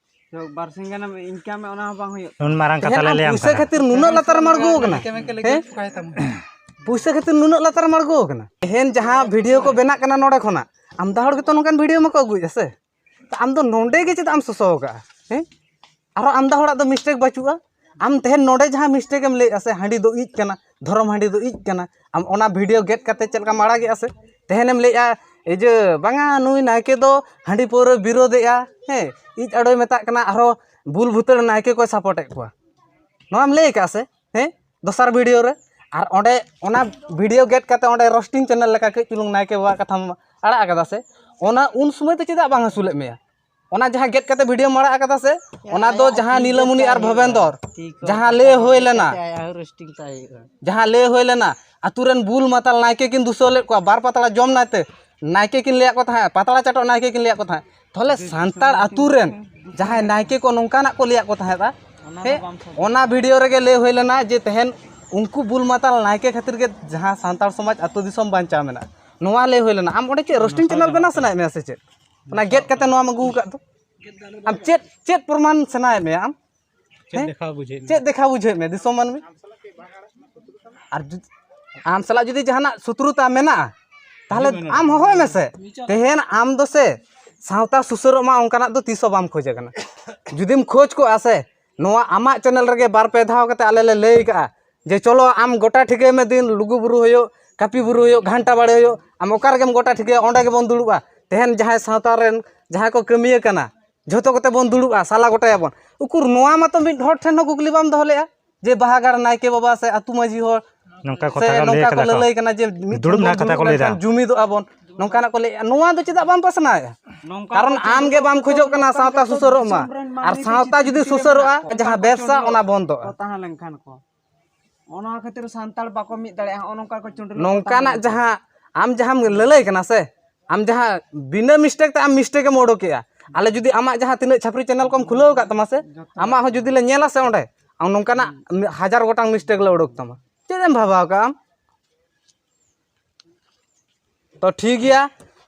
ᱛᱚ ᱵᱟᱨᱥᱤᱧ ᱜᱟᱱᱮᱢ ᱤᱱᱠᱟᱢᱟ, ᱚᱱᱟ ᱦᱚᱸ ᱵᱟᱝ ᱦᱩᱭᱩᱜ᱾ ᱩᱱ ᱢᱟᱨᱟᱝ ᱠᱟᱛᱷᱟ ᱛᱮᱦᱮᱧ ᱞᱮ ᱟᱢ ᱞᱟᱹᱭᱟᱢ ᱯᱩᱭᱥᱟᱹ ᱠᱟᱱᱟ᱾ ᱠᱷᱟᱹᱛᱤᱨ ᱱᱩᱱᱟᱹᱜ ᱞᱟᱛᱟᱨ ᱮᱢ ᱟᱬᱜᱚ ᱟᱠᱟᱱᱟ? ᱦᱮᱸ? ᱯᱩᱭᱥᱟᱹ ᱠᱷᱟᱹᱛᱤᱨ ᱱᱩᱱᱟᱹᱜ ᱞᱟᱛᱟᱨ ᱮᱢ ᱟᱬᱜᱚ ᱟᱠᱟᱱᱟ? ᱛᱮᱦᱮᱧ ᱡᱟᱦᱟᱸ ᱵᱷᱤᱰᱤᱭᱳ ᱠᱚ ᱵᱮᱱᱟᱜ ᱠᱟᱱᱟ ᱱᱚᱰᱮ ᱠᱷᱚᱱᱟᱜ, ᱟᱢᱫᱟ ᱦᱚᱲ ᱜᱮᱛᱚ ᱱᱚᱝᱠᱟᱱ ᱵᱷᱤᱰᱤᱭᱳ ᱢᱟᱠᱚ ᱟᱹᱜᱩᱭᱮᱫᱼᱟ ᱥᱮ᱾ ᱛᱚ ᱟᱢ ᱫᱚ ᱱᱚᱰᱮ ᱜᱮ ᱪᱮᱫᱟᱜ ᱮᱢ ᱥᱚᱥᱚ ᱟᱠᱟᱜᱼᱟ? ᱦᱮᱸ? ᱟᱨᱦᱚᱸ ᱟᱢᱫᱟ ᱦᱚᱲᱟᱜ ᱫᱚ ᱢᱤᱥᱴᱮᱠ ᱵᱟᱹᱪᱩᱜᱼᱟ᱾ ᱟᱢ ᱛᱮᱦᱮᱧ ᱱᱚᱰᱮ ᱡᱟᱦᱟᱸ ᱢᱤᱥᱴᱮᱠ ᱮᱢ ᱞᱟᱹᱭᱮᱫᱼᱟ ᱥᱮ, ᱦᱟᱺᱰᱤ ᱫᱚ ᱤᱡ ᱠᱟᱱᱟ, ᱫᱷᱚᱨᱚᱢ ᱦᱟᱺᱰᱤ ᱫᱚ ᱤᱡ ᱠᱟᱱᱟ, ᱟᱢ ᱚᱱᱟ ᱵᱷᱤᱰᱤᱭᱳ ᱜᱮᱫ ᱠᱟᱛᱮ ᱪᱮᱫ ᱞᱮᱠᱟᱢ ᱟᱲᱟᱜᱮᱜᱼᱟ ᱥᱮ? ᱛᱮᱦᱮᱧᱮᱢ ᱞᱟᱹᱭᱮᱫᱼᱟ, ᱤᱭᱟᱹ, ᱵᱟᱝᱟ, ᱱᱩᱭ ᱱᱟᱭᱠᱮ ᱫᱚ ᱦᱟᱺᱰᱤ ᱯᱟᱹᱣᱨᱟᱹ ᱵᱤᱨᱳᱫᱷᱮᱜᱼᱟ, ᱦᱮᱸ, ᱤᱡ ᱟᱲᱚᱭ ᱢᱮᱛᱟᱜ ᱠᱟᱱᱟ, ᱟᱨᱦᱚᱸ ᱵᱩᱞ ᱵᱷᱩᱛᱟᱹᱲ ᱱᱟᱭᱠᱮ ᱠᱚᱭ ᱥᱟᱯᱳᱨᱴᱮᱫ ᱠᱚᱣᱟ, ᱱᱚᱣᱟᱢ ᱞᱟᱹᱭ ᱟᱠᱟᱫᱼᱟ ᱥᱮ? ᱦᱮᱸ, ᱫᱚᱥᱟᱨ ᱵᱷᱤᱰᱤᱭᱳ ᱨᱮ᱾ ᱟᱨ ᱚᱸᱰᱮ ᱚᱱᱟ ᱵᱷᱤᱰᱤᱭᱳ ᱜᱮᱫ ᱠᱟᱛᱮ ᱚᱸᱰᱮ ᱨᱳᱥᱴᱤᱝ ᱪᱮᱱᱮᱞ ᱞᱮᱠᱟ ᱠᱟᱹᱡ ᱪᱩᱞᱩᱝ ᱱᱟᱭᱠᱮ ᱵᱟᱵᱟᱣᱟᱜ ᱠᱟᱛᱷᱟᱢ ᱟᱲᱟᱜ ᱟᱠᱟᱫᱟ ᱥᱮ, ᱚᱱᱟ ᱩᱱ ᱥᱚᱢᱚᱭ ᱫᱚ ᱪᱮᱫᱟᱜ ᱵᱟᱝ ᱟᱹᱥᱩᱞᱮᱫ ᱢᱮᱭᱟ? ᱚᱱᱟ ᱡᱟᱦᱟᱸ ᱜᱮᱫ ᱠᱟᱛᱮ ᱵᱷᱤᱰᱤᱭᱳᱢ ᱟᱲᱟᱜ ᱟᱠᱟᱫᱟ ᱥᱮ, ᱚᱱᱟ ᱫᱚ ᱟᱭᱟᱜ ᱡᱟᱦᱟᱸ ᱴᱷᱤᱠ ᱱᱤᱞᱟᱢᱩᱱᱤ ᱜᱮᱛᱟᱭ ᱟᱨ ᱦᱩᱭᱩᱜᱼᱟ᱾ ᱵᱷᱚᱵᱮᱱᱫᱚᱨ, ᱴᱷᱤᱠ ᱡᱟᱦᱟᱸ ᱠᱟᱛᱷᱟ ᱞᱟᱹᱭ ᱠᱟᱱ ᱦᱩᱭ ᱜᱮᱛᱟᱭ, ᱞᱮᱱᱟ, ᱟᱭᱟᱜ ᱦᱚᱸ ᱨᱳᱥᱴᱤᱝ ᱛᱟᱭ ᱦᱩᱭᱩᱜᱼᱟ᱾ ᱡᱟᱦᱟᱸ ᱞᱟᱹᱭ ᱦᱩᱭ ᱞᱮᱱᱟ, ᱟᱛᱳ ᱨᱮᱱ ᱵᱩᱞ ᱢᱟᱛᱟᱞ ᱱᱟᱭᱠᱮ ᱠᱤᱱ ᱫᱩᱥᱟᱹᱣ ᱞᱮᱫ ᱠᱚᱣᱟ, ᱵᱟᱨ ᱯᱟᱛᱲᱟ ᱡᱚᱢ ᱱᱟᱭᱛᱮ ᱱᱟᱭᱠᱮ ᱠᱤᱱ ᱞᱟᱹᱭᱟᱫ ᱠᱚ ᱛᱟᱦᱮᱸᱫ, ᱯᱟᱛᱲᱟ ᱪᱟᱴᱚᱜ ᱱᱟᱭᱠᱮ ᱠᱤᱱ ᱞᱟᱹᱭᱟᱫ ᱠᱚ ᱛᱟᱦᱮᱸᱫ᱾ ᱛᱟᱦᱚᱞᱮ ᱥᱟᱱᱛᱟᱲ ᱟᱛᱳ ᱨᱮᱱ ᱡᱟᱦᱟᱸᱭ ᱱᱟᱭᱠᱮ ᱠᱚ ᱱᱚᱝᱠᱟᱱᱟᱜ ᱠᱚ ᱞᱟᱹᱭᱟᱫ ᱠᱚ ᱛᱟᱦᱮᱸᱫᱼᱟ, ᱦᱮᱸ, ᱚᱱᱟ ᱵᱷᱤᱰᱤᱭᱳ ᱨᱮᱜᱮ ᱞᱟᱹᱭ ᱦᱩᱭ ᱞᱮᱱᱟ ᱡᱮ ᱛᱮᱦᱮᱧ ᱩᱱᱠᱩ ᱵᱩᱞ ᱢᱟᱛᱟᱞ ᱱᱟᱭᱠᱮ ᱠᱷᱟᱹᱛᱤᱨ ᱜᱮ ᱡᱟᱦᱟᱸ ᱥᱟᱱᱛᱟᱲ ᱥᱚᱢᱟᱡᱽ ᱟᱛᱳ ᱫᱤᱥᱚᱢ ᱵᱟᱧᱪᱟᱣ ᱢᱮᱱᱟᱜᱼᱟ, ᱱᱚᱣᱟ ᱞᱟᱹᱭ ᱦᱩᱭ ᱞᱮᱱᱟ᱾ ᱟᱢ ᱚᱸᱰᱮ ᱪᱮᱫ ᱨᱳᱥᱴᱤᱝ ᱪᱮᱱᱮᱞ ᱵᱮᱱᱟᱣ ᱥᱟᱱᱟᱭᱮᱫ ᱢᱮᱭᱟ ᱥᱮ ᱪᱮᱫ? ᱚᱱᱟ ᱜᱮᱫ ᱠᱟᱛᱮ ᱱᱚᱣᱟᱢ ᱟᱹᱜᱩ ᱟᱠᱟᱫ ᱫᱚ, ᱟᱢ ᱪᱮᱫ, ᱪᱮᱫ ᱯᱨᱚᱢᱟᱱ ᱥᱟᱱᱟᱭᱮᱫ ᱢᱮᱭᱟ ᱟᱢ? ᱪᱮᱫ ᱦᱮᱸ? ᱫᱮᱠᱷᱟᱣ ᱵᱩᱡᱷᱟᱹᱣᱮᱫ ᱢᱮᱭᱟ? ᱪᱮᱫ ᱫᱮᱠᱷᱟᱣ ᱵᱩᱡᱷᱟᱹᱣᱮᱫ ᱢᱮᱭᱟ ᱫᱤᱥᱚᱢ ᱢᱟᱹᱱᱢᱤ? ᱟᱨ ᱡᱩᱫᱤ ᱟᱢ ᱥᱟᱞᱟᱜ ᱡᱩᱫᱤ ᱡᱟᱦᱟᱱᱟᱜ ᱥᱩᱛᱨᱩᱛᱟ ᱢᱮᱱᱟᱜᱼᱟ, ᱛᱟᱦᱚᱞᱮ ᱟᱢ ᱦᱚᱦᱚᱭ ᱢᱮᱥᱮ᱾ ᱛᱮᱦᱮᱧ ᱟᱢ ᱫᱚ ᱥᱮ ᱥᱟᱶᱛᱟ ᱥᱩᱥᱟᱹᱨᱚᱜ ᱢᱟ ᱚᱱᱠᱟᱱᱟᱜ ᱫᱚ ᱛᱤᱥ ᱦᱚᱸ ᱵᱟᱢ ᱠᱷᱚᱡᱽ ᱟᱠᱟᱱᱟ᱾ ᱡᱩᱫᱤᱢ ᱠᱷᱚᱡᱽ ᱠᱚᱜᱼᱟ ᱥᱮ, ᱱᱚᱣᱟ ᱟᱢᱟᱜ ᱪᱮᱱᱮᱞ ᱨᱮᱜᱮ ᱵᱟᱨ ᱯᱮ ᱫᱷᱟᱣ ᱠᱟᱛᱮ ᱟᱞᱮ ᱞᱮ ᱞᱟᱹᱭ ᱠᱟᱜᱼᱟ ᱡᱮ ᱪᱚᱞᱚ ᱟᱢ ᱜᱚᱴᱟ ᱴᱷᱤᱠᱟᱹᱭ ᱢᱮ ᱫᱤᱱ, ᱞᱩᱜᱩ ᱵᱩᱨᱩ ᱦᱩᱭᱩᱜ, ᱠᱟᱹᱯᱤ ᱵᱩᱨᱩ ᱦᱩᱭᱩᱜ, ᱜᱷᱟᱱᱴᱟ ᱵᱟᱲᱮ ᱦᱩᱭᱩᱜ, ᱟᱢ ᱚᱠᱟ ᱨᱮᱜᱮᱢ ᱜᱚᱴᱟ ᱴᱷᱤᱠᱟᱹᱭᱟ ᱚᱸᱰᱮ ᱜᱮᱵᱚᱱ ᱫᱩᱲᱩᱵᱼᱟ᱾ ᱛᱮᱦᱮᱧ ᱡᱟᱦᱟᱸᱭ ᱥᱟᱶᱛᱟ ᱨᱮᱱ ᱡᱟᱦᱟᱸᱭ ᱠᱚ ᱠᱟᱹᱢᱤᱭᱟᱹ ᱠᱟᱱᱟ, ᱡᱷᱚᱛᱚ ᱠᱚᱛᱮ ᱵᱚᱱ ᱫᱩᱲᱩᱵᱼᱟ, ᱥᱟᱞᱟ ᱜᱚᱴᱟᱭᱟᱵᱚᱱ᱾ ᱩᱠᱩᱨ ᱱᱚᱣᱟ ᱢᱟᱛᱚ ᱢᱤᱫ ᱦᱚᱲ ᱴᱷᱮᱱ ᱦᱚᱸ ᱠᱩᱠᱞᱤ ᱵᱟᱢ ᱫᱚᱦᱚ ᱞᱮᱜᱼᱟ ᱡᱮ ᱵᱟᱦᱟ ᱜᱟᱲ ᱱᱟᱭᱠᱮ ᱵᱟᱵᱟ ᱥᱮ ᱟᱹᱛᱩ ᱢᱟᱹᱡᱷᱤ ᱦᱚᱲ ᱱᱚᱝᱠᱟ ᱥᱮ ᱠᱟᱛᱷᱟ ᱠᱚ ᱞᱟᱹᱭ ᱱᱚᱝᱠᱟ ᱠᱚ ᱠᱟᱫᱟ ᱠᱚ᱾ ᱞᱟᱹᱞᱟᱹᱭ ᱠᱟᱱᱟ ᱡᱮ ᱢᱤᱫ ᱫᱩᱲᱩᱵ ᱴᱷᱮᱱ ᱱᱟ ᱵᱚᱱ ᱠᱟᱛᱷᱟ ᱠᱚ ᱫᱩᱲᱩᱵ ᱞᱟᱹᱭ ᱫᱟ᱾ ᱞᱮᱱᱠᱷᱟᱱ ᱡᱩᱢᱤᱫᱚᱜᱼᱟ ᱵᱚᱱ, ᱱᱚᱝᱠᱟᱱᱟᱜ ᱠᱚ ᱞᱟᱹᱭᱮᱜᱼᱟ᱾ ᱱᱚᱣᱟ ᱫᱚ ᱪᱮᱫᱟᱜ ᱵᱟᱢ ᱯᱟᱥᱱᱟᱣᱮᱜᱼᱟ? ᱱᱚᱝᱠᱟ ᱠᱟᱨᱚᱱ ᱠᱚ ᱟᱢ ᱜᱮ ᱵᱟᱢ ᱠᱷᱚᱡᱚᱜ ᱠᱟᱱᱟ ᱥᱟᱶᱛᱟ ᱥᱩᱥᱟᱹᱨᱚᱜ ᱢᱟ᱾ ᱟᱨ ᱥᱟᱶᱛᱟ ᱡᱩᱫᱤ ᱥᱩᱥᱟᱹᱨᱚᱜᱼᱟ, ᱡᱟᱦᱟᱸ ᱵᱮᱵᱽᱥᱟ ᱚᱱᱟ ᱵᱚᱱᱫᱚᱜᱼᱟ᱾ ᱠᱚ ᱛᱟᱦᱮᱸ ᱞᱮᱱᱠᱷᱟᱱ ᱠᱚ, ᱚᱱᱟ ᱠᱷᱟᱹᱛᱤᱨ ᱥᱟᱱᱛᱟᱲ ᱵᱟᱠᱚ ᱢᱤᱫ ᱫᱟᱲᱮᱭᱟᱜᱼᱟ᱾ ᱦᱚᱸᱜᱼᱚ ᱱᱚᱝᱠᱟ ᱠᱚ ᱪᱩᱸᱰᱩᱞ ᱠᱚ ᱛᱟᱦᱮᱸ ᱱᱚᱝᱠᱟᱱᱟᱜ ᱞᱮᱱᱠᱷᱟᱱ᱾ ᱡᱟᱦᱟᱸ ᱟᱢ ᱡᱟᱦᱟᱸᱢ ᱞᱟᱹᱞᱟᱹᱭ ᱠᱟᱱᱟ ᱥᱮ, ᱟᱢ ᱡᱟᱦᱟᱸ ᱵᱤᱱᱟᱹ ᱢᱤᱥᱴᱮᱠ ᱛᱮ ᱟᱢ ᱢᱤᱥᱴᱮᱠ ᱮᱢ ᱚᱰᱚᱠᱮᱜᱼᱟ᱾ ᱟᱞᱮ ᱡᱩᱫᱤ ᱟᱢᱟᱜ ᱡᱟᱦᱟᱸ ᱛᱤᱱᱟᱹᱜ ᱪᱷᱟᱹᱯᱨᱤ ᱪᱮᱱᱮᱞ ᱠᱚᱢ ᱠᱷᱩᱞᱟᱹᱣ ᱟᱠᱟᱫ ᱛᱟᱢᱟ ᱥᱮ, ᱡᱚᱛᱚ᱾ ᱟᱢᱟᱜ ᱦᱚᱸ ᱡᱩᱫᱤ ᱞᱮ ᱧᱮᱞᱟ ᱥᱮ ᱚᱸᱰᱮ, ᱟᱢ ᱱᱚᱝᱠᱟᱱᱟᱜ ᱦᱟᱡᱟᱨ ᱜᱚᱴᱟᱝ ᱢᱤᱥᱴᱮᱠ ᱞᱮ ᱚᱰᱚᱠ ᱛᱟᱢᱟ᱾ ᱪᱮᱫ ᱮᱢ ᱵᱷᱟᱵᱟᱣ ᱠᱟᱜᱼᱟ ᱟᱢ? ᱛᱚ ᱴᱷᱤᱠ ᱜᱮᱭᱟ,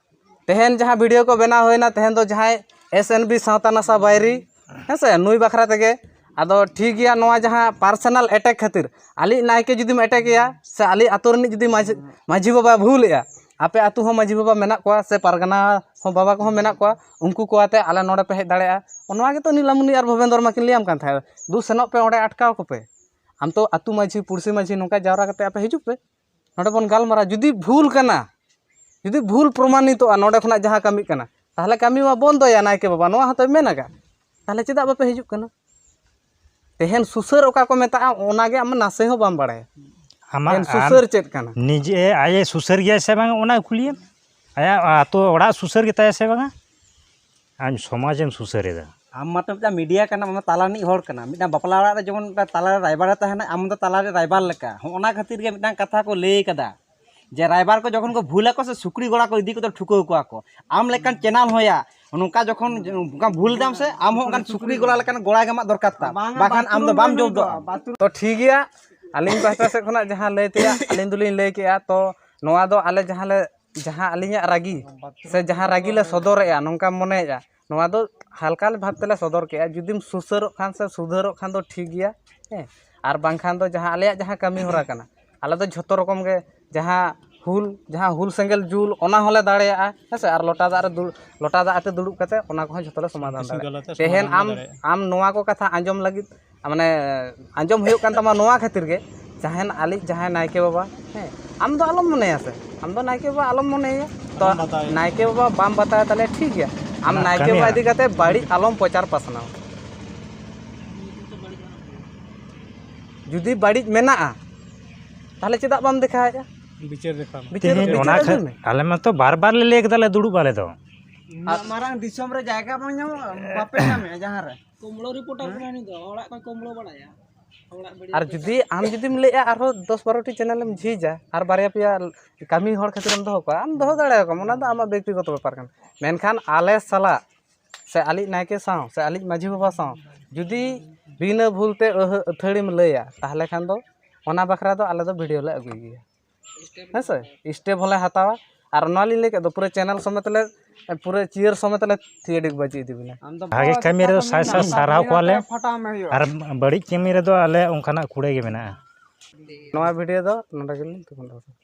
ᱛᱮᱦᱮᱧ ᱡᱟᱦᱟᱸ ᱵᱷᱤᱰᱤᱭᱳ ᱠᱚ ᱵᱮᱱᱟᱣ ᱦᱩᱭᱱᱟ, ᱛᱮᱦᱮᱧ ᱫᱚ ᱡᱟᱦᱟᱸᱭ ᱮᱥ ᱮᱱ ᱵᱤ ᱥᱟᱶᱛᱟ ᱱᱟᱥᱟ ᱵᱟᱭᱨᱤ, ᱦᱮᱸ ᱥᱮ, ᱱᱩᱭ ᱵᱟᱠᱷᱨᱟ ᱛᱮᱜᱮ᱾ ᱟᱫᱚ ᱴᱷᱤᱠ ᱜᱮᱭᱟ, ᱱᱚᱣᱟ ᱡᱟᱦᱟᱸ ᱯᱟᱨᱥᱚᱱᱟᱞ ᱮᱴᱮᱠ ᱠᱷᱟᱹᱛᱤᱨ ᱟᱞᱮᱭᱤᱡ ᱱᱟᱭᱠᱮ ᱡᱩᱫᱤᱢ ᱮᱴᱮᱠ ᱮᱭᱟ ᱥᱮ ᱟᱞᱮᱭᱤᱡ ᱟᱛᱳ ᱨᱤᱱᱤᱡ ᱡᱩᱫᱤ ᱢᱟᱹᱡᱷᱤ, ᱢᱟᱹᱡᱷᱤ ᱵᱟᱵᱟᱭ ᱵᱷᱩᱞᱮᱜᱼᱟ, ᱟᱯᱮ ᱟᱛᱳ ᱦᱚᱸ ᱢᱟᱹᱡᱷᱤ ᱵᱟᱵᱟ ᱢᱮᱱᱟᱜ ᱠᱚᱣᱟ ᱥᱮ ᱯᱟᱨᱜᱟᱱᱟ ᱦᱚᱸ ᱵᱟᱵᱟ ᱠᱚᱦᱚᱸ ᱢᱮᱱᱟᱜ ᱠᱚᱣᱟ, ᱩᱱᱠᱩ ᱠᱚ ᱟᱛᱮ ᱟᱞᱮ ᱱᱚᱰᱮ ᱯᱮ ᱦᱮᱡ ᱫᱟᱲᱮᱭᱟᱜᱼᱟ᱾ ᱱᱚᱣᱟ ᱜᱮᱛᱚ ᱱᱤᱞᱟᱢᱩᱱᱤ ᱟᱨ ᱵᱷᱚᱵᱮᱱᱫᱚᱨ ᱢᱟᱹᱠᱤᱱ ᱞᱟᱹᱭᱟᱢ ᱠᱟᱱ ᱛᱟᱦᱮᱸᱫ, ᱫᱩ ᱥᱮᱱᱚᱜ ᱯᱮ ᱚᱸᱰᱮ ᱟᱴᱠᱟᱣ ᱠᱚᱯᱮ, ᱟᱢ ᱛᱚ ᱟᱛᱳ ᱢᱟᱹᱡᱷᱤ ᱯᱩᱲᱥᱤ ᱢᱟᱹᱡᱷᱤ ᱱᱚᱝᱠᱟ ᱡᱟᱣᱨᱟ ᱠᱟᱛᱮ ᱟᱯᱮ ᱦᱤᱡᱩᱜ ᱯᱮ᱾ ᱱᱚᱰᱮ ᱵᱚᱱ ᱜᱟᱞᱢᱟᱨᱟᱣᱟ᱾ ᱡᱩᱫᱤ ᱵᱷᱩᱞ ᱠᱟᱱᱟ, ᱡᱩᱫᱤ ᱵᱷᱩᱞ ᱯᱨᱚᱢᱟᱱᱤᱛᱚᱜᱼᱟ ᱱᱚᱰᱮ ᱠᱷᱚᱱᱟᱜ ᱡᱟᱦᱟᱸ ᱠᱟᱹᱢᱤᱜ ᱠᱟᱱᱟ, ᱛᱟᱦᱚᱞᱮ ᱠᱟᱹᱢᱤ ᱢᱟ ᱵᱚᱱᱫᱚᱭᱟ ᱱᱟᱭᱠᱮ ᱵᱟᱵᱟ, ᱱᱚᱣᱟ ᱦᱚᱸᱛᱚᱭ ᱢᱮᱱ ᱟᱠᱟᱫ᱾ ᱛᱟᱦᱚᱞᱮ ᱪᱮᱫᱟᱜ ᱵᱟᱯᱮ ᱦᱤᱡᱩᱜ ᱠᱟᱱᱟ? ᱛᱮᱦᱮᱧ ᱥᱩᱥᱟᱹᱨ ᱚᱠᱟ ᱠᱚ ᱢᱮᱛᱟᱜᱼᱟ, ᱚᱱᱟᱜᱮ ᱟᱢ ᱱᱟᱥᱮ ᱦᱚᱸ ᱵᱟᱢ ᱵᱟᱲᱟᱭᱟ᱾ ᱟᱢᱟᱜ ᱛᱮᱦᱮᱧ ᱟᱢ ᱥᱩᱥᱟᱹᱨ ᱪᱮᱫ ᱠᱟᱱᱟ? ᱱᱤᱡᱮ ᱟᱡ ᱮ ᱥᱩᱥᱟᱹᱨ ᱜᱮᱭᱟᱭ ᱥᱮ ᱵᱟᱝ, ᱚᱱᱟ ᱠᱩᱞᱤᱭᱮᱢ᱾ ᱟᱭᱟᱜ ᱟᱛᱳ ᱚᱲᱟᱜ ᱥᱩᱥᱟᱹᱨ ᱜᱮᱛᱟᱭᱟ ᱥᱮ ᱵᱟᱝᱟ? ᱟᱢ ᱥᱚᱢᱟᱡᱽ ᱮᱢ ᱥᱩᱥᱟᱹᱨ ᱮᱫᱟ᱾ ᱟᱢ ᱢᱟᱛᱚ ᱢᱤᱫᱴᱟᱝ ᱢᱤᱰᱤᱭᱟ ᱠᱟᱱᱟᱢ, ᱟᱢ ᱫᱚ ᱛᱟᱞᱟ ᱨᱤᱱᱤᱡ ᱦᱚᱲ ᱠᱟᱱᱟᱢ᱾ ᱢᱤᱫᱴᱟᱝ ᱵᱟᱯᱞᱟ ᱚᱲᱟᱜ ᱨᱮ ᱡᱮᱢᱚᱱ ᱢᱤᱫᱴᱟᱝ ᱛᱟᱞᱟ ᱨᱮ ᱨᱟᱭᱵᱟᱨᱮ ᱛᱟᱦᱮᱱᱟ, ᱟᱢ ᱫᱚ ᱛᱟᱞᱟ ᱨᱮ ᱨᱟᱭᱵᱟᱨ ᱞᱮᱠᱟ᱾ ᱦᱚᱸᱜᱼᱚ ᱚᱱᱟ ᱠᱷᱟᱹᱛᱤᱨ ᱜᱮ ᱢᱤᱫᱴᱟᱝ ᱠᱟᱛᱷᱟ ᱠᱚ ᱞᱟᱹᱭ ᱠᱟᱫᱟ ᱡᱮ ᱨᱟᱭᱵᱟᱨ ᱠᱚ ᱡᱚᱠᱷᱚᱱ ᱠᱚ ᱵᱷᱩᱞ ᱟᱠᱚ ᱥᱮ, ᱥᱩᱠᱨᱤ ᱜᱚᱲᱟ ᱠᱚ ᱤᱫᱤ ᱠᱟᱛᱮ ᱴᱷᱩᱠᱟᱹᱣ ᱠᱚᱣᱟ ᱠᱚ᱾ ᱟᱢ ᱞᱮᱠᱟᱱ ᱪᱮᱱᱟᱞ ᱦᱚᱸᱭᱟ ᱱᱚᱝᱠᱟ ᱡᱚᱠᱷᱚᱱ ᱚᱱᱠᱟ ᱵᱷᱩᱞ ᱫᱟᱢ ᱥᱮ, ᱟᱢ ᱦᱚᱸ ᱚᱱᱠᱟᱱ ᱥᱩᱠᱨᱤ ᱜᱚᱲᱟ ᱞᱮᱠᱟᱱ ᱜᱚᱲᱟ ᱜᱮ ᱟᱢᱟᱜ ᱫᱚᱨᱠᱟᱨ ᱛᱟᱢ, ᱵᱟᱝᱟ, ᱵᱟᱠᱷᱟᱱ ᱟᱢ ᱫᱚ ᱵᱟᱢ ᱡᱚᱵᱫᱚᱜᱼᱟ᱾ ᱛᱚ ᱴᱷᱤᱠ ᱜᱮᱭᱟ, ᱟᱹᱞᱤᱧ ᱯᱟᱦᱴᱟ ᱥᱮᱫ ᱠᱷᱚᱱᱟᱜ ᱡᱟᱦᱟᱸ ᱞᱟᱹᱭ ᱛᱮᱭᱟᱜ ᱟᱹᱞᱤᱧ ᱫᱚᱞᱤᱧ ᱞᱟᱹᱭ ᱠᱮᱜᱼᱟ᱾ ᱛᱚ ᱱᱚᱣᱟ ᱫᱚ ᱟᱞᱮ ᱡᱟᱦᱟᱸ ᱞᱮ, ᱡᱟᱦᱟᱸ ᱟᱹᱞᱤᱧᱟᱜ ᱨᱟᱹᱜᱤ ᱥᱮ ᱡᱟᱦᱟᱸ ᱨᱟᱹᱜᱤ ᱞᱮ ᱥᱚᱫᱚᱨᱮᱜᱼᱟ, ᱱᱚᱝᱠᱟ ᱢᱚᱱᱮᱭᱮᱜᱼᱟ, ᱱᱚᱣᱟ ᱫᱚ ᱦᱟᱞᱠᱟ ᱵᱷᱟᱵᱽ ᱛᱮᱞᱮ ᱥᱚᱫᱚᱨ ᱠᱮᱜᱼᱟ᱾ ᱡᱩᱫᱤᱢ ᱥᱩᱥᱟᱹᱨᱚᱜ ᱠᱷᱟᱱ ᱥᱮ ᱥᱩᱫᱷᱟᱹᱨᱚᱜ ᱠᱷᱟᱱ ᱫᱚ ᱴᱷᱤᱠ ᱜᱮᱭᱟ, ᱦᱮᱸ, ᱟᱨ ᱵᱟᱝᱠᱷᱟᱱ ᱫᱚ ᱡᱟᱦᱟᱸ ᱟᱞᱮᱭᱟᱜ ᱡᱟᱦᱟᱸ ᱠᱟᱹᱢᱤ ᱦᱚᱨᱟ ᱠᱟᱱᱟ, ᱟᱞᱮ ᱫᱚ ᱡᱷᱚᱛᱚ ᱨᱚᱠᱚᱢ ᱜᱮ ᱡᱟᱦᱟᱸ ᱦᱩᱞ, ᱡᱟᱦᱟᱸ ᱦᱩᱞ ᱥᱮᱸᱜᱮᱞ ᱡᱩᱞ, ᱚᱱᱟ ᱦᱚᱸᱞᱮ ᱫᱟᱲᱮᱭᱟᱜᱼᱟ, ᱦᱮᱸ ᱥᱮ? ᱟᱨ ᱞᱚᱴᱟ ᱫᱟᱜ ᱨᱮ ᱫᱩᱲᱩᱵ, ᱞᱚᱴᱟ ᱫᱟᱜ ᱟᱛᱮ ᱫᱩᱲᱩᱵ ᱠᱟᱛᱮ ᱚᱱᱟ ᱠᱚᱦᱚᱸ ᱡᱷᱚᱛᱚ ᱞᱮ ᱥᱚᱢᱟᱫᱷᱟᱱ ᱥᱟᱱᱛᱤ ᱫᱟᱲᱮᱭᱟᱜᱼᱟ᱾ ᱥᱤᱸᱜᱟᱹᱞ ᱟᱛᱮ ᱛᱮᱦᱮᱧ ᱥᱚᱢᱟᱫᱷᱟᱱ ᱞᱮ ᱟᱢ, ᱫᱟᱲᱮᱭᱟᱜᱼᱟ᱾ ᱟᱢ ᱱᱚᱣᱟ ᱠᱚ ᱠᱟᱛᱷᱟ ᱟᱸᱡᱚᱢ ᱞᱟᱹᱜᱤᱫ, ᱢᱟᱱᱮ, ᱟᱸᱡᱚᱢ ᱦᱩᱭᱩᱜ ᱠᱟᱱ ᱛᱟᱢᱟ ᱱᱚᱣᱟ ᱠᱷᱟᱹᱛᱤᱨ ᱜᱮ, ᱡᱟᱦᱟᱸᱭ ᱟᱞᱮ ᱡᱟᱦᱟᱸᱭ ᱱᱟᱭᱠᱮ ᱵᱟᱵᱟ, ᱦᱮᱸ, ᱟᱢ ᱫᱚ ᱟᱞᱚᱢ ᱢᱚᱱᱮᱭᱟ ᱥᱮ, ᱟᱢ ᱫᱚ ᱱᱟᱭᱠᱮ ᱵᱟᱵᱟ ᱟᱞᱚᱢ ᱢᱚᱱᱮᱭᱟ᱾ ᱛᱚ ᱟᱞᱚᱢ ᱵᱟᱛᱟᱣᱮᱭᱟ᱾ ᱱᱟᱭᱠᱮ ᱵᱟᱵᱟ ᱵᱟᱢ ᱵᱟᱛᱟᱣ ᱛᱟᱦᱞᱮ ᱴᱷᱤᱠ ᱜᱮᱭᱟ, ᱟᱢ ᱱᱟᱭᱠᱮ ᱵᱟᱵᱟ ᱤᱫᱤ ᱠᱟᱛᱮ ᱵᱟᱹᱲᱤᱡ ᱟᱞᱚᱢ ᱯᱨᱚᱪᱟᱨ ᱯᱟᱥᱱᱟᱣ᱾ ᱡᱩᱫᱤ ᱵᱟᱹᱲᱤᱡ ᱢᱮᱱᱟᱜᱼᱟ, ᱛᱟᱦᱞᱮ ᱪᱮᱫᱟᱜ ᱵᱟᱢ ᱫᱮᱠᱷᱟᱣᱮᱫᱼᱟ? ᱵᱤᱪᱟᱹᱨ ᱫᱮᱠᱷᱟᱣ ᱢᱮ᱾ ᱵᱤᱪᱟᱹᱨ, ᱛᱮᱦᱮᱧ ᱵᱤᱪᱟᱹᱨ ᱚᱱᱟ ᱟᱹᱜᱩᱭ ᱠᱷᱟᱹ-, ᱢᱮ᱾ ᱟᱞᱮ ᱢᱟᱛᱚ ᱵᱟᱨ ᱵᱟᱨ ᱞᱮ ᱞᱟᱹᱭ ᱠᱮᱫᱟ ᱞᱮ ᱫᱩᱲᱩᱵ ᱟᱞᱮ ᱫᱚ᱾ ᱩᱱᱟᱹᱜ ᱢᱟᱨᱟᱝ ᱫᱤᱥᱚᱢ ᱨᱮ ᱡᱟᱭᱜᱟ ᱵᱟᱝ ᱧᱟᱢᱚᱜᱼᱟ, ᱵᱟᱯᱮ ᱧᱟᱢᱮᱜᱼᱟ ᱡᱟᱦᱟᱸ ᱨᱮ᱾ ᱠᱩᱢᱵᱽᱲᱳ ᱨᱤᱯᱳᱨᱴᱟᱨ ᱠᱟᱱᱟᱭ ᱱᱩᱭ ᱫᱚ, ᱚᱲᱟᱜ ᱠᱚᱭ ᱠᱩᱢᱵᱽᱲᱳ ᱵᱟᱲᱟᱭᱟ᱾ ᱚᱲᱟᱜ ᱵᱟᱹᱲᱤᱡ ᱟᱨ ᱠᱚᱭ ᱡᱩᱫᱤ ᱟᱢ ᱡᱩᱫᱤᱢ ᱞᱟᱹᱭᱮᱜᱼᱟ ᱟᱨᱦᱚᱸ ᱫᱚᱥ ᱵᱟᱨᱚ ᱴᱤ ᱪᱮᱱᱮᱞᱮᱢ ᱡᱷᱤᱡᱟ ᱟᱨ ᱵᱟᱨᱭᱟ ᱯᱮᱭᱟ ᱠᱟᱹᱢᱤ ᱦᱚᱲ ᱠᱷᱟᱹᱛᱤᱨᱮᱢ ᱫᱚᱦᱚ ᱠᱚᱣᱟ, ᱟᱢ ᱫᱚᱦᱚ ᱫᱟᱲᱮᱭᱟᱠᱚᱣᱟᱢ, ᱚᱱᱟ ᱫᱚ ᱟᱢᱟᱜ ᱵᱮᱠᱛᱤᱜᱚᱛᱚ ᱵᱮᱯᱟᱨ ᱠᱟᱱᱟ᱾ ᱢᱮᱱᱠᱷᱟᱱ ᱟᱞᱮ ᱥᱟᱞᱟᱜ ᱥᱮ ᱟᱞᱮᱭᱤᱡ ᱱᱟᱭᱠᱮ ᱥᱟᱶ ᱥᱮ ᱟᱞᱮᱭᱤᱡ ᱢᱟᱹᱡᱷᱤ ᱵᱟᱵᱟ ᱥᱟᱶ ᱡᱩᱫᱤ ᱵᱤᱱᱟᱹ ᱵᱷᱩᱞ ᱛᱮ ᱟᱹᱦᱟᱹ-, ᱟᱹᱛᱷᱟᱹᱲᱤᱢ ᱞᱟᱹᱭᱟ, ᱛᱟᱦᱚᱞᱮ ᱠᱷᱟᱱ ᱫᱚ ᱚᱱᱟ ᱵᱟᱠᱷᱨᱟ ᱫᱚ ᱟᱞᱮ ᱫᱚ ᱵᱷᱤᱰᱤᱭᱳ ᱞᱮ ᱟᱹᱜᱩᱭ ᱜᱮᱭᱟ, ᱦᱮᱸ ᱥᱮ? ᱥᱴᱮᱯ ᱦᱚᱸᱞᱮ ᱦᱟᱛᱟᱣᱟ᱾ ᱟᱨ ᱱᱚᱣᱟ ᱞᱤᱧ ᱞᱟᱹᱭ ᱠᱮᱫ ᱫᱚ, ᱯᱩᱨᱟᱹ ᱪᱮᱱᱮᱞ ᱥᱚᱢᱮᱛ ᱞᱮ, ᱯᱩᱨᱟᱹ ᱪᱤᱭᱟᱹᱨ ᱥᱚᱢᱮᱛ ᱞᱮ ᱛᱷᱤᱭᱟᱹᱰᱤ ᱵᱟᱹᱡᱤ ᱤᱫᱤ ᱵᱤᱱᱟ᱾ ᱟᱢ ᱫᱚ ᱵᱷᱟᱜᱮ ᱵᱟᱵᱟ ᱠᱟᱹᱢᱤ ᱨᱮᱫᱚ ᱥᱟᱭ ᱥᱟᱭ ᱥᱟᱨᱦᱟᱣ ᱠᱚᱣᱟᱞᱮ᱾ ᱯᱷᱟᱴᱟᱣ ᱢᱮ ᱦᱩᱭᱩᱜᱼᱟ᱾ ᱟᱨ ᱵᱟᱹᱲᱤᱡ ᱠᱟᱹᱢᱤ ᱨᱮᱫᱚ ᱟᱞᱮ ᱚᱱᱠᱟᱱᱟᱜ ᱠᱩᱲᱟᱹᱭ ᱜᱮ ᱢᱮᱱᱟᱜᱼᱟ᱾ ᱱᱚᱣᱟ ᱵᱷᱤᱰᱤᱭᱳ ᱫᱚ ᱱᱚᱰᱮ ᱜᱮᱞᱤᱧ ᱛᱩᱢᱟᱹᱞ ᱫᱚᱦᱚ ᱠᱟᱫᱟ᱾